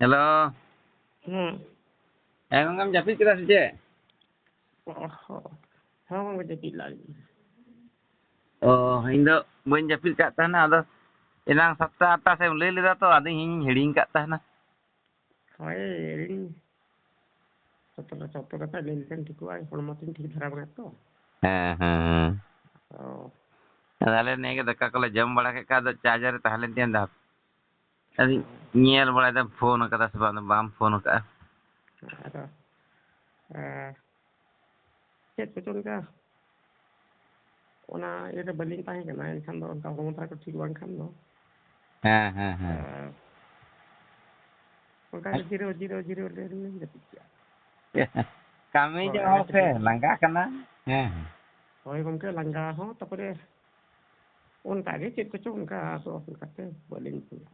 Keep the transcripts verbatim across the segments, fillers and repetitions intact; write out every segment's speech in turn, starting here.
Hello. ᱦᱮᱸ᱾ ᱦᱮᱸ, ᱜᱚᱝᱠᱮᱢ ᱡᱟᱹᱯᱤᱫ ᱠᱮᱫᱟ ᱥᱮ ᱪᱮᱫ? ᱚ ᱦᱚᱸ᱾ ᱦᱮᱸ, ᱜᱚᱝᱠᱮ, ᱡᱟᱹᱯᱤᱫ ᱞᱟᱜ ᱜᱤᱧ᱾ ᱚ, ᱤᱧ ᱫᱚ ᱵᱟᱹᱧ ᱡᱟᱹᱯᱤᱫ ᱠᱟᱫ ᱛᱟᱦᱮᱱᱟ, ᱟᱫᱚ ᱮᱱᱟᱝ ᱥᱟᱛᱴᱟ ᱟᱴᱴᱟ ᱥᱮᱫ ᱮᱢ ᱞᱟᱹᱭ ᱞᱮᱫᱟ ᱛᱚ, ᱟᱫᱚ ᱤᱧ ᱦᱤᱲᱤᱧ ᱠᱟᱫ ᱛᱟᱦᱮᱱᱟ᱾ ᱦᱳᱭ, ᱦᱤᱲᱤᱧ᱾ ᱥᱚᱛᱚ ᱠᱟᱛᱷᱟ ᱞᱟᱹᱭ ᱞᱮᱠᱷᱟᱱ ᱴᱷᱤᱠᱚᱜᱼᱟ, ᱦᱚᱲᱢᱚ ᱛᱤᱧ ᱴᱷᱤᱠ ᱫᱷᱟᱨᱟ ᱵᱟᱝᱟ ᱛᱚ᱾ ᱦᱮᱸ, ᱦᱮᱸ, ᱦᱮᱸ᱾ ᱚ᱾ ᱟᱫᱚ ᱟᱞᱮ ᱱᱤᱭᱟᱹ ᱜᱮ ᱫᱟᱠᱟ ᱠᱚᱞᱮ ᱡᱚᱢ ᱵᱟᱲᱟ ᱠᱮᱫ ᱠᱷᱟᱡ ᱟᱫᱚ ᱪᱟᱨᱡᱟᱨ ᱨᱮ ᱛᱟᱦᱮᱸ ᱞᱮᱱ ᱛᱤᱧᱟᱹ, ᱟᱫᱚ ᱟᱫᱚᱧ ᱧᱮᱞ ᱵᱟᱲᱟᱭᱮᱫᱟ, ᱯᱷᱳᱱ ᱠᱟᱫᱟ ᱥᱮ ᱵᱟᱝ, ᱵᱟᱢ ᱯᱷᱳᱱ ᱠᱟᱜᱼᱟ᱾ ᱟᱫᱚ, ᱮᱸ, ᱪᱮᱫ ᱠᱚᱪᱚ ᱚᱱᱠᱟ ᱚᱱᱟ ᱤᱭᱟᱹᱨᱮ ᱵᱟᱹᱞᱤᱧ ᱛᱟᱦᱮᱸ ᱠᱟᱱᱟ, ᱮᱱᱠᱷᱟᱱ ᱫᱚ ᱚᱱᱠᱟ ᱦᱚᱲᱢᱚ ᱫᱷᱟᱨᱟ ᱠᱚ ᱴᱷᱤᱠ ᱵᱟᱝᱠᱷᱟᱱ ᱫᱚ᱾ ᱦᱮᱸ, ᱦᱮᱸ, ᱦᱮᱸ᱾ ᱟᱨ ᱚᱱᱠᱟ ᱜᱮ ᱡᱤᱨᱟᱹᱣ, ᱡᱤᱨᱟᱹᱣ, ᱡᱤᱨᱟᱹᱣ ᱞᱮ ᱨᱮᱞᱤᱧ ᱡᱟᱹᱯᱤᱫ ᱠᱮᱜᱼᱟ᱾ ᱠᱟᱹᱢᱤ ᱦᱳᱭ, ᱡᱚᱝ ᱦᱚᱲ ᱟᱹᱰᱤ ᱥᱮ ᱠᱟᱹᱴᱤᱡ ᱞᱟᱸᱜᱟ ᱠᱟᱱᱟ᱾ ᱦᱮᱸ, ᱦᱮᱸ᱾ ᱦᱳᱭ ᱜᱚᱢᱠᱮ, ᱞᱟᱸᱜᱟ ᱦᱚᱸ, ᱛᱟᱨᱯᱚᱨᱮ ᱚᱱᱠᱟ ᱜᱮ ᱪᱮᱫ ᱠᱚᱪᱚ ᱚᱱᱠᱟ ᱟᱥᱚᱜ ᱚᱱᱠᱟᱛᱮ ᱵᱟᱹᱞᱤᱧ ᱵᱩᱡᱟ᱾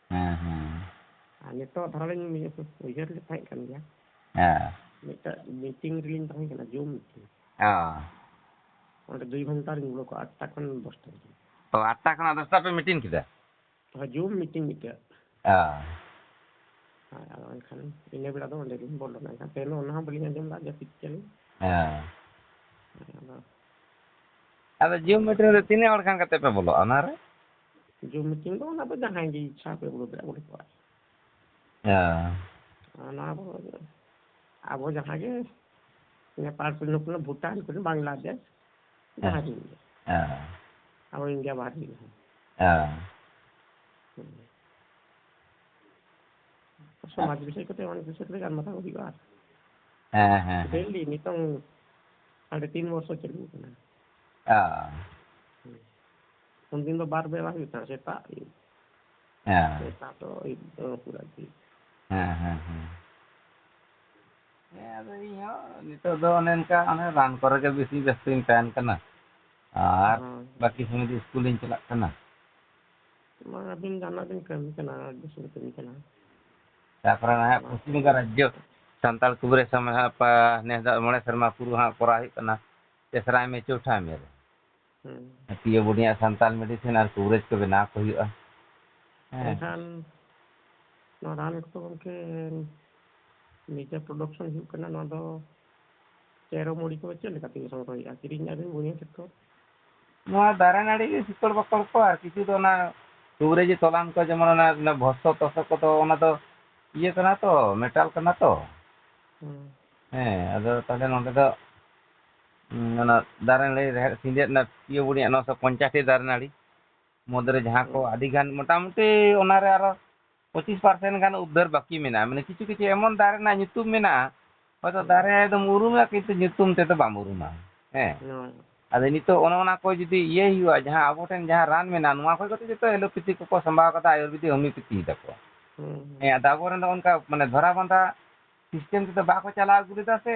ᱦᱮᱸ, ᱦᱮᱸ᱾ ᱟᱨ ᱱᱤᱛᱚᱜ ᱫᱷᱟᱨᱟ ᱞᱤᱧ ᱩᱭᱦᱟᱹᱨ ᱞᱮᱫ ᱛᱟᱦᱮᱸ ᱠᱟᱱ ᱜᱮᱭᱟ᱾ ᱦᱮᱸ᱾ ᱢᱤᱫᱴᱟᱝ meeting ᱨᱮᱞᱤᱧ ᱛᱟᱦᱮᱸ ᱠᱟᱱᱟ, Zoom meeting᱾ ᱚ᱾ ᱚᱸᱰᱮ ᱫᱩᱭ ᱜᱷᱚᱱᱴᱟ ᱞᱤᱧ ᱵᱚᱞᱚ ᱠᱚᱜᱼᱟ, ᱟᱴᱴᱟ ᱠᱷᱚᱱ ᱫᱚᱥᱴᱟ ᱫᱷᱟᱹᱵᱤᱡ᱾ ᱚ, ᱟᱴᱴᱟ ᱠᱷᱚᱱᱟᱜ ᱫᱚᱥᱴᱟ ᱯᱮ meeting ᱠᱮᱫᱟ? ᱦᱳᱭ, Zoom meeting ᱢᱤᱫᱴᱟᱝ᱾ ᱚ᱾ ᱦᱳᱭ, ᱟᱫᱚ ᱮᱱᱠᱷᱟᱱ ᱤᱱᱟᱹ ᱵᱮᱲᱟ ᱫᱚ ᱚᱸᱰᱮ ᱞᱤᱧ ᱵᱚᱞᱚᱱᱟ᱾ ᱮᱱᱠᱷᱟᱱ ᱛᱮᱦᱮᱧ ᱫᱚ ᱚᱱᱟ ᱦᱚᱸ ᱵᱟᱹᱞᱤᱧ ᱟᱸᱡᱚᱢ ᱞᱮᱫᱟ, ᱡᱟᱹᱯᱤᱫ ᱠᱮᱫᱟᱞᱤᱧ᱾ ᱦᱮᱸ᱾ ᱦᱳᱭ, ᱟᱫᱚ ᱟᱫᱚ Zoom meeting ᱨᱮ ᱛᱤᱱᱟᱹᱜ ᱦᱚᱲ ᱠᱷᱟᱱ ᱠᱟᱛᱮ ᱯᱮ ᱵᱚᱞᱚᱜᱼᱟ ᱚᱱᱟ ᱨᱮ? Zoom meeting ᱫᱚ ᱚᱱᱟ ᱫᱚ ᱡᱟᱦᱟᱸᱭ ᱜᱮ ᱤᱪᱪᱷᱟ ᱯᱮ ᱵᱚᱞᱚ ᱫᱟᱲᱮᱭᱟᱜᱼᱟ, ᱵᱚᱞᱚ ᱠᱚᱜᱼᱟ᱾ ᱦᱮᱸ᱾ ᱚᱱᱟ ᱫᱚ ᱟᱵᱚ ᱡᱟᱦᱟᱸ ᱜᱮ ᱱᱮᱯᱟᱞ ᱠᱚᱨᱮᱱ, ᱵᱷᱩᱴᱟᱱ ᱠᱚᱨᱮᱱ, ᱵᱟᱝᱞᱟᱫᱮᱥ, ᱦᱮᱸ᱾ ᱡᱟᱦᱟᱸ ᱨᱮᱱ ᱜᱮ᱾ ᱦᱮᱸ᱾ ᱟᱵᱚ ᱤᱱᱰᱤᱭᱟ ᱵᱟᱦᱨᱮ ᱨᱮᱦᱚᱸ᱾ ᱦᱮᱸ᱾ ᱦᱩᱸ᱾ ᱥᱚᱢᱟᱡᱽ ᱵᱤᱥᱚᱭ ᱠᱚᱛᱮ, ᱚᱱᱟ ᱵᱤᱥᱚᱭ ᱠᱚᱛᱮ ᱜᱟᱞᱢᱟᱨᱟᱣ ᱦᱩᱭᱩᱜᱼᱟ᱾ ᱦᱮᱸ, ᱦᱮᱸ, ᱦᱮᱸ᱾ Daily ᱱᱤᱛᱚᱝ ᱥᱟᱲᱮ ᱛᱤᱱ ᱵᱚᱨᱥᱚ ᱪᱟᱹᱞᱩ ᱠᱟᱱᱟ᱾ ᱚ᱾ ᱦᱩᱸ᱾ ᱩᱱᱫᱤᱱ ᱫᱚ ᱵᱟᱨ ᱵᱮᱲᱟ ᱦᱩᱭᱩᱜ ᱛᱟᱦᱮᱸᱫ, ᱥᱮᱛᱟᱜ ᱟᱹᱭᱩᱵ᱾ ᱦᱮᱸ᱾ ᱱᱮᱛᱟᱨ ᱫᱚ ᱟᱹᱭᱩᱵ ᱫᱚ ᱯᱩᱨᱟᱹ ᱴᱷᱤᱠ᱾ ᱦᱮᱸ, ᱦᱮᱸ, ᱦᱮᱸ᱾ ᱦᱮᱸ, ᱟᱫᱚ ᱤᱧ ᱦᱚᱸ ᱱᱤᱛᱚᱜ ᱫᱚ ᱚᱱᱮ ᱚᱱᱠᱟ, ᱚᱱᱮ ᱨᱟᱱ ᱠᱚᱨᱮ ᱜᱮ ᱵᱮᱥᱤ ᱵᱮᱥᱛᱚᱧ ᱛᱟᱦᱮᱱ ᱠᱟᱱᱟ᱾ ᱟᱨ ᱦᱳᱭ᱾ ᱵᱟᱹᱠᱤ ᱥᱚᱢᱚᱭ ᱫᱚ ᱥᱠᱩᱞ ᱤᱧ ᱪᱟᱞᱟᱜ ᱠᱟᱱᱟ᱾ ᱢᱟ, ᱟᱹᱵᱤᱱ ᱡᱟᱦᱟᱱᱟᱜ ᱵᱤᱱ ᱠᱟᱹᱢᱤ ᱠᱟᱱᱟ, ᱟᱹᱰᱤ ᱥᱚᱢᱚᱭ ᱠᱟᱹᱢᱤ ᱠᱟᱱᱟ᱾ ᱛᱟᱨᱯᱚᱨᱮ ᱱᱟᱦᱟᱜ ᱚᱱᱟ ᱯᱚᱥᱪᱤᱢ ᱠᱚ ᱵᱚᱝᱜᱚ ᱨᱟᱡᱽᱡᱚ ᱥᱟᱱᱛᱟᱲ ᱠᱚ ᱵᱨᱮᱥ ᱱᱟᱦᱟᱜ ᱯᱟ-, ᱱᱮᱥ ᱫᱚ ᱢᱚᱬᱮ ᱥᱮᱨᱢᱟ ᱯᱩᱨᱟᱹ ᱦᱟᱸᱜ ᱠᱚᱨᱟᱣ ᱦᱩᱭᱩᱜ ᱠᱟᱱᱟ᱾ ᱛᱮᱥᱨᱟᱭ ᱢᱮ, ᱪᱳᱣᱴᱷᱟᱭ ᱢᱮ ᱨᱮ᱾ ᱦᱩᱸ᱾ ᱯᱤ ᱳ ᱵᱳᱨᱰ ᱨᱮᱭᱟᱜ ᱥᱟᱱᱛᱟᱲ ᱢᱮᱰᱤᱥᱤᱱ ᱟᱨ ᱠᱚᱵᱷᱟᱨᱮᱡᱽ ᱠᱚ ᱵᱮᱱᱟᱣ ᱠᱚ ᱦᱩᱭᱩᱜᱼᱟ᱾ ᱦᱮᱸ᱾ ᱮᱱᱠᱷᱟᱱ ᱱᱚᱣᱟ ᱨᱟᱱ ᱠᱚᱫᱚ ᱜᱚᱢᱠᱮ ᱱᱤᱡᱮ production ᱦᱩᱭᱩᱜ ᱠᱟᱱᱟ, ᱱᱚᱣᱟ ᱫᱚ ᱪᱮᱨᱚ ᱢᱩᱲᱤ ᱠᱚ ᱪᱮᱫ ᱞᱮᱠᱟ ᱛᱮᱜᱮ ᱥᱚᱝᱜᱨᱚᱦᱚᱭᱮᱫᱼᱟ? ᱠᱤᱨᱤᱧ ᱟᱹᱠᱷᱨᱤᱧ ᱵᱩᱱᱤᱭᱟᱹ ᱠᱷᱮᱛᱨᱚ? ᱱᱚᱣᱟ ᱫᱟᱨᱮ ᱱᱟᱹᱲᱤ ᱜᱮ ᱥᱤᱠᱚᱲ ᱵᱟᱠᱚᱲ ᱠᱚ, ᱟᱨ ᱠᱤᱪᱷᱩ ᱫᱚ ᱚᱱᱟ ᱠᱩᱵᱨᱮᱡᱤ ᱛᱚᱞᱟᱱ ᱠᱚ, ᱡᱮᱢᱚᱱ ᱚᱱᱟ, ᱚᱱᱟ ᱵᱷᱚᱥᱚ ᱛᱚᱥᱚ ᱠᱚᱫᱚ, ᱚᱱᱟ ᱫᱚ ᱤᱭᱟᱹ ᱠᱟᱱᱟ ᱛᱚ, ᱢᱮᱴᱟᱞ ᱠᱟᱱᱟ ᱛᱚ᱾ ᱦᱩᱸ᱾ ᱦᱮᱸ, ᱟᱫᱚ ᱛᱟᱦᱞᱮ ᱱᱚᱰᱮ ᱫᱚ, ᱩᱸ, ᱚᱱᱟ ᱫᱟᱨᱮ ᱱᱟᱹᱲᱤ ᱨᱮᱦᱮᱫ ᱥᱤᱸᱫᱮᱫ ᱨᱮᱱᱟᱜ ᱯᱤᱭᱳ ᱵᱩᱱᱤᱭᱟᱜ ᱱᱚᱥᱚ ᱯᱚᱧᱪᱟᱥᱴᱤ ᱫᱟᱨᱮ ᱱᱟᱹᱲᱤ ᱢᱚᱫᱽᱫᱷᱮ ᱨᱮ ᱡᱟᱦᱟᱸ ᱠᱚ ᱦᱩᱸ᱾ ᱟᱹᱰᱤ ᱜᱟᱱ, ᱢᱚᱴᱟᱢᱩᱴᱤ ᱚᱱᱟ ᱨᱮ ᱟᱨᱚ ᱯᱚᱸᱪᱤᱥ percent ᱜᱟᱱ ᱩᱫᱽᱫᱷᱟᱹᱨ ᱵᱟᱹᱠᱤ ᱢᱮᱱᱟᱜᱼᱟ᱾ ᱢᱟᱱᱮ ᱠᱤᱪᱷᱩ ᱠᱤᱪᱷᱩ ᱮᱢᱚᱱ ᱫᱟᱨᱮ ᱨᱮᱱᱟᱜ ᱧᱩᱛᱩᱢ ᱢᱮᱱᱟᱜᱼᱟ, ᱦᱚᱭᱛᱚ ᱦᱩᱸ᱾ ᱫᱟᱨᱮ ᱫᱚᱢ ᱩᱨᱩᱢᱟ, ᱠᱤᱱᱛᱩ ᱧᱩᱛᱩᱢ ᱛᱮᱫᱚ ᱵᱟᱢ ᱩᱨᱩᱢᱟ᱾ ᱦᱮᱸ᱾ ᱦᱳᱭ᱾ ᱟᱫᱚ ᱱᱤᱛᱚᱜ ᱚᱱᱮ ᱚᱱᱟ ᱠᱚ ᱡᱩᱫᱤ ᱤᱭᱟᱹᱭ ᱦᱩᱭᱩᱜᱼᱟ, ᱡᱟᱦᱟᱸ ᱟᱵᱚ ᱴᱷᱮᱱ ᱡᱟᱦᱟᱸ ᱨᱟᱱ ᱢᱮᱱᱟᱜᱼᱟ, ᱱᱚᱣᱟ ᱠᱷᱚᱡ ᱠᱟᱛᱮ ᱡᱚᱛᱚ allopathy ᱠᱚᱠᱚ ᱥᱟᱢᱵᱟᱣ ᱠᱟᱫᱟ, ᱟᱭᱩᱨᱵᱮᱫᱤᱠ, homeopathy ᱫᱟᱠᱚ᱾ ᱦᱩᱸ, ᱦᱩᱸ᱾ ᱦᱮᱸ, ᱟᱫᱚ ᱟᱵᱚᱨᱮᱱ ᱫᱚ ᱚᱱᱠᱟ ᱢᱟᱱᱮ ᱫᱷᱚᱨᱟ ᱵᱟᱸᱫᱷᱟ system ᱛᱮᱫᱚ ᱵᱟᱠᱚ ᱪᱟᱞᱟᱣ ᱟᱹᱜᱩ ᱞᱮᱫᱟ ᱥᱮ᱾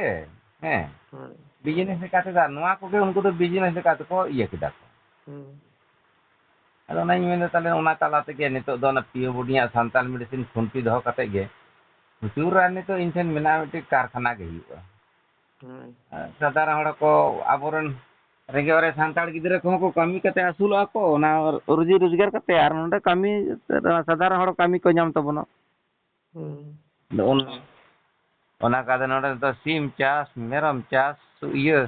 ᱦᱮᱸ᱾ ᱦᱳᱭ᱾ Business ᱞᱮᱠᱟ ᱛᱮᱫᱚ, ᱱᱚᱣᱟ ᱠᱚᱜᱮ ᱩᱱᱠᱩ ᱫᱚ business ᱞᱮᱠᱟ ᱛᱮᱠᱚ ᱤᱭᱟᱹ ᱠᱮᱫᱟ ᱠᱚ᱾ ᱦᱩᱸ᱾ ᱟᱫᱚ ᱚᱱᱟᱧ ᱢᱮᱱᱫᱟ, ᱛᱟᱦᱞᱮ ᱚᱱᱟ ᱛᱟᱞᱟ ᱛᱮᱜᱮ ᱱᱤᱛᱚᱜ ᱫᱚ ᱚᱱᱟ ᱯᱤᱭᱳ ᱵᱩᱰᱤᱭᱟᱜ ᱥᱟᱱᱛᱟᱲ medicine ᱠᱷᱩᱱᱴᱤ ᱫᱚᱦᱚ ᱠᱟᱛᱮ ᱜᱮ ᱯᱨᱚᱪᱩᱨ, ᱟᱨ ᱱᱤᱛᱚᱜ ᱤᱧ ᱴᱷᱮᱱ ᱢᱮᱱᱟᱜᱼᱟ ᱢᱤᱫᱴᱤᱡ ᱠᱟᱨᱠᱷᱟᱱᱟ ᱜᱮ ᱦᱩᱭᱩᱜᱼᱟ᱾ ᱦᱳᱭ᱾ ᱥᱟᱫᱷᱟᱨᱚᱱ ᱦᱚᱲ ᱠᱚ, ᱟᱵᱚᱨᱮᱱ ᱨᱮᱸᱜᱮᱡ ᱚᱨᱮᱡ ᱥᱟᱱᱛᱟᱲ ᱜᱤᱫᱽᱨᱟᱹ ᱠᱚᱦᱚᱸ ᱠᱚ ᱠᱟᱹᱢᱤ ᱠᱟᱛᱮ ᱟᱹᱥᱩᱞᱚᱜᱼᱟ ᱠᱚ, ᱚᱱᱟ ᱨᱩᱡᱤ ᱨᱳᱡᱽᱜᱟᱨ ᱠᱟᱛᱮ, ᱟᱨ ᱱᱚᱰᱮ ᱠᱟᱹᱢᱤ ᱥᱟᱫᱷᱟᱨᱚᱱ ᱦᱚᱲ ᱠᱟᱹᱢᱤ ᱠᱚ ᱧᱟᱢ ᱛᱟᱵᱚᱱᱟ᱾ ᱦᱩᱸ᱾ ᱟᱫᱚ ᱚᱱ-, ᱚᱱᱟ ᱠᱟᱛᱮ ᱱᱚᱰᱮ ᱫᱚ ᱥᱤᱢ ᱪᱟᱥ, ᱢᱮᱨᱚᱢ ᱪᱟᱥ, ᱤᱭᱟᱹ,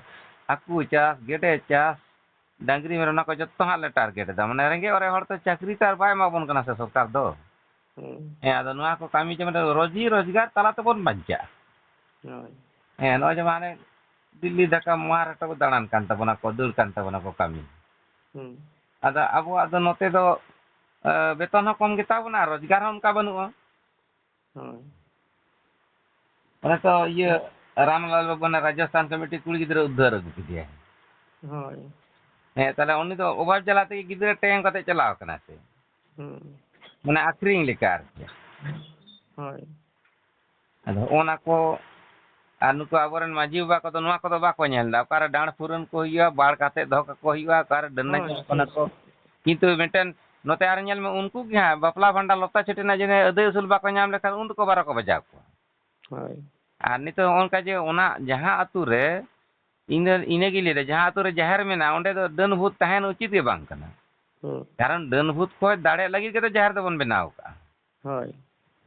ᱦᱟᱹᱠᱩ ᱪᱟᱥ, ᱜᱮᱰᱮ ᱪᱟᱥ, ᱰᱟᱝᱨᱤ ᱢᱮᱨᱚᱢ, ᱚᱱᱟ ᱠᱚ ᱡᱚᱛᱚ ᱦᱟᱸᱜ ᱞᱮ target ᱮᱫᱟ᱾ ᱢᱟᱱᱮ ᱨᱮᱸᱜᱮᱡ ᱚᱨᱮᱡ ᱦᱚᱲ ᱛᱚ ᱪᱟᱹᱠᱨᱤ ᱛᱚ ᱟᱨ ᱵᱟᱭ ᱮᱢᱟ ᱵᱚᱱ ᱠᱟᱱᱟ ᱥᱮ ᱥᱚᱨᱠᱟᱨ ᱫᱚ᱾ ᱦᱩᱸ᱾ ᱦᱮᱸ, ᱟᱫᱚ ᱱᱚᱣᱟ ᱠᱚ ᱠᱟᱹᱢᱤ ᱡᱮ ᱢᱟᱱᱮ ᱨᱩᱡᱤ ᱨᱳᱡᱽᱜᱟᱨ ᱛᱟᱞᱟ ᱛᱮᱵᱚᱱ ᱵᱟᱧᱪᱟᱜᱼᱟ᱾ ᱦᱳᱭ᱾ ᱦᱮᱸ, ᱱᱚᱜᱼᱚᱭ ᱡᱮ ᱢᱟᱱᱮ ᱫᱤᱞᱞᱤ ᱰᱷᱟᱠᱟ ᱢᱚᱦᱟᱨᱟᱥᱴᱨᱚ ᱠᱚ ᱫᱟᱬᱟᱱ ᱠᱟᱱ ᱛᱟᱵᱚᱱᱟ ᱠᱚ, ᱫᱟᱹᱲ ᱠᱟᱱ ᱛᱟᱵᱚᱱᱟ ᱠᱚ ᱠᱟᱹᱢᱤ᱾ ᱦᱩᱸ᱾ ᱟᱫᱚ ᱟᱵᱚᱣᱟᱜ ᱫᱚ ᱱᱚᱛᱮ ᱫᱚ, ᱮ, ᱵᱮᱛᱚᱱ ᱦᱚᱸ ᱠᱚᱢ ᱜᱮᱛᱟ ᱵᱚᱱᱟ, ᱨᱳᱡᱽᱜᱟᱨ ᱦᱚᱸ ᱚᱱᱠᱟ ᱵᱟᱹᱱᱩᱜᱼᱟ᱾ ᱦᱳᱭ᱾ ᱚᱱᱮ ᱛᱚ ᱤᱭᱟᱹ ᱨᱟᱢᱞᱟᱞ ᱵᱟᱵᱩ ᱚᱱᱟ ᱨᱟᱡᱚᱥᱛᱷᱟᱱ ᱠᱷᱚᱱ ᱢᱤᱫᱴᱤᱡ ᱠᱩᱲᱤ ᱜᱤᱫᱽᱨᱟᱹ ᱩᱫᱽᱫᱷᱟᱹᱨ ᱟᱹᱜᱩ ᱠᱮᱫᱮᱭᱟᱭ᱾ ᱦᱳᱭ᱾ ᱦᱮᱸ, ᱛᱟᱦᱞᱮ ᱩᱱᱤ ᱫᱚ ᱚᱵᱷᱟᱵᱽ ᱡᱟᱞᱟ ᱛᱮᱜᱮ ᱜᱤᱫᱽᱨᱟᱹ ᱴᱮᱝ ᱠᱟᱛᱮ ᱪᱟᱞᱟᱣ ᱠᱟᱱᱟ ᱥᱮ᱾ ᱦᱩᱸ᱾ ᱢᱟᱱᱮ ᱟᱠᱷᱨᱤᱧ ᱞᱮᱠᱟ ᱟᱨᱠᱤ᱾ ᱦᱳᱭ᱾ ᱟᱫᱚ ᱦᱚᱸᱜᱼᱚ ᱱᱟ ᱠᱚ, ᱟᱨ ᱱᱩᱠᱩ ᱟᱵᱚᱨᱮᱱ ᱢᱟᱹᱡᱷᱤ ᱵᱟᱵᱟ ᱠᱚᱫᱚ ᱱᱚᱣᱟ ᱠᱚᱫᱚ ᱵᱟᱠᱚ ᱧᱮᱞ ᱮᱫᱟ᱾ ᱚᱠᱟᱨᱮ ᱰᱟᱸᱲ ᱯᱷᱩᱨᱟᱹᱱ ᱠᱚ ᱦᱩᱭᱩᱜᱼᱟ, ᱵᱟᱲ ᱠᱟᱛᱮ ᱫᱚᱦᱚ ᱠᱟᱠᱚ ᱦᱩᱭᱩᱜᱼᱟ, ᱚᱠᱟᱨᱮ ᱰᱟᱹᱱ ᱦᱳᱭ, ᱱᱟᱪᱚᱜ ᱠᱟᱱᱟ ᱴᱷᱤᱠ᱾ ᱠᱚ᱾ ᱠᱤᱱᱛᱩ ᱢᱤᱫᱴᱮᱱ ᱱᱚᱛᱮ ᱟᱨ ᱧᱮᱞ ᱢᱮ, ᱩᱱᱠᱩ ᱜᱮ ᱦᱟᱸᱜ ᱵᱟᱯᱞᱟ ᱵᱷᱟᱸᱰᱟᱱ ᱞᱚᱛᱟ ᱪᱷᱟᱹᱴᱭᱟᱹ ᱨᱮᱱᱟᱜ ᱡᱩᱫᱤ ᱟᱹᱫᱟᱹᱭ ᱟᱹᱥᱩᱞ ᱵᱟᱠᱚ ᱧᱟᱢ ᱞᱮᱠᱷᱟᱱ ᱩᱱ ᱫᱚᱠᱚ ᱵᱟᱨᱚ ᱠᱚ ᱵᱟᱡᱟᱣ ᱠᱚᱣᱟ᱾ ᱦᱳᱭ᱾ ᱟᱨ ᱱᱤᱛᱚᱜ ᱦᱚᱸᱜᱼᱚ ᱱᱚᱝᱠᱟ ᱡᱮ ᱚᱱᱟ ᱡᱟᱦᱟᱸ ᱟᱹᱛᱩ ᱨᱮ, ᱤᱧ ᱫᱚ ᱤᱱᱟᱹᱜᱤᱧ ᱞᱟᱹᱭᱫᱟ, ᱡᱟᱦᱟᱸ ᱟᱹᱛᱩ ᱨᱮ ᱡᱟᱦᱮᱨ ᱢᱮᱱᱟᱜᱼᱟ, ᱚᱸᱰᱮ ᱫᱚ ᱰᱟᱹᱱ ᱵᱷᱩᱛ ᱛᱟᱦᱮᱱ ᱩᱪᱤᱛ ᱜᱮ ᱵᱟᱝ ᱠᱟᱱᱟ᱾ ᱦᱩᱸ᱾ ᱠᱟᱨᱚᱱ ᱰᱟᱹᱱ ᱵᱷᱩᱛ ᱠᱷᱚᱡ ᱫᱟᱲᱮ ᱞᱟᱹᱜᱤᱫ ᱜᱮᱛᱚ ᱡᱟᱦᱮᱨ ᱫᱚᱵᱚᱱ ᱵᱮᱱᱟᱣ ᱠᱟᱜᱼᱟ᱾ ᱦᱳᱭ᱾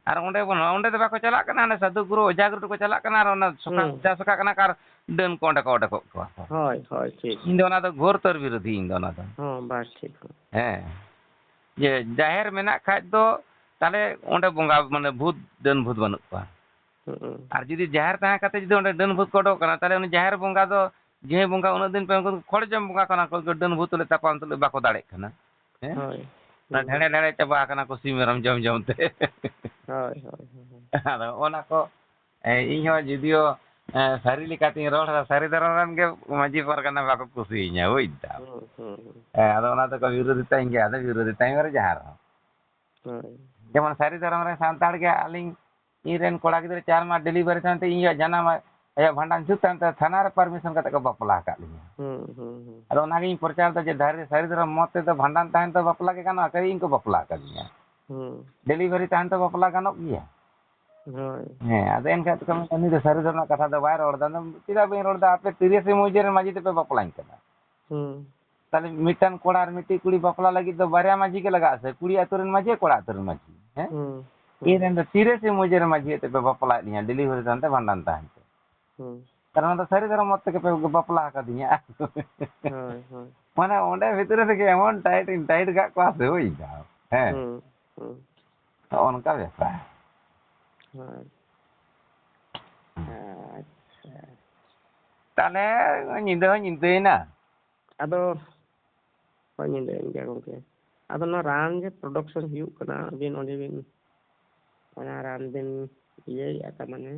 ᱟᱨ ᱚᱸᱰᱮ ᱵᱚᱱ, ᱚᱸᱰᱮ ᱫᱚ ᱵᱟᱠᱚ ᱪᱟᱞᱟᱜ ᱠᱟᱱᱟ, ᱦᱟᱸᱰᱮ ᱥᱟᱹᱫᱷᱩ ᱜᱩᱨᱩ ᱚᱡᱷᱟ ᱜᱩᱨᱩ ᱴᱷᱮᱱ ᱠᱚ ᱪᱟᱞᱟᱜ ᱠᱟᱱᱟ, ᱟᱨ ᱚᱱᱟ ᱥᱚᱠᱟ ᱦᱩᱸ᱾ ᱚᱡᱷᱟ ᱥᱚᱠᱟᱜ ᱠᱟᱱᱟ ᱠᱚ, ᱟᱨ ᱰᱟᱹᱱ ᱠᱚ ᱚᱸᱰᱮ ᱠᱚ ᱚᱰᱚᱠᱚᱜ ᱠᱚᱣᱟ ᱠᱚ᱾ ᱦᱳᱭ, ᱦᱳᱭ, ᱴᱷᱤᱠ᱾ ᱤᱧ ᱫᱚ ᱚᱱᱟ ᱫᱚ ᱜᱷᱳᱨᱛᱚᱨ ᱵᱤᱨᱳᱫᱷᱤ, ᱤᱧ ᱫᱚ ᱚᱱᱟ ᱫᱚ᱾ ᱦᱚᱸ, ᱵᱟᱥ ᱴᱷᱤᱠ᱾ ᱦᱮᱸ᱾ ᱡᱮ ᱡᱟᱦᱮᱨ ᱢᱮᱱᱟᱜ ᱠᱷᱟᱡ ᱫᱚ ᱛᱟᱦᱞᱮ ᱚᱸᱰᱮ ᱵᱚᱸᱜᱟ, ᱢᱟᱱᱮ ᱵᱷᱩᱛ, ᱰᱟᱹᱱ ᱵᱷᱩᱛ ᱵᱟᱹᱱᱩᱜ ᱠᱚᱣᱟ᱾ ᱦᱩᱸ᱾ ᱟᱨ ᱡᱩᱫᱤ ᱡᱟᱦᱮᱨ ᱛᱟᱦᱮᱸ ᱠᱟᱛᱮ ᱡᱩᱫᱤ ᱚᱸᱰᱮ ᱰᱟᱹᱱ ᱵᱷᱩᱛ ᱠᱚ ᱚᱰᱚᱠ ᱠᱟᱱᱟ, ᱛᱟᱦᱞᱮ ᱩᱱᱤ ᱡᱟᱦᱮᱨ ᱵᱚᱸᱜᱟ ᱫᱚ, ᱡᱟᱦᱮᱸ ᱵᱚᱸᱜᱟ ᱩᱱᱟᱹᱜ ᱫᱤᱱ ᱯᱮ ᱩᱱᱠᱩ ᱫᱚ ᱠᱷᱚᱲ ᱡᱚᱢ ᱵᱚᱸᱜᱟ ᱠᱟᱱᱟ ᱠᱚ, ᱰᱟᱹᱱ ᱵᱷᱩᱛ ᱛᱩᱞᱩᱡ ᱛᱟᱯᱟᱢ ᱛᱩᱞᱩᱡ ᱵᱟᱠᱚ ᱫᱟᱲᱮᱜ ᱠᱟᱱᱟ᱾ ᱦᱮᱸ? ᱦᱳᱭ᱾ ᱚᱱᱟ ᱦᱩᱸ᱾ ᱰᱷᱮᱲᱮ ᱰᱷᱮᱲᱮ ᱪᱟᱵᱟ ᱟᱠᱟᱱᱟ ᱠᱚ ᱥᱤᱢ ᱢᱮᱨᱚᱢ ᱡᱚᱢ ᱡᱚᱢ ᱛᱮ᱾ ᱦᱳᱭ, ᱦᱳᱭ, ᱦᱳᱭ, ᱦᱳᱭ᱾ ᱟᱫᱚ ᱚᱱᱟ ᱠᱚ, ᱮ, ᱤᱧ ᱦᱚᱸ ᱡᱩᱫᱤᱭᱳ, ᱮ, ᱥᱟᱹᱨᱤ ᱞᱮᱠᱟᱛᱤᱧ ᱨᱚᱲ ᱮᱫᱟ, ᱥᱟᱹᱨᱤ ᱫᱷᱚᱨᱚᱢ ᱨᱮᱱ ᱜᱮ ᱢᱟᱹᱡᱷᱤ ᱯᱟᱨᱜᱟᱱᱟ ᱵᱟᱠᱚ ᱠᱩᱥᱤᱭᱟᱹᱧᱟ, ᱵᱩᱡᱽ ᱫᱟᱢ᱾ ᱦᱩᱸ, ᱦᱩᱸ, ᱦᱩᱸ᱾ ᱦᱮᱸ, ᱟᱫᱚ ᱚᱱᱟ ᱫᱚᱠᱚ ᱵᱤᱨᱳᱫᱷᱤᱛᱟᱹᱧ ᱜᱮᱭᱟ, ᱟᱫᱚ ᱵᱤᱨᱳᱫᱷᱤᱛᱟᱹᱧ ᱢᱮ ᱨᱮ ᱡᱟᱦᱟᱸ ᱨᱮᱦᱚᱸ᱾ ᱦᱳᱭ᱾ ᱡᱮᱢᱚᱱ ᱥᱟᱹᱨᱤ ᱫᱷᱚᱨᱚᱢ ᱨᱮᱱ ᱥᱟᱱᱛᱟᱲ ᱜᱮ ᱟᱹᱞᱤᱧ, ᱤᱧ ᱨᱮᱱ ᱠᱚᱲᱟ ᱜᱤᱫᱽᱨᱟᱹ ᱪᱟᱨ ᱢᱟᱥ delivery ᱛᱟᱭᱚᱢ ᱛᱮ ᱤᱧ ᱟᱭᱳ ᱡᱟᱱᱟᱢ, ᱟᱭᱟᱜ ᱵᱷᱟᱸᱰᱟᱱ ᱡᱩᱛ ᱛᱟᱭᱚᱢ ᱛᱮ ᱛᱷᱟᱱᱟ ᱨᱮ permission ᱠᱟᱛᱮ ᱠᱚ ᱵᱟᱯᱞᱟ ᱟᱠᱟᱫ ᱞᱤᱧᱟ᱾ ᱦᱩᱸ, ᱦᱩᱸ, ᱦᱩᱸ᱾ ᱟᱫᱚ ᱚᱱᱟᱜᱤᱧ ᱯᱨᱚᱪᱟᱨ ᱮᱫᱟ ᱡᱮ ᱫᱷᱟᱹᱨᱤ-, ᱥᱟᱹᱨᱤ ᱫᱷᱚᱨᱚᱢ ᱢᱚᱛ ᱛᱮᱫᱚ ᱵᱷᱟᱸᱰᱟᱱ ᱛᱟᱦᱮᱱ ᱛᱮ ᱵᱟᱯᱞᱟ ᱜᱮ ᱜᱟᱱᱚᱜᱼᱟ, ᱠᱟᱹᱨᱤ ᱤᱧ ᱠᱚ ᱵᱟᱯᱞᱟ ᱟᱠᱟᱫᱤᱧᱟ᱾ ᱦᱩᱸ᱾ Delivery ᱛᱟᱦᱮᱱ ᱛᱮ ᱵᱟᱯᱞᱟ ᱜᱟᱱᱚᱜ ᱜᱮᱭᱟ? ᱦᱳᱭ᱾ ᱦᱮᱸ, ᱟᱫᱚ ᱮᱱᱠᱷᱟᱱ ᱫᱚᱠᱚ ᱢᱮᱱᱟ, "ᱩᱱᱤ ᱫᱚ ᱥᱟᱹᱨᱤ ᱫᱷᱚᱨᱚᱢ ᱨᱮᱱᱟᱜ ᱠᱟᱛᱷᱟ ᱫᱚ ᱵᱟᱭ ᱨᱚᱲ ᱮᱫᱟ, ᱟᱫᱚ ᱪᱮᱫᱟᱜ ᱵᱟᱹᱧ ᱨᱚᱲ ᱮᱫᱟ? ᱟᱯᱮ ᱛᱤᱨᱤᱥᱮ ᱢᱟᱹᱡᱷᱤ ᱨᱮᱱ ᱢᱟᱹᱡᱷᱤ ᱛᱮᱯᱮ ᱵᱟᱯᱞᱟᱧ ᱠᱟᱱᱟ᱾ ᱦᱩᱸ᱾ ᱛᱟᱦᱞᱮ ᱢᱤᱫᱴᱟᱝ ᱠᱚᱲᱟ ᱟᱨ ᱢᱤᱫᱴᱤᱡ ᱠᱩᱲᱤ ᱵᱟᱯᱞᱟ ᱞᱟᱹᱜᱤᱫ ᱫᱚ ᱵᱟᱨᱭᱟ ᱢᱟᱹᱡᱷᱤ ᱜᱮ ᱞᱟᱜᱟᱜᱼᱟ ᱥᱮ? ᱠᱩᱲᱤ ᱟᱹᱛᱩ ᱨᱮᱱ ᱢᱟᱹᱡᱷᱤ, ᱠᱚᱲᱟ ᱟᱹᱛᱩ ᱨᱮᱱ ᱢᱟᱹᱡᱷᱤ, ᱦᱮᱸ?" ᱦᱩᱸ, ᱦᱩᱸ᱾ ᱤᱧ ᱨᱮᱱ ᱫᱚ ᱛᱤᱨᱤᱥᱮ ᱢᱟᱹᱡᱷᱤ ᱨᱮᱱ ᱢᱟᱹᱡᱷᱤ ᱛᱮᱯᱮ ᱵᱟᱯᱞᱟᱭᱮᱫ ᱞᱤᱧᱟ, delivery ᱛᱟᱦᱮᱱ ᱛᱮ, ᱵᱷᱟᱸᱰᱟᱱ ᱛᱟᱦᱮᱱ ᱛᱮ᱾ ᱦᱩᱸ᱾ ᱠᱟᱨᱚᱱ ᱚᱱᱟ ᱫᱚ ᱥᱟᱹᱨᱤ ᱫᱷᱚᱨᱚᱢ ᱢᱚᱛ ᱛᱮᱜᱮ ᱯᱮ ᱵᱟᱯᱞᱟ ᱟᱠᱟᱫᱤᱧᱟ᱾ ᱦᱳᱭ, ᱦᱳᱭ᱾ ᱢᱟᱱᱮ ᱚᱸᱰᱮ ᱵᱷᱤᱛᱨᱤ ᱨᱮᱜᱮ ᱮᱢᱚᱱ tight ᱤᱧ tight ᱠᱟᱜ ᱠᱚᱣᱟ ᱥᱮ, ᱵᱩᱡᱽ ᱫᱟᱢ᱾ ᱦᱮᱸ᱾ ᱦᱩᱸ, ᱦᱩᱸ᱾ ᱱᱚᱜᱼᱚ ᱱᱚᱝᱠᱟ ᱵᱮᱯᱟᱨ᱾ ᱦᱳᱭ᱾ ᱦᱩᱸ᱾ ᱟᱪᱪᱷᱟ᱾ ᱛᱟᱦᱞᱮ ᱧᱤᱫᱟᱹ ᱦᱚᱸ ᱧᱤᱫᱟᱹᱭᱮᱱᱟ᱾ ᱟᱫᱚ, ᱦᱳᱭ, ᱧᱤᱫᱟᱹᱭᱮᱱ ᱜᱮᱭᱟ ᱜᱚᱢᱠᱮ᱾ ᱟᱫᱚ ᱱᱚᱣᱟ ᱨᱟᱱ ᱡᱮ production ᱦᱩᱭᱩᱜ ᱠᱟᱱᱟ, ᱟᱹᱵᱤᱱ ᱚᱸᱰᱮ ᱵᱤᱱ, ᱚᱱᱟ ᱨᱟᱱ ᱵᱤᱱ ᱤᱭᱟᱹᱭᱮᱫᱼᱟ, ᱛᱟᱨ ᱢᱟᱱᱮ,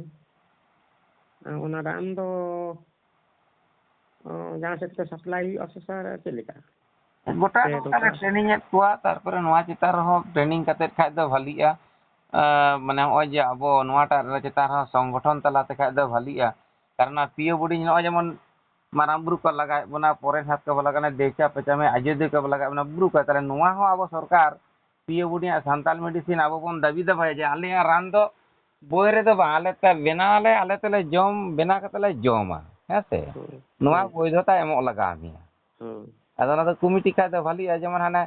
ᱚᱱᱟ ᱨᱟᱱ ᱫᱚ, ᱚ, ᱡᱟᱦᱟᱸ ᱥᱮᱫ ᱛᱮ supply ᱦᱩᱭᱩᱜᱼᱟ ᱥᱮ sir, ᱪᱮᱫ ᱞᱮᱠᱟ? ᱜᱚᱴᱟ ᱥᱮ ᱜᱚᱴᱟ ᱞᱮ ᱱᱚᱝᱠᱟ? Training ᱮᱫ ᱠᱚᱣᱟ, ᱛᱟᱨᱯᱚᱨᱮ ᱱᱚᱣᱟ ᱪᱮᱛᱟᱱ ᱨᱮᱦᱚᱸ training ᱠᱟᱛᱮᱫ ᱠᱷᱟᱡ ᱫᱚ ᱵᱷᱟᱞᱤᱜᱼᱟ᱾ ᱟᱸ, ᱢᱟᱱᱮ ᱱᱚᱜᱼᱚᱭ ᱡᱮ ᱟᱵᱚ ᱱᱚᱣᱟᱴᱟᱜ ᱨᱮ ᱪᱮᱛᱟᱱ ᱨᱮᱦᱚᱸ ᱥᱚᱝᱜᱚᱴᱷᱚᱱ ᱛᱟᱞᱟ ᱛᱮ ᱠᱷᱟᱡ ᱫᱚ ᱵᱷᱟᱞᱤᱜᱼᱟ᱾ ᱠᱟᱨᱚᱱ ᱚᱱᱟ ᱯᱤᱭᱳ ᱵᱳᱨᱰᱤᱝ ᱱᱚᱜᱼᱚᱭ ᱡᱮᱢᱚᱱ ᱢᱟᱨᱟᱝ ᱵᱩᱨᱩ ᱠᱚ ᱞᱟᱜᱟᱣᱮᱫ ᱵᱚᱱᱟ, ᱯᱚᱨᱮ ᱦᱟᱛ ᱠᱚ ᱵᱚ ᱞᱟᱜᱟᱣᱮᱫ ᱵᱚᱱᱟ, ᱫᱮᱣᱪᱟ ᱯᱮᱪᱟ ᱢᱮ, ᱟᱡᱚᱫᱤᱭᱟᱹ ᱠᱚ ᱵᱚ ᱞᱟᱜᱟᱣᱮᱫ ᱵᱚᱱᱟ, ᱵᱩᱨᱩ ᱠᱚ, ᱛᱟᱦᱞᱮ ᱱᱚᱣᱟ ᱦᱚᱸ ᱟᱵᱚ ᱥᱚᱨᱠᱟᱨ ᱯᱤᱭᱳ ᱵᱳᱨᱰᱤᱝ ᱟᱜ ᱥᱟᱱᱛᱟᱞ medicine ᱟᱵᱚ ᱵᱚᱱ ᱫᱟᱹᱵᱤ ᱫᱟᱵᱟᱭᱟ ᱡᱮ ᱟᱞᱮᱭᱟᱜ ᱨᱟᱱ ᱫᱚ ᱵᱳᱭ ᱨᱮᱫᱚ ᱵᱟᱝ, ᱟᱞᱮ ᱛᱮ ᱵᱮᱱᱟᱣ ᱟᱞᱮ, ᱟᱞᱮ ᱛᱮᱞᱮ ᱡᱚᱢ, ᱵᱮᱱᱟᱣ ᱠᱟᱛᱮ ᱞᱮ ᱡᱚᱢᱟ, ᱦᱮᱸ ᱥᱮ? ᱦᱩᱸ, ᱱᱚᱣᱟ ᱦᱩᱸ᱾ ᱵᱳᱭᱫᱷᱚᱛᱟ ᱮᱢᱚᱜ ᱞᱟᱜᱟᱣ ᱢᱮᱭᱟ᱾ ᱦᱩᱸ᱾ ᱟᱫᱚ ᱚᱱᱟ ᱫᱚ ᱠᱚᱢᱤᱴᱤ ᱠᱷᱟᱡ ᱫᱚ ᱵᱷᱟᱞᱤᱜᱼᱟ, ᱡᱮᱢᱚᱱ ᱦᱟᱱᱮ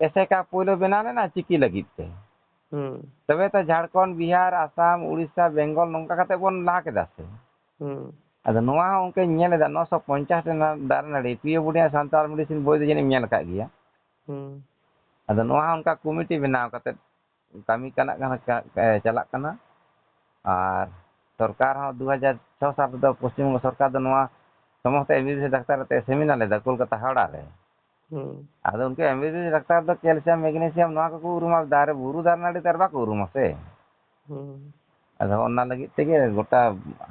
ᱮᱥᱮᱠᱟ ᱯᱳᱭᱞᱳ ᱵᱮᱱᱟᱣ ᱞᱮᱱᱟ ᱪᱤᱠᱤ ᱞᱟᱹᱜᱤᱫ ᱛᱮ᱾ ᱦᱩᱸ᱾ ᱛᱚᱵᱮ ᱛᱚ ᱡᱷᱟᱲᱠᱷᱚᱸᱰ, ᱵᱤᱦᱟᱨ, ᱟᱥᱟᱢ, ᱩᱲᱤᱥᱥᱟ, ᱵᱮᱝᱜᱚᱞ ᱱᱚᱝᱠᱟ ᱠᱟᱛᱮ ᱵᱚᱱ ᱞᱟᱦᱟ ᱠᱮᱫᱟ ᱥᱮ᱾ ᱦᱩᱸ᱾ ᱟᱫᱚ ᱱᱚᱣᱟ ᱦᱚᱸ ᱚᱱᱠᱟᱧ ᱧᱮᱞ ᱮᱫᱟ, ᱱᱚᱥᱚ ᱯᱚᱧᱪᱟᱥ ᱨᱮᱱᱟᱜ ᱫᱟᱨᱮ ᱱᱟᱹᱲᱤ, ᱯᱤ ᱳ ᱵᱩᱰᱷᱤᱭᱟᱜ ᱥᱟᱱᱛᱟᱲ ᱢᱮᱰᱤᱥᱤᱱ ᱵᱳᱭ ᱫᱚ ᱡᱟᱹᱱᱤᱡ ᱮᱢ ᱧᱮᱞ ᱟᱠᱟᱫ ᱜᱮᱭᱟ᱾ ᱦᱩᱸ᱾ ᱟᱫᱚ ᱱᱚᱣᱟ ᱦᱚᱸ ᱚᱱᱠᱟ ᱠᱚᱢᱤᱴᱤ ᱵᱮᱱᱟᱣ ᱠᱟᱛᱮ ᱠᱟᱹᱢᱤ ᱠᱟᱱᱟ, ᱠᱟᱱᱟ, ᱠᱟ-, ᱮ, ᱪᱟᱞᱟᱜ ᱠᱟᱱᱟ᱾ ᱟᱨ ᱥᱚᱨᱠᱟᱨ ᱦᱚᱸ ᱫᱩ ᱦᱟᱡᱟᱨ ᱪᱷᱚ ᱥᱟᱞ ᱨᱮᱫᱚ ᱯᱚᱥᱪᱤᱢ ᱵᱚᱝᱜᱚ ᱥᱚᱨᱠᱟᱨ ᱫᱚ ᱱᱚᱣᱟ ᱥᱚᱢᱚᱥᱛᱚ M B B S doctor ᱟᱛᱮ ᱥᱮᱢᱤᱱᱟᱨ ᱞᱮᱫᱟ ᱠᱳᱞᱠᱟᱛᱟ ᱦᱟᱣᱲᱟ ᱨᱮ᱾ ᱦᱩᱸ᱾ ᱟᱫᱚ ᱩᱱᱠᱩ M B B S doctor ᱫᱚ ᱠᱮᱞᱥᱤᱭᱟᱢ, ᱢᱮᱜᱱᱮᱥᱤᱭᱟᱢ ᱱᱚᱣᱟ ᱠᱚᱠᱚ ᱩᱨᱩᱢᱟ, ᱫᱟᱨᱮ, ᱵᱩᱨᱩ ᱫᱟᱨᱮ ᱱᱟᱹᱲᱤ ᱫᱚ ᱟᱨ ᱵᱟᱠᱚ ᱩᱨᱩᱢᱟ ᱥᱮ᱾ ᱦᱩᱸ᱾ ᱟᱫᱚ ᱚᱱᱟ ᱞᱟᱹᱜᱤᱫ ᱛᱮᱜᱮ ᱜᱚᱴᱟ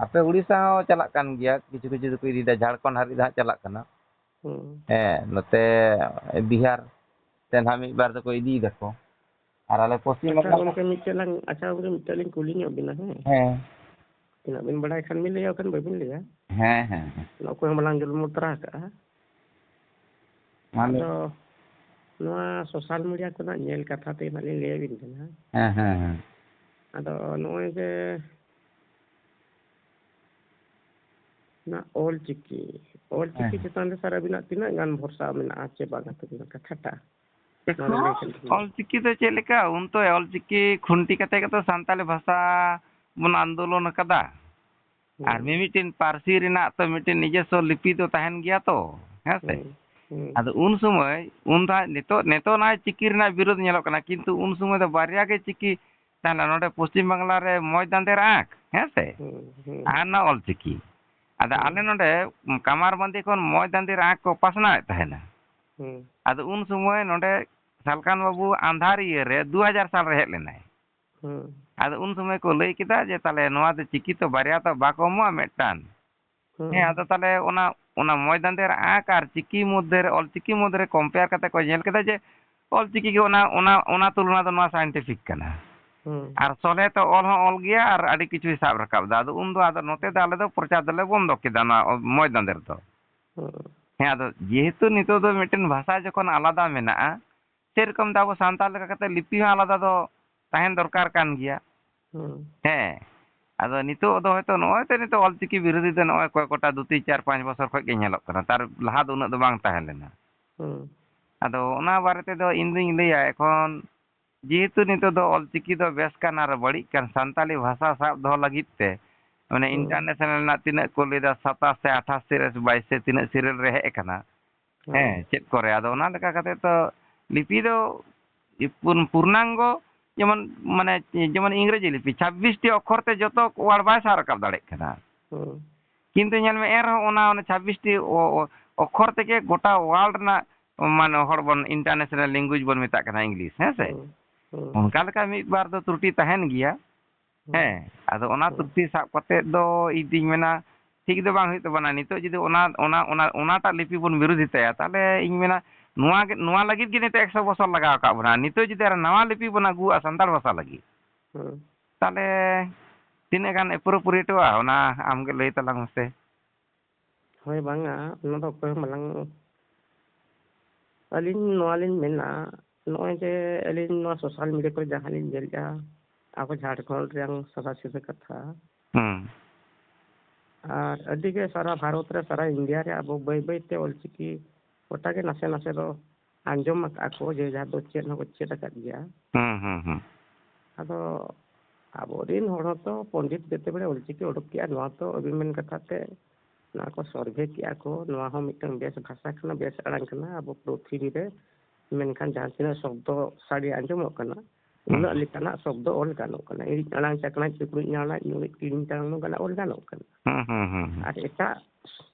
ᱟᱯᱮ ᱩᱲᱤᱥᱥᱟ ᱦᱚᱸ ᱪᱟᱞᱟᱜ ᱠᱟᱱ ᱜᱮᱭᱟ, ᱠᱤᱪᱷᱩ ᱠᱤᱪᱷᱩ ᱫᱚᱠᱚ ᱤᱫᱤᱭᱮᱫᱟ, ᱡᱷᱟᱲᱠᱷᱚᱸᱰ ᱦᱟᱹᱨᱤᱡ ᱫᱚ ᱦᱟᱸᱜ ᱪᱟᱞᱟᱜ ᱠᱟᱱᱟ᱾ ᱦᱩᱸ᱾ ᱦᱮᱸ, ᱱᱚᱛᱮ ᱵᱤᱦᱟᱨ ᱥᱮᱱ ᱦᱟᱸᱜ ᱢᱤᱫ ᱵᱟᱨ ᱫᱚᱠᱚ ᱤᱫᱤᱭ ᱫᱟᱠᱚ᱾ ᱟᱨ ᱟᱞᱮ ᱯᱚᱥᱪᱤᱢ ᱟᱪᱪᱷᱟ, ᱵᱟᱝᱞᱟ ᱫᱚ ᱜᱚᱢᱠᱮ ᱢᱤᱫᱴᱮᱡ ᱞᱟᱝ, ᱟᱪᱪᱷᱟ, ᱜᱚᱢᱠᱮ ᱢᱤᱫᱴᱮᱡ ᱞᱤᱧ ᱠᱩᱞᱤ ᱧᱚᱜ ᱵᱤᱱᱟ, ᱦᱮᱸ? ᱦᱮᱸ᱾ ᱛᱤᱱᱟᱹᱜ ᱵᱤᱱ ᱵᱟᱲᱟᱭ ᱠᱷᱟᱱ ᱵᱤᱱ ᱞᱟᱹᱭᱟ, ᱵᱟᱠᱷᱟᱱ ᱵᱟᱹᱵᱤᱱ ᱞᱟᱹᱭᱟ᱾ ᱦᱮᱸ, ᱦᱮᱸ, ᱦᱮᱸ᱾ ᱚᱠᱚᱭ ᱦᱚᱸ ᱵᱟᱞᱟᱝ ᱡᱚᱞᱢᱚ ᱛᱚᱨᱟ ᱟᱠᱟᱜᱼᱟ᱾ ᱢᱟ ᱞᱟᱹᱭ ᱟᱫᱚ ᱱᱚᱣᱟ social media ᱠᱚᱨᱮᱱᱟᱜ ᱧᱮᱞ ᱠᱟᱛᱷᱟ ᱛᱮ ᱱᱟᱜ ᱞᱤᱧ ᱞᱟᱹᱭ ᱟᱹᱵᱤᱱ ᱠᱟᱱᱟ᱾ ᱦᱮᱸ, ᱦᱮᱸ, ᱦᱮᱸ᱾ ᱟᱫᱚ ᱱᱚᱜᱼᱚᱭ ᱡᱮ ᱚᱱᱟ ᱚᱞ ᱪᱤᱠᱤ, ᱚᱞ ᱪᱤᱠᱤ ᱦᱮᱸ᱾ ᱪᱮᱛᱟᱱ ᱨᱮ ᱥᱟᱨ ᱟᱹᱵᱤᱱᱟᱜ ᱛᱤᱱᱟᱹᱜ ᱜᱟᱱ ᱵᱷᱚᱨᱥᱟ ᱢᱮᱱᱟᱜᱼᱟ ᱪᱮ ᱵᱟᱝᱟ ᱛᱟᱹᱵᱤᱱᱟ ᱠᱟᱛᱷᱟᱴᱟᱜ? ᱱᱚᱣᱟ ᱨᱮ ᱞᱟᱹᱭ ᱠᱷᱟᱱ ᱵᱷᱟᱹᱜᱤ᱾ ᱚᱞ ᱪᱤᱠᱤ ᱫᱚ ᱪᱮᱫ ᱞᱮᱠᱟ? ᱩᱱ ᱛᱚ ᱚᱞ ᱪᱤᱠᱤ ᱠᱷᱩᱱᱴᱤ ᱠᱟᱛᱮ ᱜᱮᱛᱚ ᱥᱟᱱᱛᱟᱞᱤ ᱵᱷᱟᱥᱟ ᱵᱚᱱ ᱟᱱᱫᱳᱞᱚᱱ ᱟᱠᱟᱫᱟ᱾ ᱟᱨ ᱦᱩᱸ᱾ ᱢᱤᱢᱤᱫᱴᱮᱱ ᱯᱟᱹᱨᱥᱤ ᱨᱮᱱᱟᱜ ᱛᱚ ᱢᱤᱫᱴᱮᱱ ᱱᱤᱡᱚᱥᱥᱚ ᱞᱤᱯᱤ ᱫᱚ ᱛᱟᱦᱮᱱ ᱜᱮᱭᱟ ᱛᱚ, ᱦᱮᱸ ᱥᱮ? ᱦᱩᱸ, ᱦᱩᱸ᱾ ᱟᱫᱚ ᱩᱱ ᱥᱚᱢᱚᱭ, ᱩᱱ ᱫᱚ ᱦᱟᱸᱜ ᱱᱤᱛᱚᱜ, ᱱᱤᱛᱚᱜ ᱱᱚᱜᱼᱚᱭ ᱪᱤᱠᱤ ᱨᱮᱱᱟᱜ ᱵᱤᱨᱳᱫᱷ ᱧᱮᱞᱚᱜ ᱠᱟᱱᱟ, ᱠᱤᱱᱛᱩ ᱩᱱ ᱥᱚᱢᱚᱭ ᱫᱚ ᱵᱟᱨᱭᱟ ᱜᱮ ᱪᱤᱠᱤ ᱛᱟᱦᱮᱱᱟ, ᱱᱚᱰᱮ ᱯᱚᱥᱪᱤᱢ ᱵᱟᱝᱞᱟ ᱨᱮ ᱢᱚᱡᱽ ᱫᱟᱸᱫᱮᱨ ᱟᱸᱠ, ᱦᱮᱸ ᱥᱮ? ᱦᱩᱸ, ᱦᱩᱸ᱾ ᱟᱨ ᱱᱚᱣᱟ ᱚᱞ ᱪᱤᱠᱤ᱾ ᱟᱫᱚ ᱦᱩᱸ᱾ ᱟᱞᱮ ᱱᱚᱰᱮ ᱠᱟᱢᱟᱨ ᱵᱟᱸᱫᱤ ᱠᱷᱚᱱ ᱢᱚᱡᱽ ᱫᱟᱸᱫᱮᱨ ᱟᱸᱠ ᱠᱚ ᱯᱟᱥᱱᱟᱣᱮᱫ ᱛᱟᱦᱮᱱᱟ᱾ ᱦᱩᱸ᱾ ᱟᱫᱚ ᱩᱱ ᱥᱚᱢᱚᱭ ᱱᱚᱰᱮ ᱥᱟᱞᱠᱷᱟᱱ ᱵᱟᱹᱵᱩ ᱟᱸᱫᱷᱟᱨᱤᱭᱟᱹ ᱨᱮ ᱫᱩ ᱦᱟᱡᱟᱨ ᱥᱟᱞ ᱨᱮ ᱦᱮᱡ ᱞᱮᱱᱟᱭ᱾ ᱦᱩᱸ᱾ ᱟᱫᱚ ᱩᱱ ᱥᱚᱢᱚᱭ ᱠᱚ ᱞᱟᱹᱭ ᱠᱮᱫᱟ ᱡᱮ, "ᱛᱟᱦᱞᱮ ᱱᱚᱣᱟ ᱫᱚ ᱪᱤᱠᱤ ᱛᱚ ᱵᱟᱨᱭᱟ ᱛᱚ ᱵᱟᱠᱚ ᱮᱢᱚᱜᱼᱟ, ᱢᱤᱫᱴᱟᱝ?" ᱦᱩᱸ᱾ ᱦᱮᱸ, ᱟᱫᱚ ᱛᱟᱦᱞᱮ ᱚᱱᱟ, ᱚᱱᱟ ᱢᱚᱡᱽ ᱫᱟᱸᱫᱮᱨ ᱟᱸᱠ ᱟᱨ ᱪᱤᱠᱤ ᱢᱚᱫᱽᱫᱷᱮ ᱨᱮ, ᱚᱞ ᱪᱤᱠᱤ ᱢᱚᱫᱽᱫᱷᱮ ᱨᱮ compare ᱠᱟᱛᱮ ᱠᱚ ᱧᱮᱞ ᱠᱮᱫᱟ ᱡᱮ, ᱚᱞ ᱪᱤᱠᱤ ᱜᱮ ᱚᱱᱟ, ᱚᱱᱟ, ᱚᱱᱟ ᱛᱩᱞᱚᱱᱟ ᱫᱚ ᱱᱚᱣᱟ scientific ᱠᱟᱱᱟ᱾ ᱦᱩᱸ᱾ ᱟᱨ ᱥᱚᱞᱦᱮ ᱛᱮ ᱚᱞ ᱦᱚᱸ ᱚᱞ ᱜᱮᱭᱟ ᱟᱨ ᱟᱹᱰᱤ ᱠᱤᱪᱷᱩᱭ ᱥᱟᱵ ᱨᱟᱠᱟᱵ ᱮᱫᱟ᱾ ᱟᱫᱚ ᱩᱱᱫᱚ, ᱟᱫᱚ ᱱᱚᱛᱮ ᱫᱚ ᱟᱞᱮ ᱫᱚ ᱯᱨᱚᱪᱟᱨ ᱫᱚᱞᱮ ᱵᱚᱱᱫᱚ ᱠᱮᱫᱟ ᱱᱚᱣᱟ ᱚ-, ᱢᱚᱡᱽ ᱫᱟᱸᱫᱮᱨ ᱫᱚ᱾ ᱦᱩᱸ᱾ ᱦᱮᱸ, ᱟᱫᱚ ᱡᱮᱦᱮᱛᱩ ᱱᱤᱛᱚᱜ ᱫᱚ ᱢᱤᱫᱴᱮᱱ ᱵᱷᱟᱥᱟ ᱡᱚᱠᱷᱚᱱ ᱟᱞᱟᱫᱟ ᱢᱮᱱᱟᱜᱼᱟ, ᱥᱮᱨᱚᱠᱚᱢ ᱫᱚ ᱟᱵᱚ ᱥᱟᱱᱛᱟᱲ ᱞᱮᱠᱟ ᱠᱟᱛᱮ ᱞᱤᱯᱤ ᱦᱚᱸ ᱟᱞᱟᱫᱟ ᱫᱚ ᱛᱟᱦᱮᱱ ᱫᱚᱨᱠᱟᱨ ᱠᱟᱱ ᱜᱮᱭᱟ᱾ ᱦᱩᱸ᱾ ᱦᱮᱸ᱾ ᱟᱫᱚ ᱱᱤᱛᱚᱜ ᱫᱚ ᱦᱚᱭᱛᱳ ᱱᱚᱜᱼᱚᱭ ᱛᱚ ᱱᱤᱛᱚᱜ ᱚᱞᱪᱤᱠᱤ ᱵᱤᱨᱳᱫᱷᱤ ᱫᱚ ᱱᱚᱜᱼᱚᱭ ᱠᱚᱭᱮᱠ ᱜᱚᱴᱟ ᱫᱩ ᱛᱤᱱ ᱪᱟᱨ ᱯᱟᱸᱪ ᱵᱚᱪᱷᱚᱨ ᱠᱷᱚᱱ ᱜᱮ ᱧᱮᱞᱚᱜ ᱠᱟᱱᱟ, ᱛᱟᱨ ᱞᱟᱦᱟ ᱫᱚ ᱩᱱᱟᱹᱜ ᱫᱚ ᱵᱟᱝ ᱛᱟᱦᱮᱸ ᱞᱮᱱᱟ᱾ ᱦᱩᱸ᱾ ᱟᱫᱚ ᱚᱱᱟ ᱵᱟᱨᱮ ᱛᱮᱫᱚ ᱤᱧ ᱫᱩᱧ ᱞᱟᱹᱭᱟ, ᱮᱠᱷᱚᱱ ᱡᱮᱦᱮᱛᱩ ᱱᱤᱛᱚᱜ ᱫᱚ ᱚᱞᱪᱤᱠᱤ ᱫᱚ ᱵᱮᱥ ᱠᱟᱱ ᱟᱨ ᱵᱟᱹᱲᱤᱡ ᱠᱟᱱ, ᱥᱟᱱᱛᱟᱞᱤ ᱵᱷᱟᱥᱟ ᱥᱟᱵ ᱫᱚᱦᱚ ᱞᱟᱹᱜᱤᱫ ᱛᱮ, ᱢᱟᱱᱮ, ᱦᱩᱸ᱾ ᱤᱱᱴᱟᱨᱱᱮᱥᱱᱟᱞ ᱨᱮᱱᱟᱜ ᱛᱤᱱᱟᱹᱜ ᱠᱚ ᱞᱟᱹᱭᱫᱟ, ᱥᱟᱛᱟᱥ ᱥᱮ ᱟᱴᱷᱟᱥ ᱥᱮᱨᱮᱞ ᱥᱮ ᱵᱟᱭᱤᱥ ᱥᱮ ᱛᱤᱱᱟᱹᱜ ᱥᱮᱨᱮᱞ ᱨᱮ ᱦᱮᱡ ᱟᱠᱟᱱᱟ᱾ ᱦᱩᱸ᱾ ᱦᱮᱸ, ᱪᱮᱫ ᱠᱚᱨᱮ? ᱟᱫᱚ ᱚᱱᱟ ᱞᱮᱠᱟ ᱠᱟᱛᱮ ᱛᱚ ᱞᱤᱯᱤ ᱫᱚ ᱯᱩᱨ-, ᱯᱩᱨᱱᱟᱝᱜᱚ, ᱡᱮᱢᱚᱱ, ᱢᱟᱱᱮ, ᱡᱮᱢᱚᱱ ᱤᱝᱨᱮᱡᱤ ᱞᱤᱯᱤ, ᱪᱷᱟᱵᱵᱤᱥ ᱴᱤ ᱚᱠᱠᱷᱚᱨ ᱛᱮ ᱡᱚᱛᱚ ᱣᱟᱲ ᱵᱟᱭ ᱥᱟᱵ ᱨᱟᱠᱟᱵ ᱫᱟᱲᱮᱭᱟᱜ ᱠᱟᱱᱟ᱾ ᱦᱩᱸ᱾ ᱠᱤᱱᱛᱩ ᱧᱮᱞ ᱢᱮ, ᱮᱱ ᱨᱮᱦᱚᱸ ᱚᱱᱟ, ᱚᱱᱟ ᱪᱷᱟᱵᱵᱤᱥ ᱴᱤ ᱚ-, ᱚ-, ᱚᱠᱠᱷᱚᱨ ᱛᱮᱜᱮ ᱜᱚᱴᱟ ᱣᱟᱨᱞᱰ ᱨᱮᱱᱟᱜ, ᱢᱟᱱᱮ, ᱦᱚᱲ ᱵᱚᱱ international language ᱵᱚᱱ ᱢᱮᱛᱟᱜ ᱠᱟᱱᱟ ᱤᱝᱞᱤᱥ, ᱦᱮᱸ ᱥᱮ? ᱦᱩᱸ, ᱦᱩᱸ᱾ ᱚᱱᱠᱟ ᱞᱮᱠᱟ ᱢᱤᱫ ᱵᱟᱨ ᱫᱚ ᱛᱨᱩᱴᱤ ᱛᱟᱦᱮᱱ ᱜᱮᱭᱟ᱾ ᱦᱩᱸ᱾ ᱦᱮᱸ, ᱟᱫᱚ ᱚᱱᱟ ᱦᱩᱸ᱾ ᱛᱨᱩᱴᱤ ᱥᱟᱵ ᱠᱟᱛᱮ ᱫᱚ ᱤᱧ ᱫᱩᱧ ᱢᱮᱱᱟ, ᱴᱷᱤᱠ ᱫᱚ ᱵᱟᱝ ᱦᱩᱭᱩᱜ ᱛᱟᱵᱚᱱᱟ᱾ ᱱᱤᱛᱚᱜ ᱡᱩᱫᱤ ᱚᱱᱟ, ᱚᱱᱟ, ᱚᱱᱟ, ᱚᱱᱟᱴᱟᱜ ᱞᱤᱯᱤ ᱵᱚᱱ ᱵᱤᱨᱳᱫᱷᱤᱛᱟᱭᱟ, ᱛᱟᱦᱞᱮ ᱤᱧ ᱢᱮᱱᱟ, ᱱᱚᱣᱟ ᱜᱮ, ᱱᱚᱣᱟ ᱞᱟᱹᱜᱤᱫ ᱜᱮ ᱱᱤᱛᱚᱜ ᱮᱠᱥᱚ ᱵᱚᱪᱷᱚᱨ ᱞᱟᱜᱟᱣ ᱟᱠᱟᱫ ᱵᱚᱱᱟ᱾ ᱱᱤᱛᱚᱜ ᱡᱩᱫᱤ ᱟᱨ ᱱᱟᱣᱟ ᱞᱤᱯᱤ ᱵᱚᱱ ᱟᱹᱜᱩᱣᱟ ᱥᱟᱱᱛᱟᱲ ᱵᱷᱟᱥᱟ ᱞᱟᱹᱜᱤᱫ, ᱦᱩᱸ᱾ ᱛᱟᱦᱞᱮ ᱛᱤᱱᱟᱹᱜ ᱜᱟᱱ ᱮᱯᱨᱳᱯᱨᱤᱭᱮᱴᱚᱜᱼᱟ, ᱚᱱᱟ ᱟᱢᱜᱮ ᱞᱟᱹᱭ ᱛᱟᱞᱟᱝ ᱢᱮᱥᱮ᱾ ᱦᱳᱭ, ᱵᱟᱝᱟ, ᱚᱱᱟ ᱫᱚ ᱚᱠᱚᱭ ᱦᱚᱸ ᱵᱟᱞᱟᱝ, ᱟᱹᱞᱤᱧ ᱱᱚᱣᱟ ᱞᱤᱧ ᱢᱮᱱᱟ, ᱱᱚᱜᱼᱚᱭ ᱡᱮ ᱟᱹᱞᱤᱧ ᱱᱚᱣᱟ ᱥᱳᱥᱟᱞ ᱢᱤᱰᱤᱭᱟ ᱠᱚᱨᱮ ᱡᱟᱦᱟᱸ ᱞᱤᱧ ᱧᱮᱞᱮᱫᱼᱟ, ᱟᱵᱚ ᱡᱷᱟᱲᱠᱷᱚᱸᱰ ᱨᱮᱭᱟᱝ ᱥᱟᱫᱟ ᱥᱤᱫᱷᱟᱹ ᱠᱟᱛᱷᱟ, ᱦᱩᱸ᱾ ᱟᱨ ᱟᱹᱰᱤ ᱜᱮ ᱥᱟᱨᱟ ᱵᱷᱟᱨᱚᱛ ᱨᱮ, ᱥᱟᱨᱟ ᱤᱱᱰᱤᱭᱟ ᱨᱮ ᱟᱵᱚ ᱵᱟᱹᱭ ᱵᱟᱹᱭ ᱛᱮ ᱚᱞᱪᱤᱠᱤ ᱜᱚᱴᱟ ᱜᱮ ᱱᱟᱥᱮ ᱱᱟᱥᱮ ᱫᱚ ᱟᱸᱡᱚᱢ ᱟᱠᱟᱫᱼᱟ ᱠᱚ, ᱡᱮ ᱡᱟᱦᱟᱸ ᱫᱚ ᱪᱮᱫ ᱦᱚᱸᱠᱚ ᱪᱮᱫ ᱟᱠᱟᱫ ᱜᱮᱭᱟ᱾ ᱦᱩᱸ, ᱦᱩᱸ, ᱦᱩᱸ᱾ ᱟᱫᱚ ᱟᱵᱚᱨᱮᱱ ᱦᱚᱲ ᱦᱚᱸᱛᱚ ᱯᱚᱱᱰᱤᱛ ᱡᱮᱛᱮ ᱵᱮᱲᱮ ᱚᱞᱪᱤᱠᱤ ᱚᱰᱚᱠ ᱠᱮᱜᱼᱟ, ᱱᱚᱣᱟ ᱛᱚ ᱟᱹᱵᱤᱱ ᱢᱮᱱ ᱠᱟᱛᱷᱟ ᱛᱮ ᱱᱚᱣᱟ ᱠᱚ ᱥᱚᱨᱵᱷᱮ ᱠᱮᱜᱼᱟ ᱠᱚ, ᱱᱚᱣᱟ ᱦᱚᱸ ᱢᱤᱫᱴᱟᱝ ᱵᱮᱥ ᱵᱷᱟᱥᱟ ᱠᱟᱱᱟ, ᱵᱮᱥ ᱟᱲᱟᱝ ᱠᱟᱱᱟ ᱟᱵᱚ ᱯᱨᱚᱛᱷᱤᱵᱤ ᱨᱮ᱾ ᱢᱮᱱᱠᱷᱟᱱ ᱡᱟᱦᱟᱸ ᱛᱤᱱᱟᱹᱜ ᱥᱚᱵᱫᱚ ᱥᱟᱰᱮ ᱟᱸᱡᱚᱢᱚᱜ ᱠᱟᱱᱟ, ᱦᱩᱸ᱾ ᱩᱱᱟᱹᱜ ᱞᱮᱠᱟᱱᱟᱜ ᱥᱚᱵᱫᱚ ᱚᱞ ᱜᱟᱱᱚᱜ ᱠᱟᱱᱟ᱾ ᱤᱲᱤᱡ ᱟᱲᱟᱝ ᱪᱟᱠᱲᱟᱡ, ᱪᱩᱠᱲᱩᱡ ᱧᱟᱲᱟᱡ, ᱧᱩᱲᱤᱡ ᱠᱤᱲᱤᱧ ᱛᱟᱲᱟᱝ ᱱᱚᱝᱠᱟᱱᱟᱜ ᱚᱞ ᱜᱟᱱᱚᱜ ᱠᱟᱱᱟ᱾ ᱦᱩᱸ, ᱦᱩᱸ, ᱦᱩᱸ, ᱦᱩᱸ᱾ ᱟᱨ ᱮᱴᱟᱜ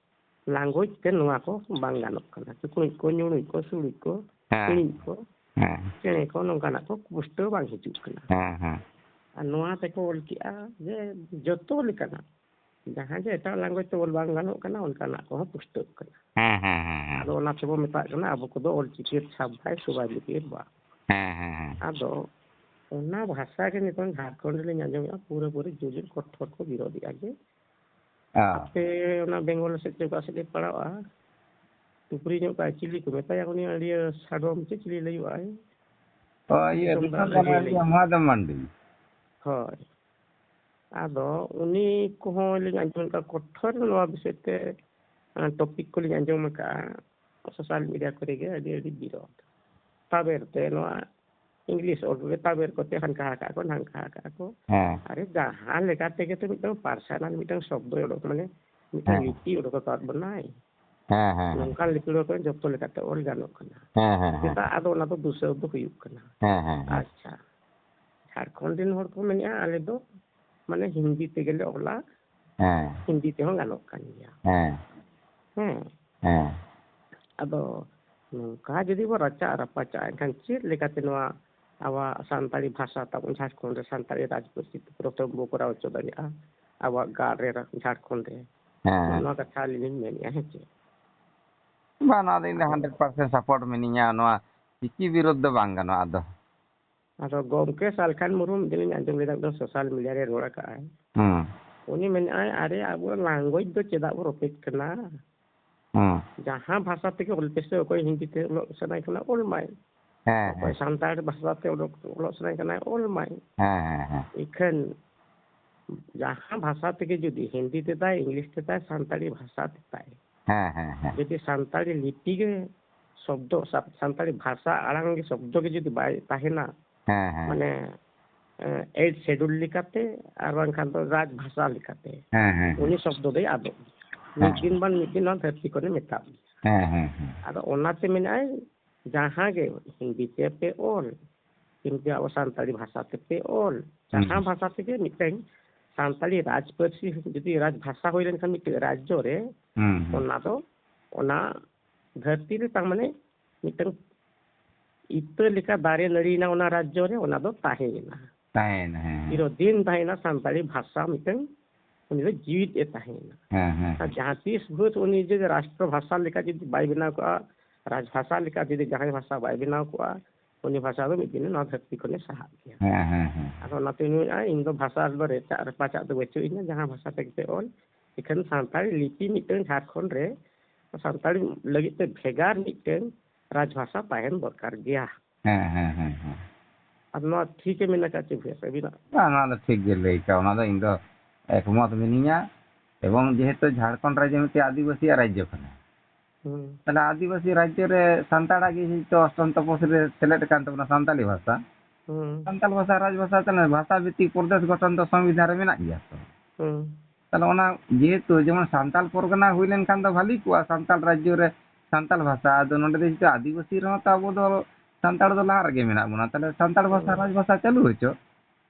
ᱞᱟᱝᱜᱩᱭᱮᱡᱽ ᱛᱮ ᱱᱚᱣᱟ ᱠᱚ ᱵᱟᱝ ᱜᱟᱱᱚᱜ ᱠᱟᱱᱟ᱾ ᱪᱩᱠᱲᱩᱡ ᱠᱚ, ᱧᱩᱲᱩᱡ ᱠᱚ, ᱥᱩᱲᱩᱡ ᱠᱚ, ᱦᱮᱸ᱾ ᱤᱲᱤᱡ ᱠᱚ, ᱦᱮᱸ᱾ ᱪᱮᱬᱮ ᱠᱚ, ᱱᱚᱝᱠᱟᱱᱟᱜ ᱠᱚ ᱯᱩᱥᱴᱟᱹᱣ ᱵᱟᱝ ᱦᱤᱡᱩᱜ ᱠᱟᱱᱟ᱾ ᱦᱮᱸ, ᱦᱮᱸ᱾ ᱟᱨ ᱱᱚᱣᱟ ᱛᱮᱠᱚ ᱚᱞ ᱠᱮᱜᱼᱟ ᱡᱮ ᱡᱚᱛᱚ ᱞᱮᱠᱟᱱᱟᱜ, ᱡᱟᱦᱟᱸ ᱡᱮ ᱮᱴᱟᱜ ᱞᱟᱝᱜᱩᱭᱮᱡᱽ ᱛᱮ ᱚᱞ ᱵᱟᱝ ᱜᱟᱱᱚᱜ ᱠᱟᱱᱟ, ᱚᱱᱠᱟᱱᱟᱜ ᱠᱚᱦᱚᱸ ᱯᱩᱥᱴᱟᱹᱜ ᱠᱟᱱᱟ᱾ ᱦᱮᱸ, ᱦᱮᱸ, ᱦᱮᱸ, ᱦᱮᱸ᱾ ᱟᱫᱚ ᱚᱱᱟ ᱛᱮᱵᱚ ᱢᱮᱛᱟᱜ ᱠᱟᱱᱟ ᱟᱵᱚ ᱠᱚᱫᱚ ᱚᱞ ᱪᱤᱠᱤ ᱪᱷᱟᱯ ᱵᱷᱟᱭ ᱥᱩᱵᱷᱟᱭ ᱞᱤᱯᱤ ᱵᱟ᱾ ᱦᱮᱸ, ᱦᱮᱸ, ᱦᱮᱸ᱾ ᱟᱫᱚ ᱚᱱᱟ ᱵᱷᱟᱥᱟ ᱜᱮ ᱱᱤᱛᱚᱝ ᱡᱷᱟᱲᱠᱷᱚᱸᱰ ᱨᱮᱞᱤᱧ ᱟᱸᱡᱚᱢᱮᱫᱼᱟ, ᱯᱩᱨᱟᱹᱯᱩᱨᱤ ᱡᱳᱨ ᱡᱳᱨ ᱠᱚᱴᱷᱳᱨ ᱠᱚ ᱵᱤᱨᱳᱫᱮᱜᱼᱟ ᱡᱮ ᱚ᱾ ᱟᱯᱮ ᱚᱱᱟ ᱵᱮᱝᱜᱚᱞ ᱥᱮᱫ ᱪᱮ ᱚᱠᱟ ᱥᱮᱫ ᱞᱮ ᱯᱟᱲᱟᱜᱼᱟ, ᱛᱩᱯᱨᱤ ᱧᱚᱜ ᱠᱟᱜᱼᱟ, ᱪᱤᱞᱤ ᱠᱚ ᱢᱮᱛᱟᱭᱟ, ᱩᱱᱤ ᱟᱹᱰᱤ ᱥᱟᱰᱚᱢ ᱪᱮ ᱪᱤᱞᱤ ᱞᱟᱹᱭᱚᱜᱼᱟᱭ? ᱚ, ᱤᱭᱟᱹ, ᱫᱤᱥᱚᱢ ᱫᱚ ᱵᱤᱠᱨᱚᱢ ᱟᱹᱰᱤ ᱢᱟᱨᱰᱤ, ᱞᱟᱹᱭ᱾ ᱢᱚᱦᱟᱫᱮᱵ ᱢᱟᱱᱰᱤ᱾ ᱦᱳᱭ᱾ ᱟᱫᱚ ᱩᱱᱤ ᱠᱚᱦᱚᱸ ᱞᱤᱧ ᱟᱸᱡᱚᱢ ᱠᱟᱜᱼᱟ, ᱠᱚᱴᱷᱳᱨ ᱱᱚᱣᱟ ᱵᱤᱥᱚᱭ ᱛᱮ, ᱟᱸ, ᱴᱚᱯᱤᱠ ᱠᱚᱞᱤᱧ ᱟᱸᱡᱚᱢ ᱟᱠᱟᱜᱼᱟ, ᱥᱳᱥᱟᱞ ᱢᱤᱰᱤᱭᱟ ᱠᱚᱨᱮ ᱜᱮ ᱟᱹᱰᱤ, ᱟᱹᱰᱤ ᱵᱤᱨᱳᱫᱷ᱾ ᱛᱟᱵᱮᱨ ᱛᱮ ᱱᱚᱣᱟ ᱤᱝᱞᱤᱥ ᱚᱞ ᱠᱚᱜᱮ ᱛᱟᱵᱮᱨ ᱠᱚᱛᱮ ᱦᱟᱱᱠᱟ ᱟᱠᱟᱫ ᱠᱚ, ᱱᱟᱝᱠᱟ ᱟᱠᱟᱫ ᱠᱚ᱾ ᱦᱮᱸ᱾ ᱟᱨᱮ, ᱡᱟᱦᱟᱸ ᱞᱮᱠᱟ ᱛᱮᱜᱮ ᱛᱚ ᱢᱤᱫᱴᱟᱝ ᱯᱟᱨᱥᱚᱱᱟᱞ ᱢᱤᱫᱴᱟᱝ ᱥᱚᱵᱫᱚᱭ ᱚᱰᱚᱠ, ᱢᱟᱱᱮ ᱢᱤᱫᱴᱟᱝ ᱦᱮᱸ᱾ ᱞᱤᱯᱤ ᱚᱰᱚᱠ ᱟᱠᱟᱫ ᱵᱚᱱᱟᱭ᱾ ᱦᱮᱸ, ᱦᱮᱸ, ᱦᱮᱸ᱾ ᱱᱚᱝᱠᱟᱱ ᱞᱤᱯᱤ ᱚᱰᱚᱠ ᱠᱟᱛᱮ ᱡᱚᱛᱚ ᱞᱮᱠᱟᱛᱮ ᱚᱞ ᱜᱟᱱᱚᱜ ᱠᱟᱱᱟ᱾ ᱦᱮᱸ, ᱦᱮᱸ, ᱦᱮᱸ᱾ ᱪᱮᱫᱟᱜ ᱟᱫᱚ ᱚᱱᱟ ᱫᱚ ᱫᱩᱥᱟᱹᱣ ᱫᱚ ᱦᱩᱭᱩᱜ ᱠᱟᱱᱟ? ᱦᱮᱸ, ᱦᱮᱸ, ᱦᱮᱸ᱾ ᱟᱪᱪᱷᱟ, ᱡᱷᱟᱲᱠᱷᱚᱸᱰ ᱨᱮᱱ ᱦᱚᱲ ᱠᱚ ᱢᱮᱱᱮᱫᱼᱟ, ᱟᱞᱮ ᱫᱚ ᱢᱟᱱᱮ ᱦᱤᱱᱫᱤ ᱛᱮᱜᱮ ᱞᱮ ᱚᱞᱟ, ᱦᱮᱸ᱾ ᱦᱤᱱᱫᱤ ᱛᱮᱦᱚᱸ ᱜᱟᱱᱚᱜ ᱠᱟᱱ ᱜᱮᱭᱟ᱾ ᱦᱮᱸ᱾ ᱦᱮᱸ᱾ ᱦᱮᱸ᱾ ᱟᱫᱚ ᱱᱚᱝᱠᱟ ᱡᱩᱫᱤ ᱵᱚ ᱨᱟᱪᱟᱜ ᱨᱟᱯᱟᱪᱟᱜᱼᱟ, ᱮᱱᱠᱷᱟᱱ ᱪᱮᱫ ᱞᱮᱠᱟᱛᱮ ᱱᱚᱣᱟ ᱟᱵᱚᱣᱟᱜ ᱥᱟᱱᱛᱟᱲᱤ ᱵᱷᱟᱥᱟ ᱛᱟᱵᱚᱱ ᱡᱷᱟᱲᱠᱷᱚᱸᱰ ᱨᱮ ᱥᱟᱱᱛᱟᱲᱤ ᱨᱟᱡᱽ ᱯᱟᱹᱨᱥᱤ ᱛᱮ ᱯᱨᱚᱛᱷᱚᱢ ᱵᱚ ᱠᱚᱨᱟᱣ ᱦᱚᱪᱚ ᱫᱟᱲᱮᱭᱟᱜᱼᱟ ᱟᱵᱚᱣᱟᱜ ᱜᱟᱲ ᱨᱮ, ᱡᱷᱟᱲᱠᱷᱚᱸᱰ ᱨᱮ? ᱦᱮᱸ᱾ ᱱᱚᱣᱟ ᱠᱟᱛᱷᱟ ᱟᱹᱞᱤᱧ ᱞᱤᱧ ᱢᱮᱱᱮᱫᱼᱟ, ᱦᱮᱸ ᱪᱮ? ᱵᱟᱝ, ᱱᱚᱣᱟ ᱫᱚ ᱤᱧ ᱫᱚ ᱟᱫᱚ hundred percent support ᱢᱤᱱᱟᱹᱧᱟ᱾ ᱱᱚᱣᱟ ᱪᱤᱠᱤ ᱵᱤᱨᱳᱫᱷ ᱫᱚ ᱵᱟᱝ ᱜᱟᱱᱚᱜᱼᱟ ᱟᱫᱚ᱾ ᱟᱫᱚ ᱜᱚᱢᱠᱮ ᱥᱟᱞᱠᱷᱟᱱ ᱢᱩᱨᱢᱩ ᱢᱤᱫ ᱫᱤᱱ ᱞᱤᱧ ᱟᱸᱡᱚᱢ ᱞᱮᱫᱟ, ᱢᱤᱫᱴᱟᱝ social media ᱨᱮ ᱨᱚᱲ ᱟᱠᱟᱫᱼᱟᱭ᱾ ᱦᱩᱸ᱾ ᱩᱱᱤ ᱢᱮᱱᱮᱫᱼᱟᱭ, "ᱟᱨᱮ, ᱟᱵᱚ language ᱫᱚ ᱪᱮᱫᱟᱜ ᱵᱚ ᱨᱚᱯᱮᱫ ᱠᱟᱱᱟ? ᱦᱩᱸ᱾ ᱡᱟᱦᱟᱸ ᱵᱷᱟᱥᱟ ᱛᱮᱜᱮ ᱚᱞ ᱯᱮᱥᱮ, ᱚᱠᱚᱭ ᱦᱤᱱᱫᱤ ᱛᱮ ᱚᱞᱚᱜ ᱥᱟᱱᱟᱭ ᱠᱟᱱᱟ, ᱚᱞ ᱢᱟᱭ᱾ ᱦᱮᱸ, ᱚᱠᱚᱭ ᱦᱮᱸ᱾ ᱥᱟᱱᱛᱟᱲ ᱵᱷᱟᱥᱟ ᱛᱮ ᱚᱞᱚᱜ, ᱚᱞᱚᱜ ᱥᱟᱱᱟᱭ ᱠᱟᱱᱟ, ᱚᱞ ᱢᱟᱭ᱾ ᱦᱮᱸ, ᱦᱮᱸ, ᱦᱮᱸ᱾ ᱤᱠᱷᱟᱹᱱ ᱡᱟᱦᱟᱸ ᱵᱷᱟᱥᱟ ᱛᱮᱜᱮ ᱡᱩᱫᱤ ᱦᱤᱱᱫᱤ ᱛᱮᱛᱟᱭ, ᱤᱝᱞᱤᱥ ᱛᱮᱛᱟᱭ, ᱥᱟᱱᱛᱟᱲᱤ ᱵᱷᱟᱥᱟ ᱛᱮᱛᱟᱭ, ᱦᱮᱸ, ᱦᱮᱸ, ᱦᱮᱸ᱾ ᱡᱩᱫᱤ ᱥᱟᱱᱛᱟᱲᱤ ᱞᱤᱯᱤ ᱜᱮ ᱥᱚᱵᱫᱚ, ᱥᱟ-, ᱥᱟᱱᱛᱟᱲᱤ ᱵᱷᱟᱥᱟ ᱟᱲᱟᱝ ᱜᱮ ᱥᱚᱵᱫᱚ ᱜᱮ ᱡᱩᱫᱤ ᱵᱟᱭ ᱛᱟᱦᱮᱱᱟ, ᱦᱮᱸ, ᱦᱮᱸ᱾ ᱢᱟᱱᱮ, ᱮ, eighth schedule ᱞᱮᱠᱟᱛᱮ ᱟᱨ ᱵᱟᱝᱠᱷᱟᱱ ᱫᱚ ᱨᱟᱡᱽ ᱵᱷᱟᱥᱟ ᱞᱮᱠᱟᱛᱮ, ᱦᱮᱸ, ᱦᱮᱸ, ᱦᱮᱸ᱾ ᱩᱱᱤ ᱥᱚᱵᱫᱚ ᱫᱚᱭ ᱟᱫᱚᱜ᱾ ᱦᱮᱸ᱾ ᱢᱤᱫ ᱫᱤᱱ ᱵᱟᱝ ᱢᱤᱫ ᱫᱤᱱ ᱱᱚᱣᱟ ᱫᱷᱟᱹᱨᱛᱤ ᱠᱷᱚᱱᱮ ᱢᱮᱛᱟᱜ᱾ ᱦᱮᱸ, ᱦᱮᱸ, ᱦᱮᱸ᱾ ᱟᱫᱚ ᱚᱱᱟᱛᱮ ᱢᱮᱱᱟᱜᱼᱟᱭ, ᱡᱟᱦᱟᱸ ᱜᱮ ᱦᱤᱱᱫᱤ ᱛᱮ ᱯᱮ ᱚᱞ, ᱠᱤᱱᱛᱩ ᱟᱵᱚ ᱥᱟᱱᱛᱟᱲᱤ ᱵᱷᱟᱥᱟ ᱛᱮ ᱯᱮ ᱚᱞ, ᱦᱩᱸ᱾ ᱡᱟᱦᱟᱸ ᱵᱷᱟᱥᱟ ᱛᱮᱜᱮ ᱢᱤᱫᱴᱟᱝ ᱥᱟᱱᱛᱟᱲᱤ ᱨᱟᱡᱽ ᱯᱟᱹᱨᱥᱤ ᱡᱩᱫᱤ ᱨᱟᱡᱽ ᱵᱷᱟᱥᱟ ᱦᱩᱭ ᱞᱮᱱᱠᱷᱟᱱ ᱢᱤᱫᱴᱮᱱ ᱨᱟᱡᱽᱡᱚ ᱨᱮ, ᱦᱩᱸ, ᱦᱩᱸ᱾ ᱚᱱᱟ ᱫᱚ, ᱚᱱᱟ ᱫᱷᱟᱹᱨᱛᱤ ᱨᱮ ᱛᱟᱨ ᱢᱟᱱᱮ ᱢᱤᱫᱴᱟᱝ ᱤᱛᱟᱹ ᱞᱮᱠᱟ ᱫᱟᱨᱮ ᱱᱟᱹᱲᱤᱭᱮᱱᱟ ᱚᱱᱟ ᱨᱟᱡᱽᱡᱚ ᱨᱮ, ᱚᱱᱟ ᱫᱚ ᱛᱟᱦᱮᱸᱭᱮᱱᱟ᱾ ᱛᱟᱦᱮᱸᱭᱮᱱᱟ, ᱦᱮᱸ, ᱦᱮᱸ᱾ ᱪᱤᱨᱚᱫᱤᱱ ᱛᱟᱦᱮᱸᱭᱮᱱᱟ ᱥᱟᱱᱛᱟᱲᱤ ᱵᱷᱟᱥᱟ ᱢᱤᱫᱴᱟᱝ, ᱩᱱᱤ ᱫᱚ ᱡᱤᱣᱤᱫ ᱮ ᱛᱟᱦᱮᱸᱭᱮᱱᱟ᱾ ᱦᱮᱸ, ᱦᱮᱸ, ᱟᱨ ᱦᱮᱸ᱾ ᱡᱟᱦᱟᱸ ᱛᱤᱥ ᱵᱷᱳᱨ ᱩᱱᱤ ᱡᱩᱫᱤ ᱨᱟᱥᱴᱨᱚ ᱵᱷᱟᱥᱟ ᱞᱮᱠᱟ ᱡᱩᱫᱤ ᱵᱟᱭ ᱵᱮᱱᱟᱣ ᱠᱚᱜᱼᱟ, ᱨᱟᱡᱽ ᱵᱷᱟᱥᱟ ᱞᱮᱠᱟ ᱡᱩᱫᱤ ᱡᱟᱦᱟᱸᱭ ᱵᱷᱟᱥᱟ ᱵᱟᱭ ᱵᱮᱱᱟᱣ ᱠᱚᱜᱼᱟ, ᱩᱱᱤ ᱵᱷᱟᱥᱟ ᱫᱚ ᱢᱤᱫ ᱫᱤᱱ ᱱᱚᱣᱟ ᱫᱷᱟᱹᱨᱛᱤ ᱠᱷᱚᱱᱮ ᱥᱟᱦᱟᱜ ᱜᱮᱭᱟ᱾ ᱦᱮᱸ, ᱦᱮᱸ, ᱦᱮᱸ, ᱦᱮᱸ᱾ ᱟᱫᱚ ᱚᱱᱟᱛᱮ ᱩᱱᱤ ᱢᱮᱱᱟ, "ᱤᱧ ᱫᱚ ᱵᱷᱟᱥᱟ ᱨᱮᱫᱚ ᱨᱮᱪᱟᱜ ᱨᱮᱯᱟᱪᱟᱜ ᱫᱚ ᱵᱟᱹᱪᱩᱜ ᱤᱧᱟ, ᱡᱟᱦᱟᱸ ᱵᱷᱟᱥᱟ ᱛᱮᱜᱮ ᱯᱮ ᱚᱞ, ᱤᱠᱷᱟᱹᱱ ᱥᱟᱱᱛᱟᱲᱤ ᱞᱤᱯᱤ ᱢᱤᱫᱴᱟᱝ ᱡᱷᱟᱲᱠᱷᱚᱸᱰ ᱨᱮ ᱥᱟᱱᱛᱟᱲᱤ ᱞᱟᱹᱜᱤᱫ ᱛᱮ ᱵᱷᱮᱜᱟᱨ ᱢᱤᱫᱴᱟᱝ ᱨᱟᱡᱽ ᱵᱷᱟᱥᱟ ᱛᱟᱦᱮᱱ ᱫᱚᱨᱠᱟᱨ ᱜᱮᱭᱟ᱾" ᱦᱮᱸ, ᱦᱮᱸ, ᱦᱮᱸ, ᱦᱮᱸ᱾ ᱟᱨ ᱱᱚᱣᱟ ᱴᱷᱤᱠ ᱮ ᱢᱮᱱ ᱟᱠᱟᱫ ᱪᱮ ᱵᱷᱟᱹᱭ ᱟᱹᱵᱤᱱᱟᱜ? ᱵᱟᱝ, ᱱᱚᱣᱟ ᱫᱚ ᱴᱷᱤᱠ ᱜᱮ ᱞᱟᱹᱭ ᱠᱟᱜᱼᱟ, ᱚᱱᱟ ᱫᱚ ᱤᱧ ᱫᱚ ᱮᱠᱢᱚᱛ ᱢᱤᱱᱟᱹᱧᱟ᱾ ᱮᱵᱚᱝ ᱡᱮᱦᱮᱛᱩ ᱡᱷᱟᱲᱠᱷᱚᱸᱰ ᱨᱟᱡᱽᱡᱚ ᱢᱤᱫᱴᱮᱱ ᱟᱹᱫᱤᱵᱟᱹᱥᱤᱭᱟᱜ ᱨᱟᱡᱽᱡᱚ ᱠᱟᱱᱟ, ᱦᱩᱸ᱾ ᱛᱟᱦᱞᱮ ᱟᱹᱫᱤᱵᱟᱹᱥᱤ ᱨᱟᱡᱽᱡᱚ ᱨᱮ ᱥᱟᱱᱛᱟᱲᱟᱜ ᱜᱮ ᱦᱚᱭᱛᱳ ᱚᱥᱴᱚᱢ ᱛᱚᱯᱚᱥᱤᱞ ᱨᱮ ᱥᱮᱞᱮᱫ ᱟᱠᱟᱱ ᱛᱟᱵᱚᱱᱟ ᱥᱟᱱᱛᱟᱲᱤ ᱵᱷᱟᱥᱟ᱾ ᱦᱩᱸ᱾ ᱥᱟᱱᱛᱟᱲ ᱵᱷᱟᱥᱟ ᱨᱟᱡᱽᱵᱷᱟᱥᱟ ᱛᱟᱦᱞᱮ ᱵᱷᱟᱥᱟ ᱵᱷᱤᱛᱛᱤᱠ ᱯᱨᱚᱫᱮᱥ ᱜᱚᱴᱷᱚᱱ ᱫᱚ ᱥᱚᱝᱵᱤᱫᱷᱟᱱ ᱨᱮ ᱢᱮᱱᱟᱜ ᱜᱮᱭᱟ ᱛᱚ᱾ ᱦᱩᱸ᱾ ᱛᱟᱦᱞᱮ ᱚᱱᱟ ᱡᱮᱦᱮᱛᱩ ᱡᱮᱢᱚᱱ ᱥᱟᱱᱛᱟᱲ ᱯᱚᱨᱜᱟᱱᱟ ᱦᱩᱭ ᱞᱮᱱᱠᱷᱟᱱ ᱫᱚ ᱵᱷᱟᱞᱤ ᱠᱚᱜᱼᱟ, ᱥᱟᱱᱛᱟᱲ ᱨᱟᱡᱽᱡᱚ ᱨᱮ ᱥᱟᱱᱛᱟᱲ ᱵᱷᱟᱥᱟ, ᱟᱫᱚ ᱱᱚᱰᱮ ᱫᱚ ᱡᱮᱦᱮᱛᱩ ᱟᱹᱫᱤᱵᱟᱹᱥᱤ ᱨᱮᱦᱚᱸ ᱛᱚ ᱟᱵᱚ ᱫᱚ ᱥᱟᱱᱛᱟᱲ ᱫᱚ ᱞᱟᱦᱟ ᱨᱮᱜᱮ ᱢᱮᱱᱟᱜ ᱵᱚᱱᱟ, ᱛᱟᱦᱞᱮ ᱥᱟᱱᱛᱟᱲ ᱵᱷᱟᱥᱟ ᱦᱩᱸ᱾ ᱨᱟᱡᱽᱵᱷᱟᱥᱟ ᱪᱟᱹᱞᱩ ᱦᱚᱪᱚ,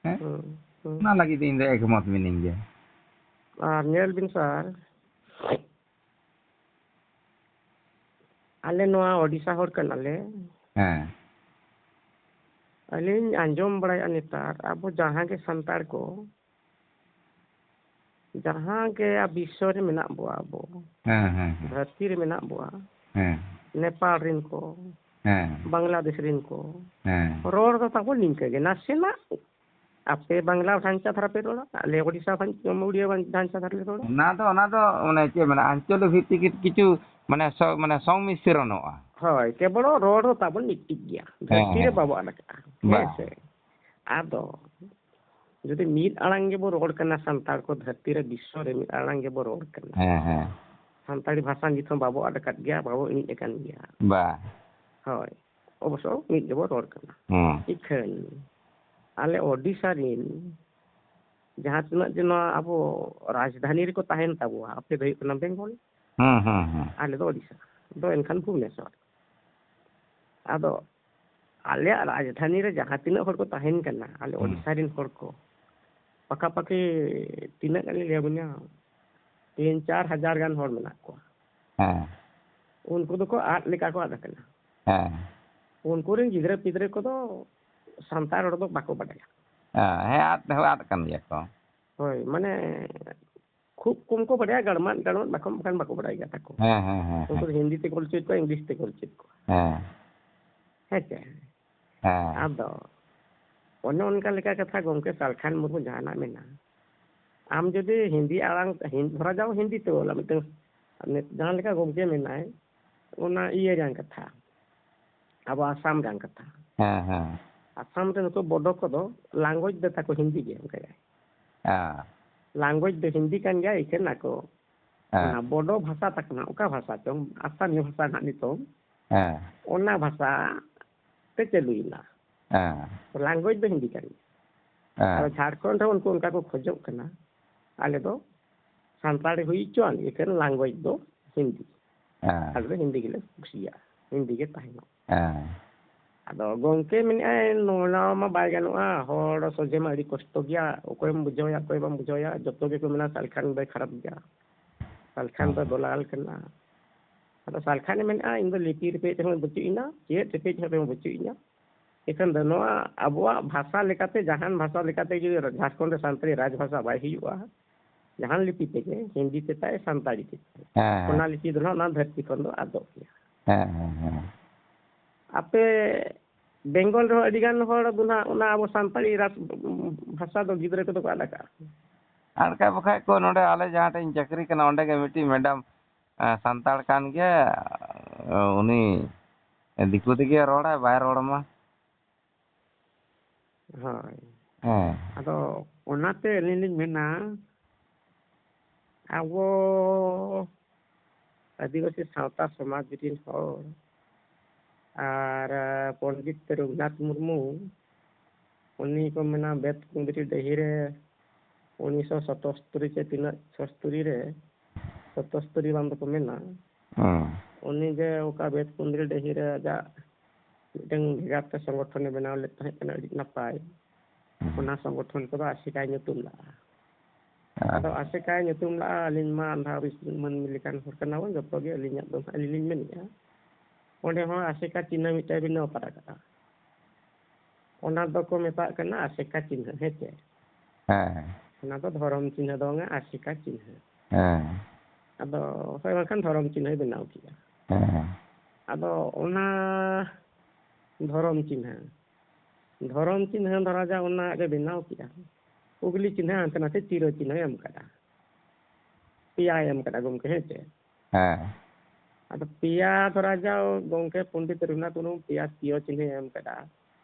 ᱦᱮᱸ? ᱦᱩᱸ, ᱦᱩᱸ᱾ ᱚᱱᱟ ᱞᱟᱹᱜᱤᱫ ᱤᱧ ᱫᱚ ᱮᱠᱢᱚᱛ ᱢᱤᱱᱟᱹᱧ ᱜᱮᱭᱟ᱾ ᱟᱨ ᱧᱮᱞ ᱵᱤᱱ ᱥᱟᱨ, ᱟᱞᱮ ᱱᱚᱣᱟ ᱳᱰᱤᱥᱟ ᱦᱚᱲ ᱠᱟᱱᱟᱞᱮ᱾ ᱦᱮᱸ᱾ ᱟᱹᱞᱤᱧ ᱟᱸᱡᱚᱢ ᱵᱟᱲᱟᱭᱮᱫᱼᱟ ᱱᱮᱛᱟᱨ, ᱟᱵᱚ ᱡᱟᱦᱟᱸ ᱜᱮ ᱥᱟᱱᱛᱟᱲ ᱠᱚ, ᱡᱟᱦᱟᱸ ᱜᱮ ᱵᱤᱥᱥᱚ ᱨᱮ ᱢᱮᱱᱟᱜ ᱵᱚᱣᱟ ᱟᱵᱚ, ᱦᱮᱸ, ᱦᱮᱸ, ᱦᱮᱸ᱾ ᱫᱷᱟᱹᱨᱛᱤ ᱨᱮ ᱢᱮᱱᱟᱜ ᱵᱚᱣᱟ, ᱦᱮᱸ᱾ ᱱᱮᱯᱟᱞ ᱨᱮᱱ ᱠᱚ, ᱦᱮᱸ᱾ ᱵᱟᱝᱞᱟᱫᱮᱥ ᱨᱮᱱ ᱠᱚ, ᱦᱮᱸ᱾ ᱨᱚᱲ ᱫᱚ ᱛᱟᱵᱚ ᱱᱤᱝᱠᱟᱹ ᱜᱮ, ᱱᱟᱥᱮᱱᱟᱜ ᱟᱯᱮ ᱵᱟᱝᱞᱟ ᱰᱷᱟᱧᱪᱟ ᱫᱷᱟᱨᱟ ᱯᱮ ᱨᱚᱲᱟ, ᱟᱞᱮ ᱳᱰᱤᱥᱟ ᱰᱷᱟᱧ-, ᱩᱲᱤᱭᱟ ᱰᱷᱟᱧᱪᱟ ᱫᱷᱟᱨᱟ ᱞᱮ ᱨᱚᱲᱟ᱾ ᱚᱱᱟ ᱫᱚ, ᱚᱱᱟ ᱫᱚ ᱢᱟᱱᱮ ᱪᱮᱫ ᱢᱮᱱᱟ, ᱟᱧᱪᱚᱞᱤᱠ ᱵᱷᱤᱛᱛᱤᱠ ᱠᱤᱪᱷᱩ ᱢᱟᱱᱮ ᱥᱚ-, ᱢᱟᱱᱮ ᱥᱚᱝᱢᱤᱥᱨᱚᱱᱚᱜᱼᱟ᱾ ᱦᱳᱭ, ᱠᱮᱵᱚᱞ ᱨᱚᱲ ᱫᱚ ᱛᱟᱵᱚᱱ ᱢᱤᱫᱴᱤᱡ ᱜᱮᱭᱟ, ᱦᱮᱸ, ᱫᱷᱟᱹᱨᱛᱤ ᱨᱮ ᱦᱮᱸ᱾ ᱵᱟᱵᱚ ᱟᱫ ᱟᱠᱟᱜᱼᱟ᱾ ᱵᱟ᱾ ᱦᱮᱸ ᱥᱮ? ᱟᱫᱚ ᱡᱩᱫᱤ ᱢᱤᱫ ᱟᱲᱟᱝ ᱜᱮᱵᱚ ᱨᱚᱲ ᱠᱟᱱᱟ ᱥᱟᱱᱛᱟᱲ ᱠᱚ, ᱫᱷᱟᱹᱨᱛᱤ ᱨᱮ ᱵᱤᱥᱥᱚ ᱨᱮ ᱢᱤᱫ ᱟᱲᱟᱝ ᱜᱮᱵᱚ ᱨᱚᱲ ᱠᱟᱱᱟ᱾ ᱦᱮᱸ, ᱦᱮᱸ᱾ ᱥᱟᱱᱛᱟᱲᱤ ᱵᱷᱟᱥᱟ ᱱᱤᱛ ᱦᱚᱸ ᱵᱟᱵᱚ ᱟᱫ ᱟᱠᱟᱫ ᱜᱮᱭᱟ, ᱵᱟᱵᱚ ᱤᱬᱤᱡ ᱟᱠᱟᱱ ᱜᱮᱭᱟ᱾ ᱵᱟ᱾ ᱦᱳᱭ, ᱚᱵᱚᱥᱥᱚ ᱢᱤᱫ ᱜᱮᱵᱚ ᱨᱚᱲ ᱠᱟᱱᱟ᱾ ᱦᱩᱸ᱾ ᱤᱠᱷᱟᱹᱱ ᱟᱞᱮ ᱳᱰᱤᱥᱟ ᱨᱤᱱ ᱡᱟᱦᱟᱸ ᱛᱤᱱᱟᱹᱜ ᱡᱮ ᱱᱚᱣᱟ ᱟᱵᱚ ᱨᱟᱡᱽᱫᱷᱟᱱᱤ ᱨᱮᱠᱚ ᱛᱟᱦᱮᱱ ᱛᱟᱵᱚᱣᱟ, ᱟᱯᱮ ᱫᱚ ᱦᱩᱭᱩᱜ ᱠᱟᱱᱟ ᱵᱮᱝᱜᱚᱞ, ᱦᱩᱸ, ᱦᱩᱸ, ᱦᱩᱸ᱾ ᱟᱞᱮ ᱫᱚ ᱳᱰᱤᱥᱟ, ᱫᱚ ᱮᱱᱠᱷᱟᱱ ᱵᱷᱩᱵᱽᱱᱮᱥᱚᱨ᱾ ᱟᱫᱚ ᱟᱞᱮᱭᱟᱜ ᱨᱟᱡᱽᱫᱷᱟᱱᱤ ᱨᱮ ᱡᱟᱦᱟᱸ ᱛᱤᱱᱟᱹᱜ ᱦᱚᱲ ᱠᱚ ᱛᱟᱦᱮᱱ ᱠᱟᱱᱟ, ᱟᱞᱮ ᱦᱩᱸ᱾ ᱳᱰᱤᱥᱟ ᱨᱤᱱ ᱦᱚᱲ ᱠᱚ, ᱯᱟᱠᱟᱯᱟᱠᱤ ᱛᱤᱱᱟᱹᱜ ᱜᱟᱱ ᱞᱤᱧ ᱞᱟᱹᱭ ᱟᱵᱚᱱᱟ, ᱛᱤᱱ ᱪᱟᱨ ᱦᱟᱡᱟᱨ ᱜᱟᱱ ᱦᱚᱲ ᱢᱮᱱᱟᱜ ᱠᱚᱣᱟ᱾ ᱦᱮᱸ᱾ ᱩᱱᱠᱩ ᱫᱚᱠᱚ ᱟᱫ ᱞᱮᱠᱟ ᱠᱚ ᱟᱫ ᱟᱠᱟᱱᱟ᱾ ᱦᱮᱸ᱾ ᱩᱱᱠᱩ ᱨᱮᱱ ᱜᱤᱫᱽᱨᱟᱹ ᱯᱤᱫᱽᱨᱟᱹ ᱠᱚᱫᱚ ᱥᱟᱱᱛᱟᱲ ᱨᱚᱲ ᱫᱚ ᱵᱟᱠᱚ ᱵᱟᱰᱟᱭᱟ᱾ ᱦᱮᱸ, ᱦᱮᱸ, ᱟᱫ, ᱦᱮᱸ, ᱟᱫ ᱠᱟᱱ ᱜᱮᱭᱟ ᱠᱚ᱾ ᱦᱳᱭ, ᱢᱟᱱᱮ ᱠᱷᱩᱵ ᱠᱚᱢ ᱠᱚ ᱵᱟᱰᱟᱭᱟ, ᱜᱟᱲᱢᱟᱫ ᱜᱟᱲᱢᱟᱫ ᱵᱟᱠᱷᱟᱱ, ᱵᱟᱠᱷᱟᱱ ᱵᱟᱠᱚ ᱵᱟᱰᱟᱭ ᱜᱮᱭᱟ ᱛᱟᱠᱚ᱾ ᱦᱮᱸ, ᱦᱮᱸ, ᱦᱮᱸ, ᱩᱱᱠᱩ ᱦᱮᱸ᱾ ᱫᱚ ᱦᱤᱱᱫᱤ ᱛᱮᱠᱚ ᱚᱞ ᱦᱚᱪᱚᱭᱮᱫ ᱠᱚᱣᱟ, ᱤᱝᱞᱤᱥ ᱛᱮᱠᱚ ᱚᱞ ᱦᱚᱪᱚᱭᱮᱫ ᱠᱚᱣᱟ᱾ ᱦᱮᱸ᱾ ᱦᱮᱸ ᱪᱮ? ᱦᱮᱸ᱾ ᱟᱫᱚ ᱚᱱᱮ ᱚᱱᱠᱟ ᱞᱮᱠᱟ ᱠᱟᱛᱷᱟ ᱜᱚᱢᱠᱮ ᱥᱟᱞᱠᱷᱟᱱ ᱢᱩᱨᱢᱩ ᱡᱟᱦᱟᱱᱟᱜ ᱢᱮᱱᱟ, ᱟᱢ ᱡᱩᱫᱤ ᱦᱤᱱᱫᱤ ᱟᱲᱟᱝ, ᱦᱤᱱ-, ᱫᱷᱚᱨᱟ ᱡᱟᱣ ᱦᱤᱱᱫᱤ ᱛᱮ ᱚᱞᱟ ᱢᱤᱫᱴᱟᱝ, ᱡᱟᱦᱟᱸ ᱞᱮᱠᱟ ᱜᱚᱢᱠᱮ ᱢᱮᱱᱟᱭ, ᱚᱱᱟ ᱤᱭᱟᱹ ᱨᱮᱭᱟᱜ ᱠᱟᱛᱷᱟ, ᱟᱵᱚ ᱟᱥᱟᱢ ᱨᱮᱭᱟᱜ ᱠᱟᱛᱷᱟ᱾ ᱦᱮᱸ, ᱦᱮᱸ᱾ ᱟᱥᱟᱢ ᱨᱮ ᱱᱩᱠᱩ ᱵᱚᱰᱚ ᱠᱚᱫᱚ language ᱫᱚ ᱛᱟᱠᱚ ᱦᱤᱱᱫᱤ ᱜᱮ, ᱚᱱᱠᱟ ᱜᱮ᱾ ᱦᱮᱸ᱾ Language ᱫᱚ ᱦᱤᱱᱫᱤ ᱠᱟᱱ ᱜᱮᱭᱟ, ᱤᱠᱷᱟᱹᱱ ᱟᱠᱚ ᱦᱮᱸ᱾ ᱚᱱᱟ ᱵᱳᱰᱳ ᱵᱷᱟᱥᱟ ᱛᱟᱠᱚ ᱱᱟᱜ, ᱚᱠᱟ ᱵᱷᱟᱥᱟ ᱪᱚᱝ, ᱟᱥᱟᱢᱤᱭᱟᱹ ᱵᱷᱟᱥᱟ ᱱᱟᱜ ᱱᱤᱛᱚᱝ, ᱦᱮᱸ᱾ ᱚᱱᱟ ᱵᱷᱟᱥᱟ ᱛᱮ ᱪᱟᱹᱞᱩᱭᱮᱱᱟ᱾ ᱦᱮᱸ᱾ ᱞᱟᱝᱜᱩᱭᱮᱡᱽ ᱫᱚ ᱦᱤᱱᱫᱤ ᱠᱟᱱ ᱜᱮᱭᱟ᱾ ᱦᱮᱸ᱾ ᱟᱫᱚ ᱡᱷᱟᱲᱠᱷᱚᱸᱰ ᱨᱮ ᱩᱱᱠᱩ ᱚᱱᱠᱟ ᱠᱚ ᱠᱷᱚᱡᱚᱜ ᱠᱟᱱᱟ, ᱟᱞᱮ ᱫᱚ ᱥᱟᱱᱛᱟᱲᱤ ᱦᱩᱭ ᱦᱚᱪᱚᱣᱟᱱ, ᱮᱠᱷᱮᱱ ᱞᱟᱝᱜᱩᱭᱮᱡᱽ ᱫᱚ ᱦᱤᱱᱫᱤ᱾ ᱦᱮᱸ᱾ ᱟᱞᱮ ᱫᱚ ᱦᱤᱱᱫᱤ ᱜᱮᱞᱮ ᱠᱩᱥᱤᱭᱟᱜᱼᱟ, ᱦᱤᱱᱫᱤ ᱜᱮ ᱛᱟᱦᱮᱱᱟ᱾ ᱦᱮᱸ᱾ ᱟᱫᱚ ᱜᱚᱢᱠᱮ ᱢᱮᱱᱮᱫᱼᱟᱭ, ᱱᱚᱣᱟ ᱢᱟ ᱵᱟᱭ ᱜᱟᱱᱚᱜᱼᱟ, ᱦᱚᱲ ᱥᱚᱡᱷᱮ ᱢᱟ ᱟᱹᱰᱤ ᱠᱚᱥᱴᱚ ᱜᱮᱭᱟ, ᱚᱠᱚᱭᱮᱢ ᱵᱩᱡᱷᱟᱹᱣᱭᱟ, ᱚᱠᱚᱭ ᱵᱟᱢ ᱵᱩᱡᱷᱟᱹᱣᱭᱟ, ᱡᱚᱛᱚ ᱜᱮᱠᱚ ᱢᱮᱱᱟ ᱥᱟᱞᱠᱷᱟᱱ ᱫᱚᱭ ᱠᱷᱟᱨᱟᱯ ᱜᱮᱭᱟ, ᱥᱟᱞᱠᱷᱟᱱ ᱫᱚ ᱦᱮᱸ᱾ ᱫᱚᱞᱟᱞ ᱠᱟᱱᱟ᱾ ᱟᱫᱚ ᱥᱟᱞᱠᱷᱟᱱᱮ ᱢᱮᱱᱮᱫᱼᱟ, ᱤᱧ ᱫᱚ ᱞᱤᱯᱤ ᱨᱮᱯᱮᱡ ᱛᱮᱦᱚᱸ ᱵᱟᱹᱪᱩᱜ ᱤᱧᱟ, ᱪᱮᱫ ᱨᱮᱯᱮᱡ ᱦᱚᱸ ᱛᱮᱦᱚᱸ ᱵᱟᱹᱪᱩᱜ ᱤᱧᱟ᱾ ᱮᱱᱠᱷᱟᱱ ᱫᱚ ᱱᱚᱣᱟ ᱟᱵᱚᱣᱟᱜ ᱵᱷᱟᱥᱟ ᱞᱮᱠᱟᱛᱮ, ᱡᱟᱦᱟᱱ ᱵᱷᱟᱥᱟ ᱞᱮᱠᱟᱛᱮ ᱡᱩᱫᱤ ᱡᱷᱟᱲᱠᱷᱚᱸᱰ ᱨᱮ ᱥᱟᱱᱛᱟᱲᱤ ᱨᱟᱡᱽ ᱵᱷᱟᱥᱟ ᱵᱟᱭ ᱦᱩᱭᱩᱜᱼᱟ, ᱡᱟᱦᱟᱱ ᱞᱤᱯᱤ ᱛᱮᱜᱮ, ᱦᱤᱱᱫᱤ ᱛᱮ ᱛᱟᱭ, ᱥᱟᱱᱛᱟᱲᱤ ᱛᱮ ᱛᱟᱭ, ᱦᱮᱸ, ᱦᱮᱸ᱾ ᱚᱱᱟ ᱞᱤᱯᱤ ᱫᱚ ᱱᱟᱦᱟᱜ ᱚᱱᱟ ᱫᱷᱟᱹᱨᱛᱤ ᱠᱷᱚᱱ ᱫᱚ ᱟᱫᱚᱜ ᱜᱮᱭᱟ᱾ ᱦᱮᱸ, ᱦᱮᱸ, ᱦᱮᱸ᱾ ᱟᱯᱮ ᱵᱮᱝᱜᱚᱞ ᱨᱮᱦᱚᱸ ᱟᱹᱰᱤ ᱜᱟᱱ ᱦᱚᱲ ᱫᱚ ᱱᱟᱦᱟᱜ ᱚᱱᱟ ᱟᱵᱚ ᱥᱟᱱᱛᱟᱲᱤ ᱨᱟᱡᱽ ᱵᱷᱟᱥᱟ ᱫᱚ ᱜᱤᱫᱽᱨᱟᱹ ᱠᱚᱫᱚ ᱠᱚ ᱟᱫ ᱟᱠᱟᱜᱼᱟ᱾ ᱟᱨ ᱵᱟᱠᱷᱟᱡ ᱵᱟᱠᱷᱟᱡ ᱠᱚ ᱱᱚᱰᱮ ᱟᱞᱮ ᱡᱟᱦᱟᱸ ᱴᱷᱮᱱ ᱤᱧ ᱪᱟᱹᱠᱨᱤ ᱠᱟᱱᱟ, ᱚᱸᱰᱮ ᱜᱮ ᱢᱤᱫᱴᱤᱡ ᱢᱮᱰᱟᱢ, ᱮᱸ, ᱥᱟᱱᱛᱟᱲ ᱠᱟᱱ ᱜᱮᱭᱟ, ᱩᱱᱤ ᱫᱤᱠᱩ ᱛᱮᱜᱮ ᱨᱚᱲᱟᱭ, ᱵᱟᱭ ᱨᱚᱲ ᱟᱢᱟ᱾ ᱦᱳᱭ᱾ ᱦᱮᱸ᱾ ᱟᱫᱚ ᱚᱱᱟᱛᱮ ᱟᱹᱞᱤᱧ ᱞᱤᱧ ᱢᱮᱱᱟ, ᱟᱵᱚ ᱟᱹᱫᱤᱵᱟᱹᱥᱤ ᱥᱟᱶᱛᱟ ᱥᱚᱢᱟᱡᱽ ᱨᱤᱱ ᱦᱚᱲ ᱟᱨ ᱯᱚᱱᱰᱤᱛ ᱨᱚᱜᱷᱩᱱᱟᱛᱷ ᱢᱩᱨᱢᱩ, ᱩᱱᱤ ᱠᱚ ᱢᱮᱱᱟ ᱵᱮᱛ ᱠᱩᱸᱫᱽᱨᱤ ᱰᱟᱹᱦᱤ ᱨᱮ ᱩᱱᱤᱥᱥᱚ ᱥᱟᱛᱟᱛᱛᱳᱨ ᱪᱮ ᱛᱤᱱᱟᱹᱜ ᱥᱚᱛᱛᱳᱨ ᱨᱮ, ᱥᱟᱛᱟᱛᱛᱳᱨ ᱵᱟᱝ ᱫᱚᱠᱚ ᱢᱮᱱᱟ᱾ ᱦᱮᱸ᱾ ᱩᱱᱤ ᱡᱮ ᱚᱠᱟ ᱵᱮᱛ ᱠᱩᱸᱫᱽᱨᱤ ᱰᱟᱹᱦᱤ ᱨᱮ ᱟᱡᱟᱜ ᱢᱤᱫᱴᱟᱝ ᱵᱷᱮᱜᱟᱨ ᱛᱮ ᱥᱚᱝᱜᱚᱴᱷᱚᱱᱮ ᱵᱮᱱᱟᱣ ᱞᱮᱫ ᱛᱟᱦᱮᱸ ᱠᱟᱱᱟ, ᱟᱹᱰᱤ ᱱᱟᱯᱟᱭ᱾ ᱦᱮᱸ᱾ ᱚᱱᱟ ᱥᱚᱝᱜᱚᱴᱷᱚᱱ ᱠᱚᱫᱚ ᱟᱥᱮᱠᱟᱭ ᱧᱩᱛᱩᱢ ᱞᱟᱜᱼᱟ᱾ ᱦᱮᱸ᱾ ᱟᱫᱚ ᱟᱥᱮᱠᱟᱭ ᱧᱩᱛᱩᱢ ᱞᱟᱜᱼᱟ, ᱟᱹᱞᱤᱧ ᱢᱟ ᱟᱸᱫᱷᱟ ᱵᱤᱥ-, ᱢᱟᱹᱱᱢᱤ ᱞᱮᱠᱟᱱ ᱦᱚᱲ ᱠᱟᱱᱟ ᱵᱚᱱ, ᱡᱚᱛᱚ ᱜᱮ ᱟᱹᱞᱤᱧᱟᱜ ᱫᱚ ᱦᱟᱸᱜ ᱟᱹᱞᱤᱧ ᱞᱤᱧ ᱢᱮᱱᱮᱫᱼᱟ᱾ ᱚᱸᱰᱮ ᱦᱚᱸ ᱟᱥᱮᱠᱟ ᱪᱤᱱᱦᱟᱹ ᱢᱤᱫᱴᱟᱝ ᱵᱮᱱᱟᱣ ᱯᱟᱲᱟᱜ ᱠᱟᱱᱟ᱾ ᱚᱱᱟ ᱫᱚᱠᱚ ᱢᱮᱛᱟᱜ ᱠᱟᱱᱟ ᱟᱥᱮᱠᱟ ᱪᱤᱱᱦᱟᱹ, ᱦᱮᱸ ᱪᱮ? ᱦᱮᱸ᱾ ᱚᱱᱟ ᱫᱚ ᱫᱷᱚᱨᱚᱢ ᱪᱤᱱᱦᱟᱹ ᱫᱚ ᱵᱟᱝᱟ, ᱟᱥᱮᱠᱟ ᱪᱤᱱᱦᱟᱹ᱾ ᱦᱮᱸ᱾ ᱟᱫᱚ ᱦᱳᱭ, ᱵᱟᱝᱠᱷᱟᱱ ᱫᱷᱚᱨᱚᱢ ᱪᱤᱱᱦᱟᱹᱭ ᱵᱮᱱᱟᱣ ᱠᱮᱜᱼᱟ᱾ ᱦᱮᱸ᱾ ᱟᱫᱚ ᱚᱱᱟ ᱫᱷᱚᱨᱚᱢ ᱪᱤᱱᱦᱟᱹ, ᱫᱷᱚᱨᱚᱢ ᱪᱤᱱᱦᱟᱹ ᱫᱷᱟᱨᱟ ᱡᱟ ᱚᱱᱟ ᱜᱮ ᱵᱮᱱᱟᱣ ᱠᱮᱜᱼᱟ᱾ ᱩᱜᱽᱞᱤ ᱪᱤᱱᱦᱟᱹ ᱦᱟᱱᱛᱮ ᱱᱟᱛᱮ ᱛᱤᱨᱚ ᱪᱤᱱᱦᱟᱹᱭ ᱮᱢ ᱠᱟᱫᱟ᱾ ᱯᱮᱭᱟᱭ ᱮᱢ ᱠᱟᱫᱟ ᱜᱚᱢᱠᱮ, ᱦᱮᱸ ᱪᱮ? ᱦᱮᱸ᱾ ᱟᱫᱚ ᱯᱮᱭᱟ ᱫᱷᱟᱨᱟ ᱡᱟ ᱜᱚᱢᱠᱮ ᱯᱚᱱᱰᱤᱛ ᱨᱚᱜᱷᱩᱱᱟᱛᱷ ᱢᱩᱨᱢᱩ ᱯᱮᱭᱟ ᱛᱤᱨᱚ ᱪᱤᱱᱦᱟᱹᱭ ᱮᱢ ᱠᱟᱫᱟ᱾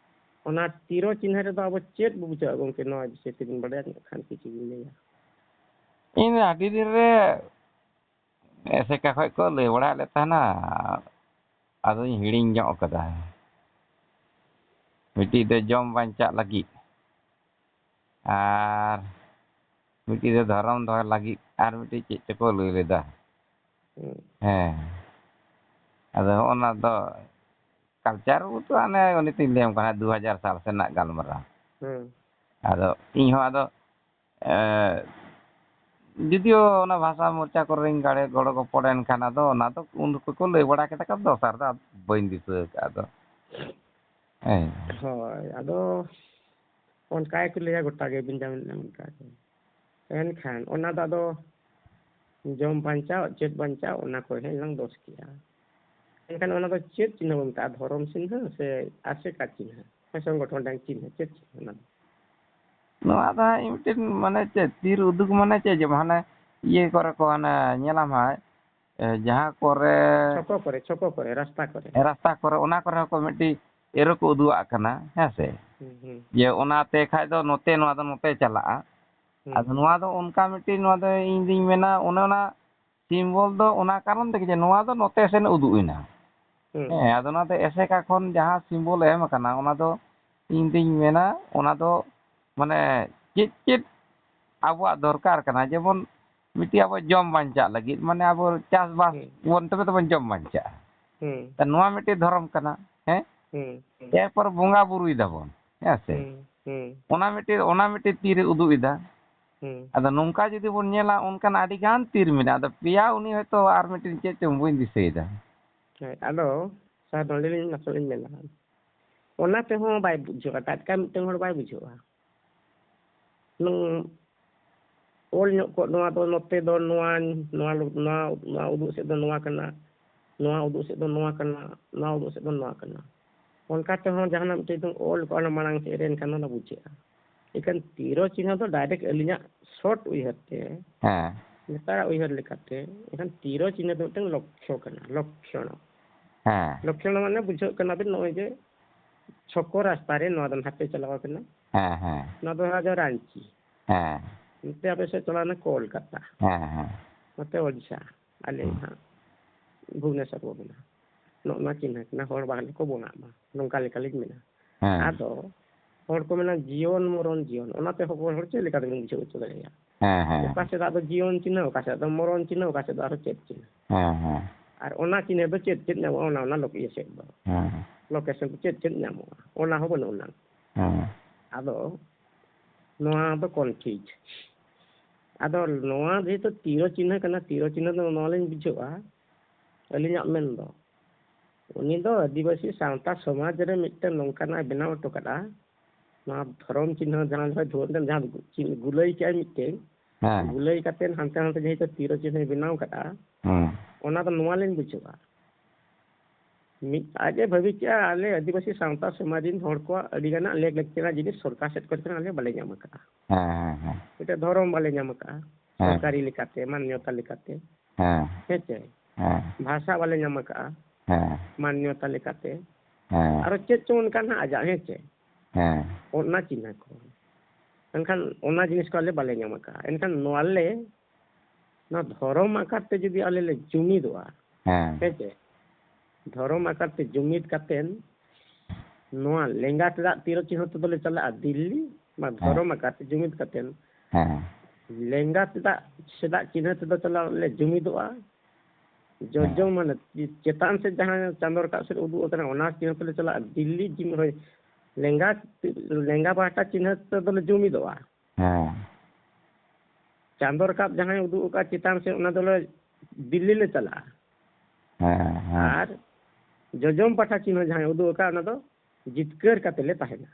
ᱚᱱᱟ ᱛᱤᱨᱚ ᱪᱤᱱᱦᱟᱹ ᱨᱮᱫᱚ ᱟᱵᱚ ᱪᱮᱫ ᱵᱚ ᱵᱩᱡᱷᱟᱹᱣᱟ ᱜᱚᱢᱠᱮ? ᱱᱚᱣᱟ ᱵᱤᱥᱚᱭ ᱛᱮᱵᱤᱱ ᱵᱟᱲᱟᱭᱟ ᱠᱷᱟᱱ ᱠᱤᱪᱷᱩ ᱵᱤᱱ ᱞᱟᱹᱭᱟ᱾ ᱤᱧ ᱟᱹᱰᱤ ᱫᱤᱱ ᱨᱮ ᱮᱥᱮᱠᱟ ᱠᱷᱚᱡ ᱠᱚ ᱞᱟᱹᱭ ᱵᱟᱲᱟᱭᱮᱫ ᱞᱮ ᱛᱟᱦᱮᱱᱟ, ᱟᱫᱚᱧ ᱦᱤᱲᱤᱧ ᱧᱚᱜ ᱠᱟᱫᱟ᱾ ᱢᱤᱫᱴᱤᱡ ᱫᱚ ᱡᱚᱢ ᱵᱟᱧᱪᱟᱜ ᱞᱟᱹᱜᱤᱫ, ᱟᱨ ᱢᱤᱫᱴᱤᱡ ᱫᱚ ᱫᱷᱚᱨᱚᱢ ᱫᱚᱦᱚᱭ ᱞᱟᱹᱜᱤᱫ, ᱟᱨ ᱢᱤᱫᱴᱤᱡ ᱪᱮᱫ ᱪᱚᱠᱚ ᱞᱟᱹᱭ ᱞᱮᱫᱟ᱾ ᱦᱩᱸ᱾ ᱦᱮᱸ, ᱟᱫᱚ ᱦᱚᱸᱜᱼᱚ ᱱᱟ ᱫᱚ ᱠᱟᱞᱪᱟᱨ ᱵᱚᱞᱛᱮ ᱦᱟᱱᱮ ᱩᱱᱤ ᱛᱤᱧ ᱞᱟᱹᱭᱟᱢ ᱠᱟᱱᱟ, ᱫᱩ ᱦᱟᱡᱟᱨ ᱥᱟᱞ ᱥᱮᱱᱟᱜ ᱜᱟᱞᱢᱟᱨᱟᱣ᱾ ᱦᱩᱸ᱾ ᱟᱫᱚ ᱤᱧ ᱦᱚᱸ ᱟᱫᱚ, ᱮ, ᱡᱩᱫᱤᱭᱳ ᱚᱱᱟ ᱵᱷᱟᱥᱟ ᱢᱳᱨᱪᱟ ᱠᱚᱨᱮᱧ ᱜᱟᱲᱮ ᱜᱚᱲᱚ ᱜᱚᱯᱚᱲ ᱮᱱ ᱠᱷᱟᱱ, ᱟᱫᱚ ᱚᱱᱟ ᱫᱚ ᱩᱱ ᱡᱚᱠᱷᱚᱡ ᱠᱚ ᱞᱟᱹᱭ ᱵᱟᱲᱟ ᱠᱮᱫᱟ ᱠᱚ, ᱫᱚᱥᱟᱨ ᱫᱚ ᱟᱫᱚ ᱵᱟᱹᱧ ᱫᱤᱥᱟᱹ ᱟᱠᱟᱫᱼᱟ ᱟᱫᱚ᱾ ᱦᱮᱸ᱾ ᱦᱳᱭ, ᱟᱫᱚ ᱚᱱᱠᱟ ᱜᱮᱠᱚ ᱞᱟᱹᱭᱟ ᱜᱚᱴᱟ ᱜᱮ, ᱵᱮᱧᱡᱟᱢᱤᱱ ᱚᱱᱠᱟ ᱜᱮ᱾ ᱮᱱᱠᱷᱟᱱ ᱚᱱᱟ ᱫᱚ ᱟᱫᱚ ᱡᱚᱢ ᱵᱟᱧᱪᱟᱣ, ᱪᱮᱫ ᱵᱟᱧᱪᱟᱣ, ᱚᱱᱟ ᱠᱚ ᱦᱮᱡ ᱞᱟᱝ ᱫᱚᱥ ᱠᱮᱜᱼᱟ᱾ ᱮᱱᱠᱷᱟᱱ ᱚᱱᱟ ᱫᱚ ᱪᱮᱫ ᱪᱤᱱᱦᱟᱹ ᱵᱚᱱ ᱢᱮᱛᱟᱜᱼᱟ? ᱫᱷᱚᱨᱚᱢ ᱪᱤᱱᱦᱟᱹ ᱥᱮ ᱟᱥᱮᱠᱟ ᱪᱤᱱᱦᱟᱹ? ᱦᱮᱸ, ᱥᱚᱝᱜᱚᱴᱷᱚᱱ ᱨᱮᱱᱟᱜ ᱪᱤᱱᱦᱟᱹ, ᱪᱮᱫ ᱪᱤᱱᱦᱟᱹ ᱚᱱᱟ ᱫᱚ? ᱱᱚᱣᱟ ᱫᱚ ᱦᱟᱸᱜ ᱢᱤᱫᱴᱮᱱ, ᱢᱟᱱᱮ ᱪᱮᱫ, ᱛᱤᱨ ᱩᱫᱩᱜ ᱢᱟᱱᱮ ᱪᱮᱫ? ᱡᱮᱢᱚᱱ ᱦᱟᱱᱮ ᱤᱭᱟᱹ ᱠᱚᱨᱮ ᱠᱚ ᱦᱟᱱᱮ ᱧᱮᱞᱟᱢ ᱦᱟᱸᱜ, ᱮ, ᱡᱟᱦᱟᱸ ᱠᱚᱨᱮ ᱪᱷᱚᱠᱚ ᱠᱚᱨᱮ, ᱪᱷᱚᱠᱚ ᱠᱚᱨᱮ, ᱨᱟᱥᱛᱟ ᱠᱚᱨᱮ᱾ ᱨᱟᱥᱛᱟ ᱠᱚᱨᱮ, ᱚᱱᱟ ᱠᱚᱨᱮ ᱦᱚᱸᱠᱚ ᱢᱤᱫᱴᱤᱡ arrow ᱠᱚ ᱩᱫᱩᱜ ᱟᱜ ᱠᱟᱱᱟ, ᱦᱮᱸ ᱥᱮ? ᱦᱩᱸ, ᱦᱩᱸ᱾ ᱡᱮ ᱚᱱᱟᱛᱮ ᱠᱷᱟᱡ ᱫᱚ ᱱᱚᱛᱮ, ᱱᱚᱣᱟ ᱫᱚ ᱱᱚᱛᱮ ᱪᱟᱞᱟᱜᱼᱟ᱾ ᱦᱩᱸ, ᱟᱫᱚ ᱦᱩᱸ᱾ ᱱᱚᱣᱟ ᱫᱚ ᱚᱱᱠᱟ ᱢᱤᱫᱴᱤᱡ, ᱱᱚᱣᱟ ᱫᱚ ᱤᱧ ᱫᱩᱧ ᱢᱮᱱᱟ, ᱚᱱᱮ ᱚᱱᱟ symbol ᱫᱚ ᱚᱱᱟ ᱠᱟᱨᱚᱱ ᱛᱮᱜᱮ ᱡᱮ ᱱᱚᱣᱟ ᱫᱚ ᱱᱚᱛᱮ ᱥᱮᱱ ᱩᱫᱩᱜ ᱮᱱᱟ᱾ ᱦᱩᱸ᱾ ᱦᱮᱸ, ᱟᱫᱚ ᱱᱚᱣᱟ ᱫᱚ ᱮᱥᱮᱠᱟ ᱠᱷᱚᱱ ᱡᱟᱦᱟᱸ symbol ᱮᱢ ᱟᱠᱟᱱᱟ, ᱚᱱᱟ ᱫᱚ ᱤᱧ ᱫᱩᱧ ᱢᱮᱱᱟ, ᱚᱱᱟ ᱫᱚ ᱢᱟᱱᱮ ᱪᱮᱫ ᱪᱮᱫ ᱟᱵᱚᱣᱟᱜ ᱫᱚᱨᱠᱟᱨ ᱠᱟᱱᱟ, ᱡᱮᱢᱚᱱ ᱢᱤᱫᱴᱤᱡ ᱟᱵᱚ ᱡᱚᱢ ᱵᱟᱧᱪᱟᱜ ᱞᱟᱹᱜᱤᱫ, ᱢᱟᱱᱮ ᱟᱵᱚ ᱪᱟᱥᱵᱟᱥ ᱦᱩᱸ᱾ ᱵᱚᱱ, ᱛᱚᱵᱮ ᱛᱚᱵᱚᱱ ᱡᱚᱢ ᱵᱟᱧᱪᱟᱜᱼᱟ᱾ ᱦᱩᱸ᱾ ᱛᱚ ᱱᱚᱣᱟ ᱢᱤᱫᱴᱤᱡ ᱫᱷᱚᱨᱚᱢ ᱠᱟᱱᱟ, ᱦᱮᱸ? ᱦᱩᱸ, ᱦᱩᱸ᱾ ᱮᱨᱯᱚᱨ ᱵᱚᱸᱜᱟ ᱵᱩᱨᱩᱭ ᱫᱟᱵᱚᱱ, ᱦᱮᱸ ᱥᱮ? ᱦᱩᱸ, ᱦᱩᱸ᱾ ᱚᱱᱟ ᱢᱤᱫᱴᱤᱡ, ᱚᱱᱟ ᱢᱤᱫᱴᱤᱡ ᱛᱤᱨᱮ ᱩᱫᱩᱜ ᱮᱫᱟ᱾ ᱦᱩᱸ᱾ ᱟᱫᱚ ᱱᱚᱝᱠᱟ ᱡᱩᱫᱤ ᱵᱚᱱ ᱧᱮᱞᱟ, ᱚᱱᱠᱟᱱ ᱟᱹᱰᱤ ᱜᱟᱱ ᱛᱤᱨ ᱢᱮᱱᱟᱜᱼᱟ᱾ ᱟᱫᱚ ᱯᱮᱭᱟ ᱩᱱᱤ ᱦᱚᱭᱛᱳ ᱟᱨ ᱢᱤᱫᱴᱤᱡ ᱪᱮᱫ ᱪᱚᱝ ᱵᱟᱹᱧ ᱫᱤᱥᱟᱹᱭᱮᱫᱟ᱾ ᱦᱳᱭ, ᱟᱫᱚ ᱥᱟᱨ ᱱᱚᱰᱮ ᱞᱤᱧ ᱱᱟᱥᱮ ᱞᱤᱧ ᱢᱮᱱᱟ, ᱚᱱᱟ ᱛᱮᱦᱚᱸ ᱵᱟᱭ ᱵᱩᱡᱷᱟᱹᱜᱼᱟ, ᱴᱟᱴᱠᱟ ᱢᱤᱫᱴᱟᱝ ᱦᱚᱲ ᱵᱟᱭ ᱵᱩᱡᱷᱟᱹᱜᱼᱟ᱾ ᱦᱩᱱᱟᱹᱝ ᱚᱞ ᱧᱚᱜ ᱠᱚᱜ, ᱱᱚᱣᱟ ᱫᱚ ᱱᱚᱛᱮ ᱫᱚ ᱱᱚᱣᱟ, ᱱᱚᱣᱟ ᱞᱩ-, ᱱᱚᱣᱟ, ᱱᱚᱣᱟ ᱩᱫᱩᱜ ᱥᱮᱫ ᱫᱚ ᱱᱚᱣᱟ ᱠᱟᱱᱟ, ᱱᱚᱣᱟ ᱩᱫᱩᱜ ᱥᱮᱫ ᱫᱚ ᱱᱚᱣᱟ ᱠᱟᱱᱟ, ᱱᱚᱣᱟ ᱩᱫᱩᱜ ᱥᱮᱫ ᱫᱚ ᱱᱚᱣᱟ ᱠᱟᱱᱟ᱾ ᱚᱱᱠᱟ ᱛᱮᱦᱚᱸ ᱡᱟᱦᱟᱱᱟᱜ ᱢᱤᱫᱴᱮᱡ ᱫᱚ ᱚᱞ ᱠᱚᱜᱼᱟ, ᱚᱱᱟ ᱢᱟᱲᱟᱝ ᱥᱮᱫ ᱨᱮ, ᱮᱱᱠᱷᱟᱱ ᱚᱱᱟ ᱵᱩᱡᱷᱟᱹᱜᱼᱟ᱾ ᱮᱱᱠᱷᱟᱱ ᱛᱤᱨᱚ ᱪᱤᱱᱦᱟᱹ ᱫᱚ direct ᱟᱹᱞᱤᱧᱟᱜ short ᱩᱭᱦᱟᱹᱨ ᱛᱮ, ᱦᱮᱸ᱾ ᱱᱮᱛᱟᱨᱟᱜ ᱩᱭᱦᱟᱹᱨ ᱞᱮᱠᱟᱛᱮ, ᱮᱱᱠᱷᱟᱱ ᱛᱤᱨᱚ ᱪᱤᱱᱦᱟᱹ ᱫᱚ ᱢᱤᱫᱴᱟᱝ ᱞᱚᱠᱠᱷᱚ ᱠᱟᱱᱟ, ᱞᱚᱠᱠᱷᱚᱬ᱾ ᱦᱮᱸ᱾ ᱞᱚᱠᱠᱷᱚᱬ ᱢᱟᱱᱮ ᱵᱩᱡᱷᱟᱹᱜ ᱠᱟᱱᱟ ᱵᱤᱱ ᱱᱚᱜᱼᱚᱭ ᱡᱮ ᱪᱷᱚᱠᱚ ᱨᱟᱥᱛᱟ ᱨᱮ ᱱᱚᱣᱟ ᱫᱚ ᱱᱟᱛᱮ ᱪᱟᱞᱟᱣ ᱠᱟᱱᱟ᱾ ᱦᱮᱸ, ᱦᱮᱸ᱾ ᱱᱚᱣᱟ ᱫᱚ ᱦᱩᱭᱩᱜᱼᱟ ᱨᱟᱸᱪᱤ᱾ ᱦᱮᱸ᱾ ᱱᱚᱛᱮ ᱟᱯᱮ ᱥᱮᱫ ᱪᱟᱞᱟᱣ ᱮᱱᱟ ᱠᱳᱞᱠᱟᱛᱟ᱾ ᱦᱮᱸ, ᱦᱮᱸ᱾ ᱱᱚᱛᱮ ᱳᱰᱤᱥᱟ᱾ ᱟᱞᱮ ᱦᱮᱸ᱾ ᱦᱟᱸᱜ ᱵᱷᱩᱵᱽᱱᱮᱥᱚᱨ ᱵᱚ ᱢᱮᱱᱟ, ᱱᱚᱜᱼᱚ ᱱᱚᱣᱟ ᱪᱤᱱᱦᱟᱹ ᱠᱟᱱᱟ, ᱦᱚᱲ ᱵᱟᱝ ᱞᱮᱠᱚ ᱵᱚᱱᱟᱜ ᱢᱟ, ᱱᱚᱝᱠᱟ ᱞᱮᱠᱟᱞᱤᱧ ᱢᱮᱱᱟ᱾ ᱦᱮᱸ᱾ ᱟᱫᱚ ᱦᱚᱲ ᱠᱚ ᱢᱮᱱᱟ, "ᱡᱤᱭᱚᱱ ᱢᱚᱨᱚᱱ ᱡᱤᱭᱚᱱ", ᱚᱱᱟᱛᱮ ᱦᱚᱯᱚᱱ ᱦᱚᱲ ᱪᱮᱫ ᱞᱮᱠᱟ ᱛᱮᱵᱚᱱ ᱵᱩᱡᱷᱟᱹᱣ ᱦᱚᱪᱚ ᱫᱟᱲᱮᱭᱟᱜᱼᱟ? ᱦᱮᱸ, ᱦᱮᱸ᱾ ᱚᱠᱟ ᱥᱮᱫᱟᱜ ᱫᱚ ᱡᱤᱭᱚᱱ ᱪᱤᱱᱦᱟᱹ, ᱚᱠᱟ ᱥᱮᱫ ᱫᱚ ᱢᱚᱨᱚᱱ ᱪᱤᱱᱦᱟᱹ, ᱚᱠᱟ ᱥᱮᱫ ᱫᱚ ᱟᱨᱦᱚᱸ ᱪᱮᱫ ᱪᱤᱱᱦᱟᱹ? ᱦᱮᱸ, ᱦᱮᱸ᱾ ᱟᱨ ᱚᱱᱟ ᱪᱤᱱᱦᱟᱹ ᱫᱚ ᱪᱮᱫ ᱪᱮᱫ ᱧᱟᱢᱚᱜᱼᱟ, ᱚᱱᱟ, ᱚᱱᱟ ᱞᱳᱠ-, ᱤᱭᱟᱹ ᱥᱮᱫ ᱫᱚ, ᱦᱮᱸ, ᱦᱮᱸ᱾ ᱞᱳᱠᱮᱥᱚᱱ ᱫᱚ ᱪᱮᱫ ᱪᱮᱫ ᱧᱟᱢᱚᱜᱼᱟ, ᱚᱱᱟ ᱦᱚᱸ ᱵᱟᱹᱱᱩᱜ ᱟᱱᱟᱝ᱾ ᱦᱮᱸ᱾ ᱟᱫᱚ ᱱᱚᱣᱟ ᱫᱚ ᱠᱚᱱᱯᱷᱤᱭᱩᱡᱽ᱾ ᱟᱫᱚ ᱱᱚᱣᱟ ᱡᱮᱦᱮᱛᱩ ᱛᱤᱨᱚ ᱪᱤᱱᱦᱟᱹ ᱠᱟᱱᱟ, ᱛᱤᱨᱚ ᱪᱤᱱᱦᱟᱹ ᱫᱚ ᱱᱚᱣᱟ ᱞᱤᱧ ᱵᱩᱡᱷᱟᱹᱣᱟ, ᱟᱹᱞᱤᱧᱟᱜ ᱢᱮᱱ ᱫᱚ, ᱩᱱᱤ ᱫᱚ ᱟᱹᱫᱤᱵᱟᱹᱥᱤ ᱥᱟᱶᱛᱟ ᱥᱚᱢᱟᱡᱽ ᱨᱮ ᱢᱤᱫᱴᱮᱱ ᱱᱚᱝᱠᱟᱱᱟᱜ ᱮ ᱵᱮᱱᱟᱣ ᱦᱚᱴᱚ ᱠᱟᱫᱟ, ᱱᱚᱣᱟ ᱫᱷᱚᱨᱚᱢ ᱪᱤᱱᱦᱟᱹ ᱡᱟᱦᱟᱸ ᱫᱚ ᱫᱷᱩᱣᱟᱹ ᱡᱟᱦᱟᱸ ᱫᱚ ᱪᱤᱱ-, ᱜᱩᱞᱟᱹᱭ ᱠᱮᱜᱼᱟᱭ ᱢᱤᱫᱴᱮᱱ, ᱦᱮᱸ᱾ ᱜᱩᱞᱟᱹᱭ ᱠᱟᱛᱮᱫ ᱦᱟᱱᱛᱮ ᱱᱟᱛᱮ ᱡᱮᱦᱮᱛᱩ ᱛᱤᱨᱚ ᱪᱤᱱᱦᱟᱹᱭ ᱵᱮᱱᱟᱣ ᱠᱟᱫᱟ, ᱦᱮᱸ᱾ ᱚᱱᱟ ᱫᱚ ᱱᱚᱣᱟ ᱞᱤᱧ ᱵᱩᱡᱷᱟᱹᱣᱟ, ᱢᱤᱫ ᱟᱡ ᱮ ᱵᱷᱟᱹᱵᱤ ᱠᱮᱜᱼᱟ, ᱟᱞᱮ ᱟᱹᱫᱤᱵᱟᱹᱥᱤ ᱥᱟᱶᱛᱟ ᱥᱚᱢᱟᱡᱽ ᱨᱤᱱ ᱦᱚᱲ ᱠᱚᱣᱟᱜ ᱟᱹᱰᱤ ᱜᱟᱱᱟᱜ ᱞᱮᱠ ᱞᱟᱹᱠᱛᱤᱭᱟᱱᱟᱜ ᱡᱤᱱᱤᱥ ᱥᱚᱨᱠᱟᱨ ᱥᱮᱫ ᱠᱷᱚᱱ ᱟᱞᱮ ᱵᱟᱞᱮ ᱧᱟᱢ ᱟᱠᱟᱫᱼᱟ᱾ ᱦᱮᱸ, ᱦᱮᱸ, ᱦᱮᱸ᱾ ᱢᱤᱫᱴᱮᱱ ᱫᱷᱚᱨᱚᱢ ᱵᱟᱞᱮ ᱧᱟᱢ ᱟᱠᱟᱫᱼᱟ, ᱦᱮᱸ᱾ ᱥᱚᱨᱠᱟᱨᱤ ᱞᱮᱠᱟᱛᱮ, ᱢᱟᱱᱱᱚᱛᱟ ᱞᱮᱠᱟᱛᱮ᱾ ᱦᱮᱸ᱾ ᱦᱮᱸ ᱪᱮ? ᱦᱮᱸ᱾ ᱵᱷᱟᱥᱟ ᱵᱟᱞᱮ ᱧᱟᱢ ᱟᱠᱟᱫᱼᱟ, ᱦᱮᱸ᱾ ᱢᱟᱱᱱᱚᱛᱟ ᱞᱮᱠᱟᱛᱮ᱾ ᱦᱮᱸ᱾ ᱟᱨᱚ ᱪᱮᱫ ᱪᱚᱝ ᱚᱱᱠᱟ ᱱᱟᱜ ᱟᱡᱟᱜ, ᱦᱮᱸ ᱪᱮ? ᱦᱮᱸ᱾ ᱚᱱᱟ ᱪᱤᱱᱦᱟᱹ ᱠᱚ᱾ ᱮᱱᱠᱷᱟᱱ ᱚᱱᱟ ᱡᱤᱱᱤᱥ ᱠᱚ ᱟᱞᱮ ᱵᱟᱞᱮ ᱧᱟᱢ ᱟᱠᱟᱫᱼᱟ᱾ ᱮᱱᱠᱷᱟᱱ ᱱᱚᱣᱟ ᱞᱮ, ᱱᱚᱣᱟ ᱫᱷᱚᱨᱚᱢ ᱟᱠᱟᱨ ᱛᱮ ᱡᱩᱫᱤ ᱟᱞᱮ ᱞᱮ ᱡᱩᱢᱤᱫᱚᱜᱼᱟ, ᱦᱮᱸ᱾ ᱦᱮᱸ ᱪᱮ? ᱫᱷᱚᱨᱚᱢ ᱟᱠᱟᱨ ᱛᱮ ᱡᱩᱢᱤᱫ ᱠᱟᱛᱮᱱ ᱱᱚᱣᱟ ᱞᱮᱸᱜᱟ ᱥᱮᱫᱟᱜ ᱛᱤᱨᱚ ᱪᱤᱱᱦᱟᱹ ᱛᱮᱫᱚ ᱞᱮ ᱪᱟᱞᱟᱜᱼᱟ ᱫᱤᱞᱞᱤ, ᱱᱚᱣᱟ ᱦᱮᱸ᱾ ᱫᱷᱚᱨᱚᱢ ᱟᱠᱟᱨ ᱛᱮ ᱡᱩᱢᱤᱫ ᱠᱟᱛᱮᱱ ᱦᱮᱸ᱾ ᱞᱮᱸᱜᱟ ᱥᱮᱫᱟᱜ, ᱥᱮᱫᱟᱜ ᱪᱤᱱᱦᱟᱹ ᱛᱮᱫᱚ ᱪᱟᱞᱟᱜ ᱞᱮ ᱡᱩᱢᱤᱫᱚᱜᱼᱟ᱾ ᱡᱚᱡᱚᱢ ᱦᱮᱸ᱾ ᱢᱟᱱᱮ ᱪᱮᱛᱟᱱ ᱥᱮᱫ ᱡᱟᱦᱟᱸ ᱪᱟᱸᱫᱚ ᱨᱟᱠᱟᱵ ᱥᱮᱫ ᱩᱫᱩᱜ ᱟᱠᱟᱱᱟ, ᱚᱱᱟ ᱪᱤᱱᱦᱟᱹ ᱛᱮᱞᱮ ᱪᱟᱞᱟᱜᱼᱟ ᱫᱤᱞᱞᱤ, ᱡᱤᱢ-, ᱦᱳᱭ, ᱞᱮᱸᱜᱟ, ᱞᱮᱸᱜᱟ ᱯᱟᱦᱴᱟ ᱪᱤᱱᱦᱟᱹ ᱛᱮᱫᱚ ᱞᱮ ᱡᱩᱢᱤᱫᱚᱜᱼᱟ᱾ ᱦᱮᱸ᱾ ᱪᱟᱸᱫᱚ ᱨᱟᱠᱟᱵ ᱡᱟᱦᱟᱸᱭ ᱩᱫᱩᱜ ᱟᱠᱟᱫ ᱪᱮᱛᱟᱱ ᱥᱮᱫ, ᱚᱱᱟ ᱫᱚᱞᱮ ᱫᱤᱞᱞᱤ ᱞᱮ ᱪᱟᱞᱟᱜᱼᱟ᱾ ᱦᱮᱸ, ᱦᱮᱸ᱾ ᱟᱨ ᱡᱚᱡᱚᱢ ᱯᱟᱦᱴᱟ ᱪᱤᱱᱦᱟᱹ ᱡᱟᱦᱟᱸᱭ ᱩᱫᱩᱜ ᱟᱠᱟᱫ, ᱚᱱᱟ ᱫᱚ ᱡᱤᱛᱠᱟᱹᱨ ᱠᱟᱛᱮ ᱞᱮ ᱛᱟᱦᱮᱱᱟ᱾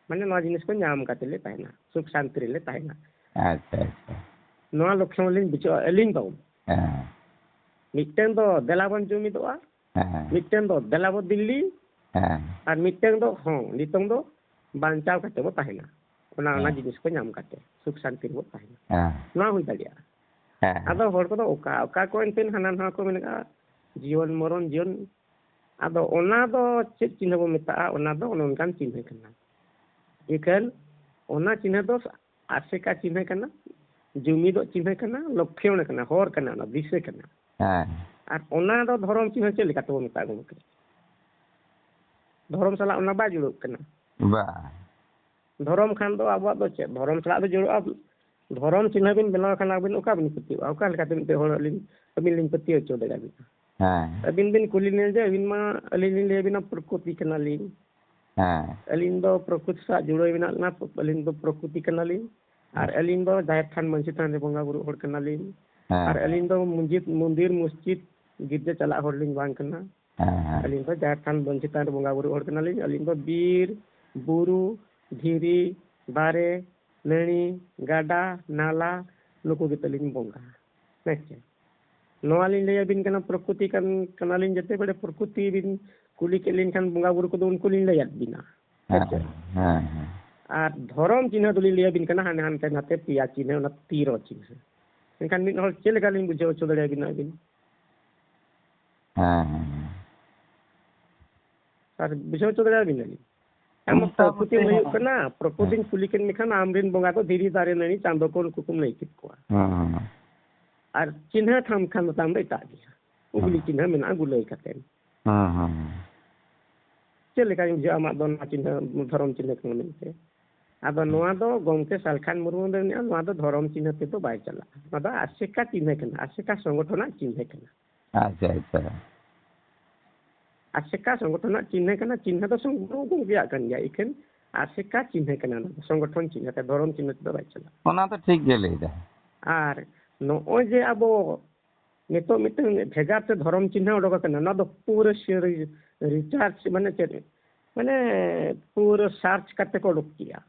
ᱢᱟᱱᱮ ᱱᱚᱣᱟ ᱡᱤᱱᱤᱥ ᱠᱚ ᱧᱟᱢ ᱠᱟᱛᱮ ᱞᱮ ᱛᱟᱦᱮᱱᱟ, ᱥᱩᱠ ᱥᱟᱱᱛᱤ ᱨᱮᱞᱮ ᱛᱟᱦᱮᱱᱟ᱾ ᱟᱪᱪᱷᱟ, ᱟᱪᱪᱷᱟ᱾ ᱱᱚᱣᱟ ᱞᱚᱠᱠᱷᱚᱱ ᱞᱤᱧ ᱵᱩᱡᱷᱟᱹᱣᱟ ᱟᱹᱞᱤᱧ ᱫᱚ᱾ ᱦᱮᱸ᱾ ᱢᱤᱫᱴᱟᱝ ᱫᱚ ᱫᱮᱞᱟ ᱵᱚᱱ ᱡᱩᱢᱤᱫᱚᱜᱼᱟ, ᱦᱮᱸ᱾ ᱢᱤᱫᱴᱟᱝ ᱫᱚ ᱫᱮᱞᱟ ᱵᱚ ᱫᱤᱞᱞᱤ, ᱦᱮᱸ᱾ ᱟᱨ ᱢᱤᱫᱴᱟᱝ ᱫᱚ ᱦᱚᱸ, ᱱᱤᱛᱚᱝ ᱫᱚ ᱵᱟᱧᱪᱟᱣ ᱠᱟᱛᱮ ᱵᱚ ᱛᱟᱦᱮᱱᱟ᱾ ᱚᱱᱟ, ᱚᱱᱟ ᱦᱮᱸ᱾ ᱡᱤᱱᱤᱥ ᱠᱚ ᱧᱟᱢ ᱠᱟᱛᱮ ᱥᱩᱠ ᱥᱟᱱᱛᱤ ᱨᱮᱵᱚ ᱛᱟᱦᱮᱱᱟ᱾ ᱦᱮᱸ᱾ ᱱᱚᱣᱟ ᱦᱩᱭ ᱫᱟᱲᱮᱭᱟᱜᱼᱟ᱾ ᱦᱮᱸ, ᱦᱮᱸ᱾ ᱟᱫᱚ ᱦᱚᱲ ᱠᱚᱫᱚ ᱚᱠᱟ, ᱚᱠᱟ ᱠᱚ ᱮᱱᱛᱮᱫ ᱦᱟᱱᱟ ᱱᱟᱣᱟ ᱠᱚ ᱢᱮᱱᱮᱫᱼᱟ, ᱡᱤᱭᱚᱱ ᱢᱚᱨᱚᱱ ᱡᱤᱭᱚᱱ᱾ ᱟᱫᱚ ᱚᱱᱟ ᱫᱚ ᱪᱮᱫ ᱪᱤᱱᱦᱟᱹ ᱵᱚ ᱢᱮᱛᱟᱜᱼᱟ? ᱚᱱᱟ ᱫᱚ ᱚᱱᱮ ᱚᱱᱠᱟᱱ ᱪᱤᱱᱦᱟᱹ ᱠᱟᱱᱟ᱾ ᱤᱠᱷᱟᱹᱱ ᱚᱱᱟ ᱪᱤᱱᱦᱟᱹ ᱫᱚ ᱟᱥᱮᱠᱟ ᱪᱤᱱᱦᱟᱹ ᱠᱟᱱᱟ᱾ ᱡᱩᱢᱤᱫᱚᱜ ᱪᱤᱱᱦᱟᱹ ᱠᱟᱱᱟ, ᱞᱚᱠᱠᱷᱚᱬ ᱠᱟᱱᱟ, ᱦᱚᱨ ᱠᱟᱱᱟ, ᱚᱱᱟ ᱫᱤᱥᱟᱹ ᱠᱟᱱᱟ᱾ ᱦᱮᱸ᱾ ᱟᱨ ᱚᱱᱟ ᱫᱚ ᱫᱷᱚᱨᱚᱢ ᱪᱤᱱᱦᱟᱹ ᱪᱮᱫ ᱞᱮᱠᱟ ᱛᱮᱵᱚᱱ ᱢᱮᱛᱟᱜᱼᱟ ᱜᱚᱢᱠᱮ? ᱫᱷᱚᱨᱚᱢ ᱥᱟᱞᱟᱜ ᱚᱱᱟ ᱵᱟᱭ ᱡᱩᱲᱟᱹᱜ ᱠᱟᱱᱟ᱾ ᱵᱟ᱾ ᱫᱷᱚᱨᱚᱢ ᱠᱷᱟᱱ ᱫᱚ ᱟᱵᱚᱣᱟᱜ ᱫᱚ ᱪᱮᱫ? ᱫᱷᱚᱨᱚᱢ ᱥᱟᱞᱟᱜ ᱫᱚ ᱡᱩᱲᱟᱹᱜᱼᱟ᱾ ᱫᱷᱚᱨᱚᱢ ᱪᱤᱱᱦᱟᱹ ᱵᱤᱱ ᱵᱮᱱᱟᱣ ᱠᱷᱟᱱ ᱟᱹᱵᱤᱱ ᱚᱠᱟ ᱵᱤᱱ ᱯᱟᱹᱛᱭᱟᱹᱜᱼᱟ? ᱚᱠᱟ ᱞᱮᱠᱟᱛᱮ ᱢᱤᱫᱴᱮᱡ ᱦᱚᱲ ᱟᱹᱞᱤᱧ, ᱟᱹᱵᱤᱱ ᱞᱤᱧ ᱯᱟᱹᱛᱭᱟᱹᱣ ᱦᱚᱪᱚ ᱫᱟᱲᱮᱭᱟᱵᱤᱱᱟ? ᱦᱮᱸ᱾ ᱟᱹᱵᱤᱱ ᱵᱤᱱ ᱠᱩᱞᱤ ᱞᱤᱧᱟ ᱡᱮ ᱟᱹᱵᱤᱱ ᱢᱟ, ᱟᱹᱞᱤᱧ ᱞᱤᱧ ᱞᱟᱹᱭ ᱟᱹᱵᱤᱱᱟ ᱯᱨᱚᱠᱨᱤᱛᱤ ᱠᱟᱱᱟᱞᱤᱧ᱾ ᱦᱮᱸ᱾ ᱟᱹᱞᱤᱧ ᱫᱚ ᱯᱨᱚᱠᱨᱤᱛᱤ ᱥᱟᱞᱟᱜ ᱡᱩᱲᱟᱹᱣ ᱢᱮᱱᱟᱜ ᱞᱤᱧᱟ, ᱟᱹᱞᱤᱧ ᱫᱚ ᱯᱨᱚᱠᱨᱤᱛᱤ ᱠᱟᱱᱟᱞᱤᱧ᱾ ᱟᱨ ᱦᱮᱸ᱾ ᱟᱹᱞᱤᱧ ᱫᱚ ᱡᱟᱦᱮᱨ ᱛᱷᱟᱱ ᱢᱟᱹᱡᱷᱤ ᱛᱷᱟᱱ ᱨᱮ ᱵᱚᱸᱜᱟ ᱵᱩᱨᱩᱜ ᱦᱚᱲ ᱠᱟᱱᱟᱞᱤᱧ᱾ ᱦᱮᱸ᱾ ᱟᱨ ᱟᱹᱞᱤᱧ ᱫᱚ ᱢᱩᱡᱤᱫ, ᱢᱚᱱᱫᱤᱨ, ᱢᱚᱥᱡᱤᱫ, ᱜᱤᱨᱡᱟᱹ ᱪᱟᱞᱟᱜ ᱦᱚᱲ ᱞᱤᱧ ᱵᱟᱝ ᱠᱟᱱᱟ᱾ ᱦᱮᱸ, ᱦᱮᱸ᱾ ᱟᱹᱞᱤᱧ ᱫᱚ ᱡᱟᱦᱮᱨ ᱛᱷᱟᱱ ᱢᱟᱹᱡᱷᱤ ᱛᱷᱟᱱ ᱨᱮ ᱵᱚᱸᱜᱟ ᱵᱩᱨᱩᱜ ᱦᱚᱲ ᱠᱟᱱᱟᱞᱤᱧ᱾ ᱟᱹᱞᱤᱧ ᱫᱚ ᱵᱤᱨ, ᱵᱩᱨᱩ, ᱫᱷᱤᱨᱤ, ᱫᱟᱨᱮ, ᱱᱟᱹᱲᱤ, ᱜᱟᱰᱟ, ᱱᱟᱞᱟ, ᱱᱩᱠᱩ ᱜᱮ ᱛᱟᱹᱞᱤᱧ ᱵᱚᱸᱜᱟ᱾ ᱦᱮᱸ ᱪᱮ? ᱱᱚᱣᱟ ᱞᱤᱧ ᱞᱟᱹᱭ ᱟᱹᱵᱤᱱ ᱠᱟᱱᱟ, ᱯᱨᱚᱠᱨᱤᱛᱤ ᱠᱟᱱ, ᱠᱟᱱᱟᱞᱤᱧ᱾ ᱡᱮᱛᱮ ᱵᱮᱲᱮ ᱯᱨᱚᱠᱨᱤᱛᱤ ᱵᱤᱱ ᱠᱩᱞᱤ ᱠᱮᱫ ᱞᱤᱧ ᱠᱷᱟᱱ ᱵᱚᱸᱜᱟ ᱵᱩᱨᱩ ᱠᱚᱫᱚ ᱩᱱᱠᱩ ᱞᱤᱧ ᱞᱟᱹᱭᱟᱫ ᱵᱤᱱᱟ᱾ ᱦᱮᱸ ᱦᱮᱸ, ᱪᱮ? ᱦᱮᱸ, ᱦᱮᱸ᱾ ᱟᱨ ᱫᱷᱚᱨᱚᱢ ᱪᱤᱱᱦᱟᱹ ᱫᱚᱞᱤᱧ ᱞᱟᱹᱭ ᱟᱹᱵᱤᱱ ᱠᱟᱱᱟ, ᱦᱟᱱᱮ ᱦᱟᱱᱛᱮ ᱱᱟᱛᱮ ᱯᱮᱭᱟ ᱪᱤᱱᱦᱟᱹ, ᱚᱱᱟ ᱛᱤᱨᱚ ᱪᱤᱱᱦᱟᱹ᱾ ᱮᱱᱠᱷᱟᱱ ᱢᱤᱫ ᱦᱚᱲ ᱪᱮᱫ ᱞᱮᱠᱟ ᱞᱤᱧ ᱵᱩᱡᱷᱟᱹᱣ ᱦᱚᱪᱚ ᱫᱟᱲᱮᱭᱟᱵᱤᱱᱟ ᱟᱹᱵᱤᱱ? ᱦᱮᱸ, ᱦᱮᱸ, ᱦᱮᱸ᱾ ᱟᱨ ᱵᱩᱡᱷᱟᱹᱣ ᱦᱚᱪᱚ ᱫᱟᱲᱮᱭᱟᱵᱤᱱ ᱟᱹᱞᱤᱧ? ᱟᱢ ᱢᱚᱴᱟᱢᱩᱴᱤ ᱯᱨᱚᱠᱨᱤᱛᱤᱢ ᱦᱩᱭᱩᱜ ᱦᱮᱸ᱾ ᱠᱟᱱᱟ, ᱯᱨᱚᱠᱨᱤᱛᱤᱧ ᱦᱮᱸ᱾ ᱠᱩᱞᱤ ᱠᱮᱫ ᱢᱮᱠᱷᱟᱱ ᱟᱢᱨᱮᱱ ᱵᱚᱸᱜᱟ ᱫᱚ ᱫᱷᱤᱨᱤ, ᱫᱟᱨᱮ, ᱱᱟᱹᱲᱤ, ᱪᱟᱸᱫᱚ ᱠᱚ ᱱᱩᱠᱩ ᱠᱚᱢ ᱞᱟᱹᱭ ᱠᱮᱫ ᱠᱚᱣᱟ᱾ ᱦᱮᱸ, ᱦᱮᱸ, ᱦᱮᱸ᱾ ᱟᱨ ᱪᱤᱱᱦᱟᱹ ᱛᱷᱟᱢ ᱠᱷᱟᱱ ᱫᱚ ᱛᱟᱢ ᱫᱚ ᱮᱴᱟᱜ ᱜᱮᱭᱟ᱾ ᱩᱜᱽᱞᱤ ᱦᱮᱸ᱾ ᱪᱤᱱᱦᱟᱹ ᱢᱮᱱᱟᱜᱼᱟ ᱜᱩᱞᱟᱹᱭ ᱠᱟᱛᱮ᱾ ᱦᱮᱸ, ᱦᱮᱸ, ᱦᱮᱸ᱾ ᱪᱮᱫ ᱞᱮᱠᱟᱧ ᱵᱩᱡᱷᱟᱹᱣᱟ ᱟᱢᱟᱜ ᱫᱚ ᱱᱚᱣᱟ ᱪᱤᱱᱦᱟᱹ, ᱫᱷᱚᱨᱚᱢ ᱪᱤᱱᱦᱟᱹ ᱠᱟᱱᱟ ᱢᱮᱱᱛᱮ? ᱟᱫᱚ ᱦᱮᱸ᱾ ᱱᱚᱣᱟ ᱫᱚ ᱜᱚᱢᱠᱮ ᱥᱟᱞᱠᱷᱟᱱ ᱢᱩᱨᱢᱩ ᱫᱚ ᱢᱮᱱᱮᱫᱼᱟ, ᱱᱚᱣᱟ ᱫᱚ ᱫᱷᱚᱨᱚᱢ ᱪᱤᱱᱦᱟᱹ ᱛᱮᱫᱚ ᱵᱟᱭ ᱪᱟᱞᱟᱜᱼᱟ᱾ ᱱᱚᱣᱟ ᱫᱚ ᱟᱥᱮᱠᱟ ᱪᱤᱱᱦᱟᱹ ᱠᱟᱱᱟ, ᱟᱥᱮᱠᱟ ᱥᱚᱝᱜᱚᱴᱷᱚᱱᱟᱜ ᱪᱤᱱᱦᱟᱹ ᱠᱟᱱᱟ᱾ ᱟᱪᱪᱷᱟ, ᱟᱪᱪᱷᱟ᱾ ᱟᱥᱮᱠᱟ ᱥᱚᱝᱜᱚᱴᱷᱚᱱᱟᱜ ᱪᱤᱱᱦᱟᱹ ᱠᱟᱱᱟ, ᱪᱤᱱᱦᱟᱹ ᱫᱚ ᱥᱚᱝᱜᱚᱴᱷᱚᱱ ᱨᱮᱭᱟᱜ ᱠᱟᱱ ᱜᱮᱭᱟ, ᱤᱠᱷᱟᱹᱱ ᱟᱥᱮᱠᱟ ᱪᱤᱱᱦᱟᱹ ᱠᱟᱱᱟ, ᱚᱱᱟ ᱫᱚ ᱥᱚᱝᱜᱚᱴᱷᱚᱱ ᱪᱤᱱᱦᱟᱹ ᱛᱮ, ᱫᱷᱚᱨᱚᱢ ᱪᱤᱱᱦᱟᱹ ᱛᱮᱫᱚ ᱵᱟᱭ ᱪᱟᱞᱟᱜᱼᱟ᱾ ᱚᱱᱟ ᱫᱚ ᱴᱷᱤᱠ ᱜᱮ ᱞᱟᱹᱭ ᱫᱟ᱾ ᱟᱨ ᱱᱚᱜᱼᱚᱭ ᱡᱮ ᱟᱵᱚ ᱱᱤᱛᱚᱜ ᱢᱤᱫᱴᱟᱝ ᱵᱷᱮᱜᱟᱨ ᱛᱮ ᱫᱷᱚᱨᱚᱢ ᱪᱤᱱᱦᱟᱹ ᱚᱰᱚᱠ ᱟᱠᱟᱱᱟ, ᱱᱚᱣᱟ ᱫᱚ ᱯᱩᱨᱟᱹ ᱥᱮ-, ᱨᱤ-, ᱨᱤᱥᱟᱨᱪ ᱢᱟᱱᱮ ᱪᱮᱫ? ᱢᱟᱱᱮ ᱯᱩᱨᱟᱹ ᱥᱟᱨᱪ ᱠᱟᱛᱮ ᱠᱚ ᱚᱰᱚᱠ ᱠᱮᱜᱼᱟ᱾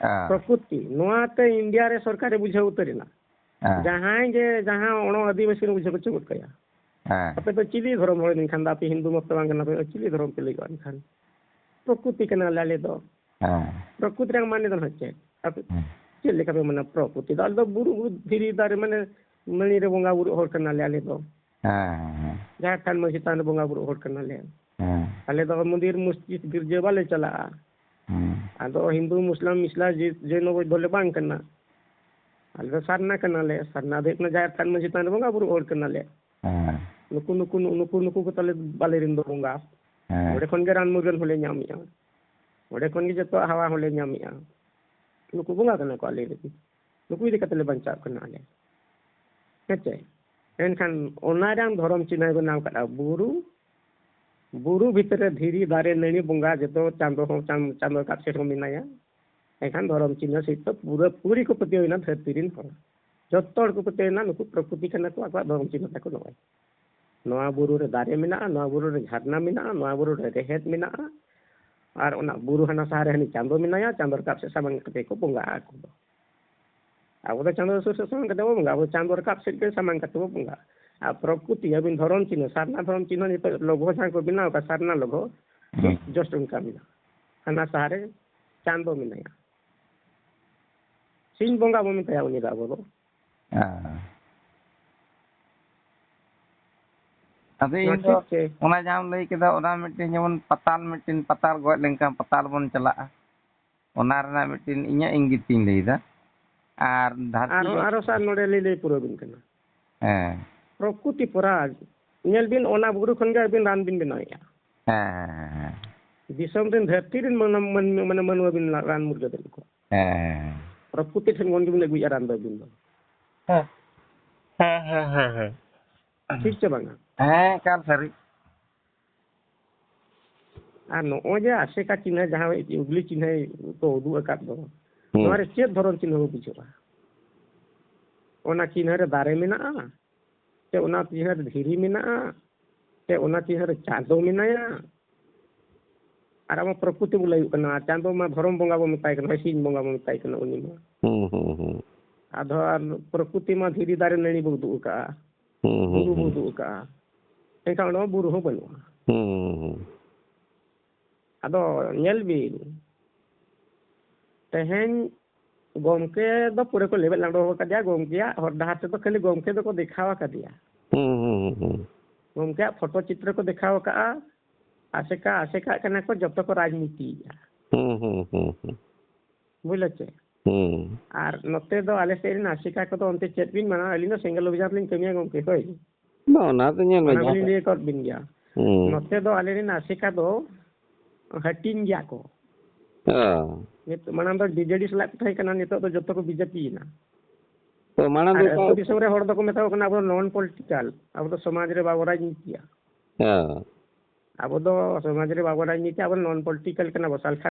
ᱦᱮᱸ᱾ ᱯᱨᱚᱠᱨᱤᱛᱤ, ᱱᱚᱣᱟ ᱛᱮ ᱤᱱᱰᱤᱭᱟ ᱨᱮ ᱥᱚᱨᱠᱟᱨᱮ ᱵᱩᱡᱷᱟᱹᱣ ᱩᱛᱟᱹᱨ ᱮᱱᱟ᱾ ᱦᱮᱸ᱾ ᱡᱟᱦᱟᱸᱭ ᱜᱮ, ᱡᱟᱦᱟᱸ ᱚᱬᱚ ᱟᱹᱫᱤᱵᱟᱹᱥᱤ ᱨᱮ ᱵᱩᱡᱷᱟᱹᱣ ᱦᱚᱪᱚ ᱜᱚᱫ ᱠᱟᱭᱟ᱾ ᱦᱮᱸ᱾ ᱟᱯᱮ ᱫᱚ ᱪᱤᱞᱤ ᱫᱷᱚᱨᱚᱢ ᱦᱚᱲ ᱢᱮᱱᱠᱷᱟᱱ ᱫᱚ, ᱟᱯᱮ ᱦᱤᱱᱫᱩ ᱢᱚᱛ ᱫᱚ ᱵᱟᱝ ᱠᱟᱱᱟ ᱯᱮ, ᱪᱤᱞᱤ ᱫᱷᱚᱨᱚᱢ ᱯᱮ ᱞᱟᱹᱭ ᱠᱚᱜᱼᱟ ᱮᱱᱠᱷᱟᱱ? ᱯᱨᱚᱠᱨᱤᱛᱤ ᱠᱟᱱᱟᱞᱮ ᱟᱞᱮ ᱫᱚ᱾ ᱦᱮᱸ᱾ ᱯᱨᱚᱠᱨᱤᱛᱤ ᱨᱮᱭᱟᱜ ᱢᱟᱱᱮ ᱫᱚ ᱱᱟᱦᱟᱜ ᱪᱮᱫ? ᱟᱯᱮ ᱦᱮᱸ᱾ ᱪᱮᱫ ᱞᱮᱠᱟ ᱯᱮ ᱢᱟᱱᱟᱣᱟ ᱯᱨᱚᱠᱨᱤᱛᱤ ᱫᱚ? ᱟᱞᱮ ᱫᱚ ᱵᱩᱨᱩ, ᱵᱩᱨᱩ, ᱫᱷᱤᱨᱤ, ᱫᱟᱨᱮ, ᱢᱟᱱᱮ ᱱᱟᱹᱲᱤ ᱨᱮ ᱵᱚᱸᱜᱟ ᱵᱩᱨᱩᱜ ᱦᱚᱲ ᱠᱟᱱᱟᱞᱮ ᱟᱞᱮ ᱫᱚ᱾ ᱦᱮᱸ, ᱦᱮᱸ, ᱦᱮᱸ᱾ ᱡᱟᱦᱮᱨ ᱛᱷᱟᱱ ᱢᱟᱹᱡᱷᱤ ᱛᱷᱟᱱ ᱨᱮ ᱵᱚᱸᱜᱟ ᱵᱩᱨᱩᱜ ᱦᱚᱲ ᱠᱟᱱᱟᱞᱮ᱾ ᱦᱮᱸ᱾ ᱟᱞᱮ ᱫᱚ ᱢᱚᱱᱫᱤᱨ, ᱢᱚᱥᱡᱤᱫ, ᱜᱤᱨᱡᱟᱹ ᱵᱟᱞᱮ ᱪᱟᱞᱟᱜᱼᱟ᱾ ᱦᱮᱸ᱾ ᱟᱫᱚ ᱦᱤᱱᱫᱩ, ᱢᱩᱥᱞᱟᱢ, ᱢᱤᱥᱞᱟ, ᱡᱮ-, ᱡᱮᱱᱚ ᱵᱚᱭᱫᱷᱚ ᱞᱮ ᱵᱟᱝ ᱠᱟᱱᱟ᱾ ᱟᱞᱮ ᱫᱚ ᱥᱟᱨᱱᱟ ᱠᱟᱱᱟᱞᱮ᱾ ᱥᱟᱨᱱᱟ ᱫᱚ ᱦᱩᱭᱩᱜ ᱠᱟᱱᱟ ᱡᱟᱦᱮᱨ ᱛᱷᱟᱱ ᱢᱟᱹᱡᱷᱤ ᱛᱷᱟᱱ ᱨᱮ ᱵᱚᱸᱜᱟ ᱵᱩᱨᱩ ᱦᱚᱲ ᱠᱟᱱᱟᱞᱮ᱾ ᱦᱮᱸ᱾ ᱱᱩᱠᱩ, ᱱᱩᱠᱩ, ᱱᱩᱠᱩ, ᱱᱩᱠᱩ ᱠᱚ ᱛᱟᱞᱮ ᱵᱟᱞᱮ ᱨᱮᱱ ᱫᱚ ᱵᱚᱸᱜᱟ᱾ ᱦᱮᱸ᱾ ᱚᱸᱰᱮ ᱠᱷᱚᱱ ᱜᱮ ᱨᱟᱱ ᱢᱩᱨᱜᱟᱹᱱ ᱦᱚᱸᱞᱮ ᱧᱟᱢᱮᱜᱼᱟ᱾ ᱚᱸᱰᱮ ᱠᱷᱚᱱ ᱜᱮ ᱡᱚᱛᱚᱣᱟᱜ ᱦᱟᱣᱟ ᱦᱚᱸᱞᱮ ᱧᱟᱢᱮᱜᱼᱟ᱾ ᱱᱩᱠᱩ ᱵᱚᱸᱜᱟ ᱠᱟᱱᱟ ᱠᱚ ᱟᱞᱮ ᱨᱮᱱ᱾ ᱱᱩᱠᱩ ᱤᱫᱤ ᱠᱟᱛᱮ ᱞᱮ ᱵᱟᱧᱪᱟᱣᱜ ᱠᱟᱱᱟ ᱟᱞᱮ᱾ ᱦᱮᱸ ᱪᱮ? ᱮᱱᱠᱷᱟᱱ ᱚᱱᱟ ᱨᱮᱱ ᱫᱷᱚᱨᱚᱢ ᱪᱤᱱᱦᱟᱹ ᱵᱮᱱᱟᱣ ᱠᱟᱫᱼᱟ ᱵᱩᱨᱩ᱾ ᱵᱩᱨᱩ ᱵᱷᱤᱛᱨᱤ ᱨᱮ ᱫᱷᱤᱨᱤ, ᱫᱟᱨᱮ, ᱱᱟᱹᱲᱤ, ᱵᱚᱸᱜᱟ, ᱡᱚᱛᱚ ᱪᱟᱸᱫᱚ ᱦᱚᱸ, ᱪᱟᱸᱫ-, ᱪᱟᱸᱫᱚ ᱨᱟᱠᱟᱵ ᱥᱮᱫ ᱦᱚᱸ ᱢᱮᱱᱟᱭᱟ᱾ ᱮᱱᱠᱷᱟᱱ ᱫᱷᱚᱨᱚᱢ ᱪᱤᱱᱦᱟᱹ ᱥᱮᱫ ᱫᱚ ᱯᱩᱨᱟᱹ ᱯᱩᱨᱤ ᱠᱚ ᱯᱟᱹᱛᱭᱟᱹᱣ ᱮᱱᱟ ᱫᱷᱟᱹᱨᱛᱤ ᱨᱮᱱ ᱦᱚᱲ᱾ ᱡᱚᱛᱚ ᱦᱚᱲ ᱠᱚ ᱯᱟᱹᱛᱭᱟᱹᱣ ᱮᱱᱟ, ᱱᱩᱠᱩ ᱯᱨᱚᱠᱨᱤᱛᱤ ᱠᱟᱱᱟ ᱠᱚ, ᱟᱠᱚᱣᱟᱜ ᱫᱷᱚᱨᱚᱢ ᱪᱤᱱᱦᱟᱹ ᱛᱟᱠᱚ ᱱᱚᱜᱼᱚᱭ᱾ ᱱᱚᱣᱟ ᱵᱩᱨᱩ ᱨᱮ ᱫᱟᱨᱮ ᱢᱮᱱᱟᱜᱼᱟ, ᱱᱚᱣᱟ ᱵᱩᱨᱩ ᱨᱮ ᱡᱷᱟᱨᱱᱟ ᱢᱮᱱᱟᱜᱼᱟ, ᱱᱚᱣᱟ ᱵᱩᱨᱩ ᱨᱮ ᱨᱮᱦᱮᱫ ᱢᱮᱱᱟᱜᱼᱟ, ᱟᱨ ᱚᱱᱟ ᱵᱩᱨᱩ ᱦᱟᱱᱟ ᱥᱟᱦᱟ ᱨᱮ ᱦᱟᱹᱱᱤ ᱪᱟᱸᱫᱚ ᱢᱮᱱᱟᱭᱟ, ᱪᱟᱸᱫᱚ ᱨᱟᱠᱟᱵ ᱥᱮᱫ ᱥᱟᱢᱟᱝ ᱠᱟᱛᱮ ᱠᱚ ᱵᱚᱸᱜᱟᱜᱼᱟ ᱟᱠᱚ ᱫᱚ᱾ ᱟᱵᱚ ᱫᱚ ᱪᱟᱸᱫᱚ ᱦᱟᱹᱥᱩᱨ ᱥᱮᱫ ᱥᱟᱢᱟᱝ ᱠᱟᱛᱮ ᱵᱚ ᱵᱚᱸᱜᱟᱜᱼᱟ, ᱟᱵᱚ ᱪᱟᱸᱫᱚ ᱨᱟᱠᱟᱵ ᱥᱮᱫ ᱜᱮ ᱥᱟᱢᱟᱝ ᱠᱟᱛᱮ ᱵᱚ ᱵᱚᱸᱜᱟᱜᱼᱟ᱾ ᱟᱨ ᱯᱨᱚᱠᱨᱤᱛᱤ, ᱟᱹᱵᱤᱱ ᱫᱷᱚᱨᱚᱢ ᱪᱤᱱᱦᱟᱹ, ᱥᱟᱨᱱᱟ ᱫᱷᱚᱨᱚᱢ ᱪᱤᱱᱦᱟᱹ ᱱᱤᱛᱚᱜ ᱞᱳᱜᱳ ᱡᱟᱦᱟᱸ ᱠᱚ ᱵᱮᱱᱟᱣ ᱟᱠᱟᱫ, ᱥᱟᱨᱱᱟ ᱞᱳᱜᱳ, ᱦᱩᱸ᱾ Just ᱚᱱᱠᱟ ᱢᱮᱱᱟᱜᱼᱟ᱾ ᱦᱟᱱᱟ ᱥᱟᱦᱟ ᱨᱮ ᱪᱟᱸᱫᱚ ᱢᱮᱱᱟᱭᱟ, ᱥᱤᱧ ᱵᱚᱸᱜᱟ ᱵᱚ ᱢᱮᱛᱟᱭᱟ ᱩᱱᱤ ᱫᱚ ᱟᱵᱚ ᱫᱚ᱾ ᱦᱮᱸ᱾ ᱟᱫᱚ ᱱᱚᱣᱟ ᱤᱧ ᱫᱚ ᱴᱷᱤᱠ ᱪᱮ? ᱚᱱᱟ ᱡᱟᱦᱟᱸᱢ ᱞᱟᱹᱭ ᱠᱮᱫᱟ, ᱚᱱᱟ ᱢᱤᱫᱴᱮᱱ ᱡᱮᱢᱚᱱ ᱯᱟᱛᱟᱞ, ᱢᱤᱫᱴᱮᱱ ᱯᱟᱛᱟᱞ ᱜᱚᱡ ᱞᱮᱱᱠᱷᱟᱱ ᱯᱟᱛᱟᱞ ᱵᱚᱱ ᱪᱟᱞᱟᱜᱼᱟ, ᱚᱱᱟ ᱨᱮᱱᱟᱜ ᱢᱤᱫᱴᱮᱱ ᱤᱧᱟᱹᱜ ᱤᱝᱜᱤᱛ ᱤᱧ ᱞᱟᱹᱭᱫᱟ᱾ ᱟᱨ ᱫᱷᱟᱹᱨᱛᱤ ᱟᱨᱦᱚᱸ, ᱫᱚ ᱟᱨᱦᱚᱸ ᱥᱟᱨ ᱱᱚᱰᱮ ᱞᱤᱧ ᱞᱟᱹᱭ ᱯᱩᱨᱟᱹᱣ ᱟᱵᱤᱱ ᱠᱟᱱᱟ᱾ ᱦᱮᱸ᱾ ᱯᱨᱚᱠᱨᱤᱛᱤ ᱯᱚᱨᱟ, ᱧᱮᱞ ᱵᱤᱱ, ᱚᱱᱟ ᱵᱩᱨᱩ ᱠᱷᱚᱱ ᱜᱮ ᱟᱹᱵᱤᱱ ᱨᱟᱱ ᱵᱤᱱ ᱵᱮᱱᱟᱣᱮᱫᱼᱟ᱾ ᱦᱮᱸ, ᱦᱮᱸ, ᱦᱮᱸ, ᱦᱮᱸ᱾ ᱫᱤᱥᱚᱢ ᱨᱮᱱ ᱫᱷᱟᱹᱨᱛᱤ ᱨᱮᱱ ᱢᱟᱱ-, ᱢᱟᱹᱱᱢᱤ, ᱢᱟᱱᱮ ᱢᱟᱱᱣᱟ ᱵᱤᱱ ᱨᱟᱱ ᱢᱩᱨᱜᱟᱹ ᱫᱟᱲᱮ ᱠᱚᱣᱟ᱾ ᱦᱮᱸ, ᱦᱮᱸ, ᱦᱮᱸ᱾ ᱯᱨᱚᱠᱨᱤᱛᱤ ᱴᱷᱮᱱ ᱠᱷᱚᱱ ᱜᱮᱵᱤᱱ ᱟᱹᱜᱩᱭᱮᱫᱼᱟ ᱨᱟᱱ ᱫᱚ ᱟᱹᱵᱤᱱ ᱫᱚ᱾ ᱦᱮᱸ, ᱦᱮᱸ, ᱦᱮᱸ, ᱦᱮᱸ, ᱦᱮᱸ᱾ ᱴᱷᱤᱠ ᱪᱮ ᱵᱟᱝᱟ? ᱦᱮᱸ, ᱮᱠᱟᱞ ᱥᱟᱹᱨᱤ᱾ ᱟᱨ ᱱᱚᱜᱼᱚᱭ ᱡᱮ ᱟᱥᱮᱠᱟ ᱪᱤᱱᱦᱟᱹ, ᱡᱟᱦᱟᱸ ᱩᱜᱽᱞᱤ ᱪᱤᱱᱦᱟᱹ ᱠᱚ ᱩᱫᱩᱜ ᱟᱠᱟᱫ ᱫᱚ, ᱦᱩᱸ᱾ ᱱᱚᱣᱟ ᱨᱮ ᱪᱮᱫ ᱫᱷᱚᱨᱚᱢ ᱪᱤᱱᱦᱟᱹ ᱵᱚ ᱵᱩᱡᱷᱟᱹᱣᱟ? ᱚᱱᱟ ᱪᱤᱱᱦᱟᱹ ᱨᱮ ᱫᱟᱨᱮ ᱢᱮᱱᱟᱜᱼᱟ, ᱥᱮ ᱚᱱᱟ ᱪᱤᱱᱦᱟᱹ ᱨᱮ ᱫᱷᱤᱨᱤ ᱢᱮᱱᱟᱜᱼᱟ, ᱥᱮ ᱚᱱᱟ ᱪᱤᱱᱦᱟᱹ ᱨᱮ ᱪᱟᱸᱫᱚ ᱢᱮᱱᱟᱭᱟ? ᱟᱨ ᱟᱵᱚ ᱯᱨᱚᱠᱨᱤᱛᱤ ᱵᱚ ᱞᱟᱹᱭᱚᱜ ᱠᱟᱱᱟ, ᱪᱟᱸᱫᱚ ᱢᱟ ᱫᱷᱚᱨᱚᱢ ᱵᱚᱸᱜᱟ ᱵᱚ ᱢᱮᱛᱟᱭ ᱠᱟᱱᱟ, ᱥᱤᱧ ᱵᱚᱸᱜᱟ ᱵᱚ ᱢᱮᱛᱟᱭ ᱠᱟᱱᱟ ᱩᱱᱤ ᱢᱟ᱾ ᱦᱩᱸ, ᱦᱩᱸ, ᱦᱩᱸ᱾ ᱟᱫᱚ ᱟᱨ ᱯᱨᱚᱠᱨᱤᱛᱤ ᱢᱟ ᱫᱷᱤᱨᱤ ᱫᱟᱨᱮ ᱱᱟᱹᱲᱤ ᱵᱚ ᱩᱫᱩᱜ ᱟᱠᱟᱜᱼᱟ, ᱦᱩᱸ, ᱦᱩᱸ, ᱵᱩᱨᱩ ᱵᱚ ᱦᱩᱸ᱾ ᱩᱫᱩᱜ ᱟᱠᱟᱜᱼᱟ, ᱮᱱᱠᱷᱟᱱ ᱚᱸᱰᱮ ᱢᱟ ᱵᱩᱨᱩ ᱦᱚᱸ ᱵᱟᱹᱱᱩᱜᱼᱟ᱾ ᱦᱩᱸ, ᱦᱩᱸ, ᱦᱩᱸ᱾ ᱟᱫᱚ ᱧᱮᱞ ᱵᱤᱱ, ᱛᱮᱦᱮᱧ ᱜᱚᱢᱠᱮ ᱫᱚ ᱯᱩᱨᱟᱹ ᱠᱚ ᱞᱮᱵᱮᱫ ᱞᱟᱸᱰᱚ ᱟᱠᱟᱫᱮᱭᱟ, ᱜᱚᱢᱠᱮᱭᱟᱜ ᱦᱚᱨ ᱰᱟᱦᱟᱨ ᱛᱮᱫᱚ ᱠᱷᱟᱹᱞᱤ ᱜᱚᱢᱠᱮ ᱫᱚᱠᱚ ᱫᱮᱠᱷᱟᱣ ᱟᱠᱟᱫᱮᱭᱟ᱾ ᱦᱩᱸ, ᱦᱩᱸ, ᱦᱩᱸ, ᱦᱩᱸ᱾ ᱜᱚᱢᱠᱮᱭᱟᱜ ᱯᱷᱳᱴᱳ ᱪᱤᱛᱨᱚ ᱠᱚ ᱫᱮᱠᱷᱟᱣ ᱟᱠᱟᱫᱼᱟ, ᱟᱥᱮᱠᱟ, ᱟᱥᱮᱠᱟᱜ ᱠᱟᱱᱟ ᱠᱚ, ᱡᱚᱛᱚ ᱠᱚ ᱨᱟᱡᱽᱱᱤᱛᱤᱭᱮᱫᱼᱟ᱾ ᱦᱩᱸ, ᱦᱩᱸ, ᱦᱩᱸ, ᱦᱩᱸ᱾ ᱵᱩᱡᱽ ᱞᱮ ᱪᱮ? ᱦᱩᱸ᱾ ᱟᱨ ᱱᱚᱛᱮ ᱫᱚ ᱟᱞᱮ ᱥᱮᱫ ᱨᱮᱱ ᱟᱥᱮᱠᱟ ᱠᱚᱫᱚ ᱚᱱᱛᱮ ᱪᱮᱫ ᱵᱤᱱ ᱢᱟᱱᱟᱣᱟ? ᱟᱹᱞᱤᱧ ᱫᱚ ᱥᱮᱸᱜᱮᱞ ᱚᱵᱷᱤᱡᱟᱱ ᱨᱮᱞᱤᱧ ᱠᱟᱹᱢᱤᱭᱟ ᱜᱚᱢᱠᱮ, ᱦᱳᱭ᱾ ᱵᱟᱝ, ᱚᱱᱟ ᱫᱚ ᱧᱮᱞ ᱢᱮ, ᱚᱱᱟ ᱡᱟᱦᱟᱸ ᱵᱟᱹᱞᱤᱧ ᱞᱟᱹᱭ ᱟᱠᱟᱫ ᱵᱤᱱ ᱜᱮᱭᱟ᱾ ᱦᱩᱸ᱾ ᱱᱚᱛᱮ ᱫᱚ ᱟᱞᱮ ᱨᱮᱱ ᱟᱥᱮᱠᱟ ᱫᱚ ᱦᱟᱹᱴᱤᱧ ᱜᱮᱭᱟ ᱠᱚ᱾ ᱦᱮᱸ᱾ ᱱᱤᱛ, ᱢᱟᱲᱟᱝ ᱫᱚ ᱵᱤᱡᱮᱰᱤ ᱥᱟᱞᱟᱜ ᱠᱚ ᱛᱟᱦᱮᱸ ᱠᱟᱱᱟ, ᱱᱤᱛᱚᱜ ᱫᱚ ᱡᱚᱛᱚ ᱠᱚ ᱵᱤᱡᱮᱯᱤ ᱭᱮᱱᱟ᱾ ᱛᱚ, ᱢᱟᱲᱟᱝ ᱟᱨ ᱫᱚ ᱟᱹᱛᱩ ᱚᱠᱟ ᱫᱤᱥᱚᱢ ᱨᱮ ᱦᱚᱲ ᱫᱚᱠᱚ ᱢᱮᱛᱟ ᱠᱚ ᱠᱟᱱᱟ, ᱟᱵᱚ ᱫᱚ non political, ᱟᱵᱚ ᱫᱚ ᱥᱚᱢᱟᱡᱽ ᱨᱮ ᱵᱟᱵᱚ ᱨᱟᱡᱽᱱᱤᱛᱤᱭᱟ᱾ ᱦᱮᱸ᱾ ᱟᱵᱚ ᱫᱚ ᱥᱚᱢᱟᱡᱽ ᱨᱮ ᱵᱟᱵᱚ ᱨᱟᱡᱽᱱᱤᱛᱤᱭᱟ, ᱟᱵᱚ non political ᱠᱟᱱᱟ ᱵᱚ, ᱥᱟᱞᱠᱷᱟ